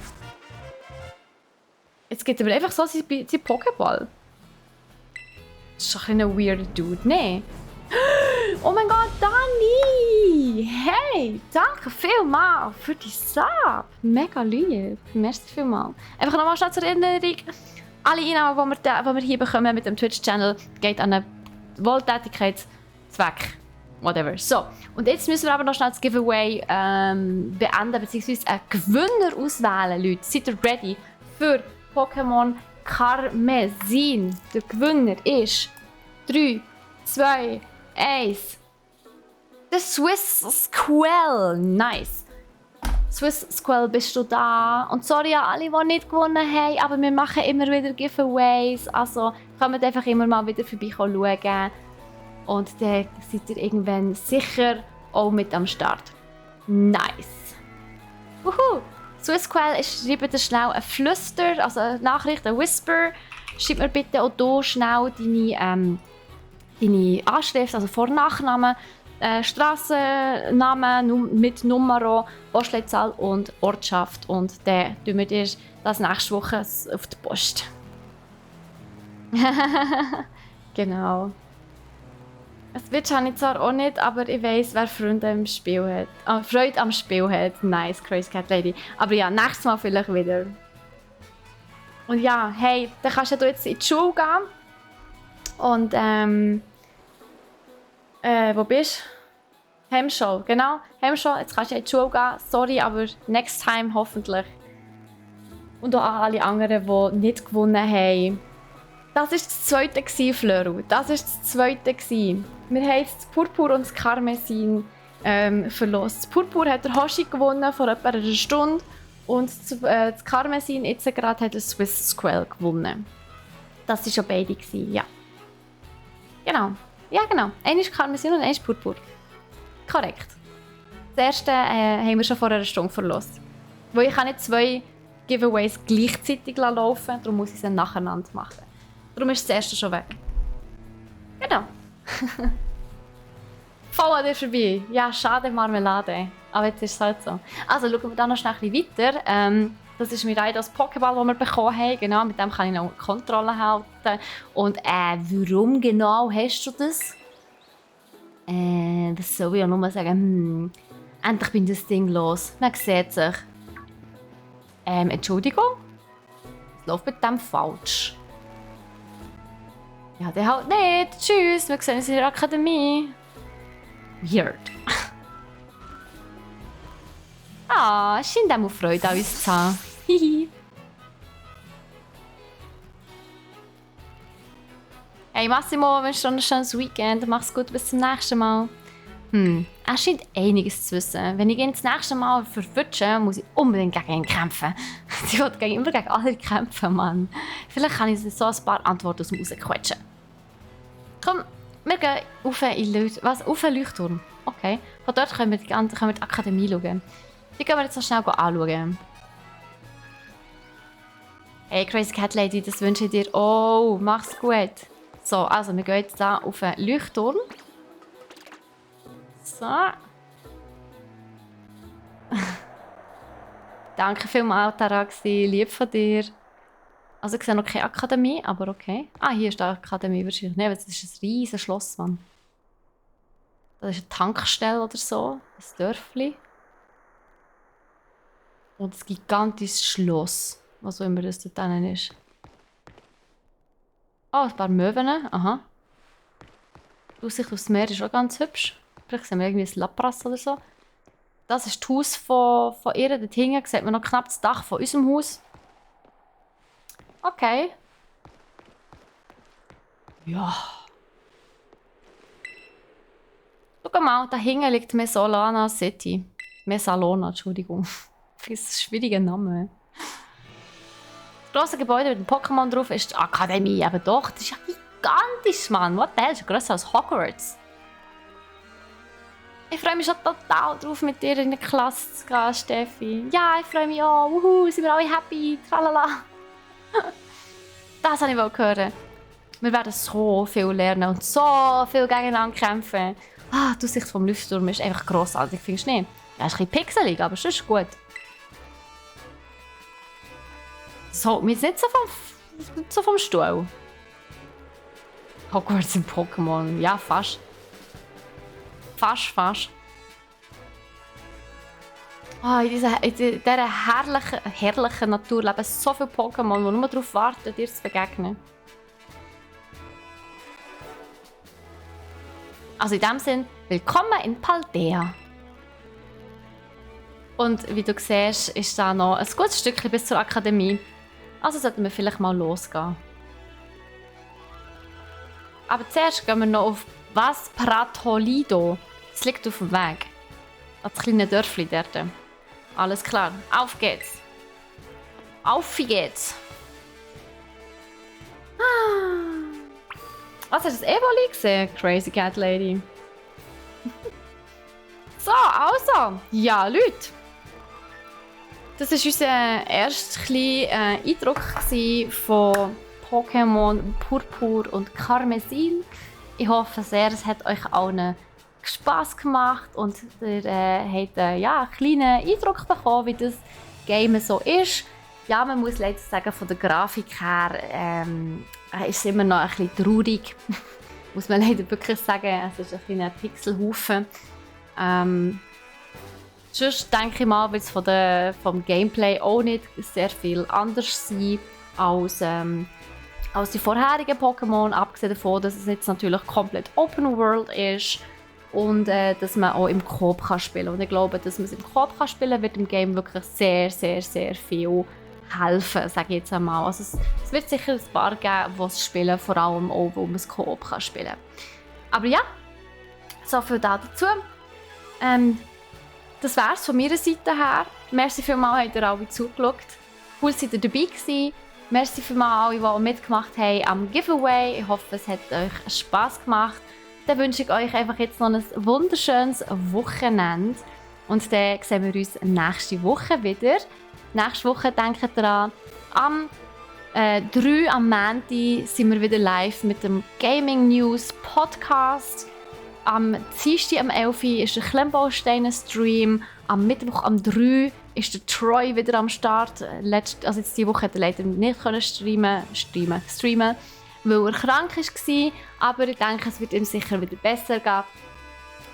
[SPEAKER 1] Jetzt gibt er mir einfach so sein Pokéball. Das ist doch ein weirder Dude, nee. Oh mein Gott, Dani! Hey, danke vielmals für die Sub. Mega lieb. Merci vielmals. Einfach nochmal schnell zur Erinnerung. Alle Einnahmen, die wir hier bekommen mit dem Twitch-Channel, geht an einen Wohltätigkeitszweck. Whatever. So, und jetzt müssen wir aber noch schnell das Giveaway beenden, beziehungsweise einen Gewinner auswählen, Leute. Seid ihr ready für Pokémon Karmesin? Der Gewinner ist 3, 2, 1. Der Swiss Squall. Nice. Swiss Squall, bist du da? Und sorry an alle, die nicht gewonnen haben, aber wir machen immer wieder Giveaways. Also kommt einfach immer mal wieder vorbei schauen. Und dann seid ihr irgendwann sicher auch mit am Start. Nice! Wuhu! Swissquell, ich schreibe dir schnell ein Flüster, also eine Nachricht, ein Whisper. Schreib mir bitte auch hier schnell deine Anschrift, also Vor- und Nachnamen, Strassennamen mit Nummer, Postleitzahl und Ortschaft. Und dann tun wir dir das nächste Woche auf die Post. Genau. Es wird ich zwar auch nicht, aber ich weiss, wer Freude am Spiel hat. Freude am Spiel hat. Nice, Crazy Cat Lady. Aber ja, nächstes Mal vielleicht wieder. Und ja, hey, dann kannst du jetzt in die Schule gehen. Und wo bist du? Hemschau, genau. Hemschau, jetzt kannst du in die Schule gehen. Sorry, aber next time hoffentlich. Und auch an alle anderen, die nicht gewonnen haben. Das war das zweite, Flöru. Das war das zweite. Wir haben jetzt das Purpur und das Karmesin verlost. Das Purpur hat der Hoshi gewonnen vor etwa einer Stunde. Und das Karmesin jetzt gerade hat der Swiss Squall gewonnen. Das waren schon beide, ja. Genau. Ja, genau. Einer ist Karmesin und einer ist Purpur. Korrekt. Das erste haben wir schon vor einer Stunde verlost. Weil ich kann nicht 2 Giveaways gleichzeitig laufen, darum muss ich sie nacheinander machen. Darum ist das erste schon weg. Genau. Voll an dir vorbei. Ja, schade Marmelade. Aber jetzt ist es halt so. Also schauen wir dann noch schnell ein bisschen weiter. Das ist mir das Pokéball, das wir bekommen haben. Genau, mit dem kann ich noch Kontrolle halten. Und warum genau hast du das? Was soll ich auch nur sagen? Endlich bin das Ding los. Man sieht sich. Entschuldigung? Es läuft mit dem falsch. Ja, der halt nicht. Tschüss, wir sehen uns in der Akademie. Weird. Es scheint auch Freude an uns zu haben. Hihi. Hey Massimo, wünsche dir ein schönes Weekend. Mach's gut, bis zum nächsten Mal. Er scheint einiges zu wissen. Wenn ich ihn das nächste Mal verwünsche, muss ich unbedingt gegen ihn kämpfen. Sie will immer gegen alle kämpfen, Mann. Vielleicht kann ich so ein paar Antworten aus dem rausquetschen. Komm, wir gehen auf den Leuchtturm. Okay. Von dort können wir die Akademie schauen. Die gehen wir jetzt noch schnell anschauen. Hey Crazy Cat Lady, das wünsche ich dir. Oh, mach's gut. So, also wir gehen jetzt hier auf den Leuchtturm. So. Danke vielmals, Taraxi. Lieb von dir. Also ich sehe noch keine Akademie, aber okay. Hier ist die Akademie wahrscheinlich. Nein, das ist ein riesiges Schloss, Mann. Das ist eine Tankstelle oder so. Ein Dörfli. Und ein gigantisches Schloss. Was auch immer das dort drinnen ist. Oh, ein paar Möwen. Aha. Die Aussicht aufs Meer ist auch ganz hübsch. Vielleicht sehen wir irgendwie ein Lapras oder so. Das ist das Haus von ihr. Dort hinten sieht man noch knapp das Dach von unserem Haus. Okay. Ja. Schau mal, da hinten liegt Mesolana City. Mesalona, Entschuldigung. Das ist ein schwieriger Name. Das grosse Gebäude mit dem Pokémon drauf ist die Akademie. Aber doch, das ist ja gigantisch, Mann. What the hell? Das ist grösser als Hogwarts. Ich freue mich schon total drauf, mit dir in die Klasse zu gehen, Steffi. Ja, ich freue mich auch. Wuhu, sind wir alle happy. Tralala. Das wollte ich hören. Wir werden so viel lernen und so viel gegeneinander kämpfen. Die Aussicht vom Leuchtturm ist einfach grossartig, findest du nicht? Ja, ist ein bisschen pixelig, aber es ist gut. So, wir sind nicht so vom Stuhl. Hogwarts im Pokémon. Ja, fast. Fast. In dieser herrlichen Natur leben so viele Pokémon, die nur darauf warten, dir zu begegnen. Also in dem Sinn, willkommen in Paldea. Und wie du siehst, ist da noch ein gutes Stückchen bis zur Akademie. Also sollten wir vielleicht mal losgehen. Aber zuerst gehen wir noch auf Pratolido. Das liegt auf dem Weg. Das kleine Dörfli dort. Alles klar, auf geht's. Auf geht's. Was Was, hast du das Evoli gesehen? Crazy Cat Lady. So, also. Ja, Leute. Das war unser erster kleiner Eindruck von Pokémon Purpur und Karmesin. Ich hoffe sehr, es hat euch allen Spass gemacht und ihr habt einen kleinen Eindruck bekommen, wie das Game so ist. Ja, man muss leider sagen, von der Grafik her ist es immer noch ein bisschen traurig. Muss man leider wirklich sagen, es ist ein kleiner Pixelhaufen. Sonst denke ich mal, wird es vom Gameplay auch nicht sehr viel anders sein als die vorherigen Pokémon, abgesehen davon, dass es jetzt natürlich komplett Open World ist und dass man auch im Coop kann spielen. Und ich glaube, dass man es im Coop kann spielen, wird im Game wirklich sehr, sehr, sehr viel helfen, sage ich jetzt einmal. Also es wird sicher ein paar geben, die es spielen, vor allem auch, wo man es Coop kann spielen. Aber ja, so viel dazu. Das wäre es von meiner Seite her. Merci vielmals, habt ihr alle zugeschaut. Cool, seid ihr dabei gewesen. Merci vielmals alle, die mitgemacht haben am Giveaway. Ich hoffe, es hat euch Spass gemacht. Dann wünsche ich euch einfach jetzt noch ein wunderschönes Wochenende. Und dann sehen wir uns nächste Woche wieder. Nächste Woche denkt daran, am 3 am Montag sind wir wieder live mit dem Gaming News Podcast. Am Dienstag am 11. ist der Klemmbausteine-Stream. Am Mittwoch am 3 ist der Troy wieder am Start. Also jetzt diese Woche hat er leider nicht streamen, weil er krank war. Aber ich denke, es wird ihm sicher wieder besser gehen.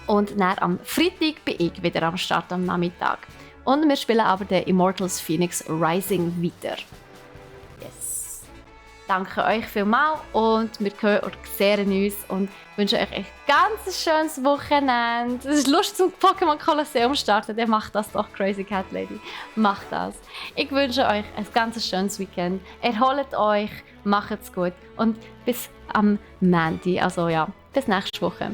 [SPEAKER 1] Und dann am Freitag bin ich wieder am Start am Nachmittag. Und wir spielen aber den Immortals Phoenix Rising weiter. Yes. Danke euch vielmals und wir hören und sehen uns und wünschen euch ein ganz schönes Wochenende. Es ist lustig zum Pokémon Colosseum starten, der macht das doch, Crazy Cat Lady. Macht das. Ich wünsche euch ein ganz schönes Weekend. Erholt euch, macht's gut und bis am Montag. Also ja, bis nächste Woche.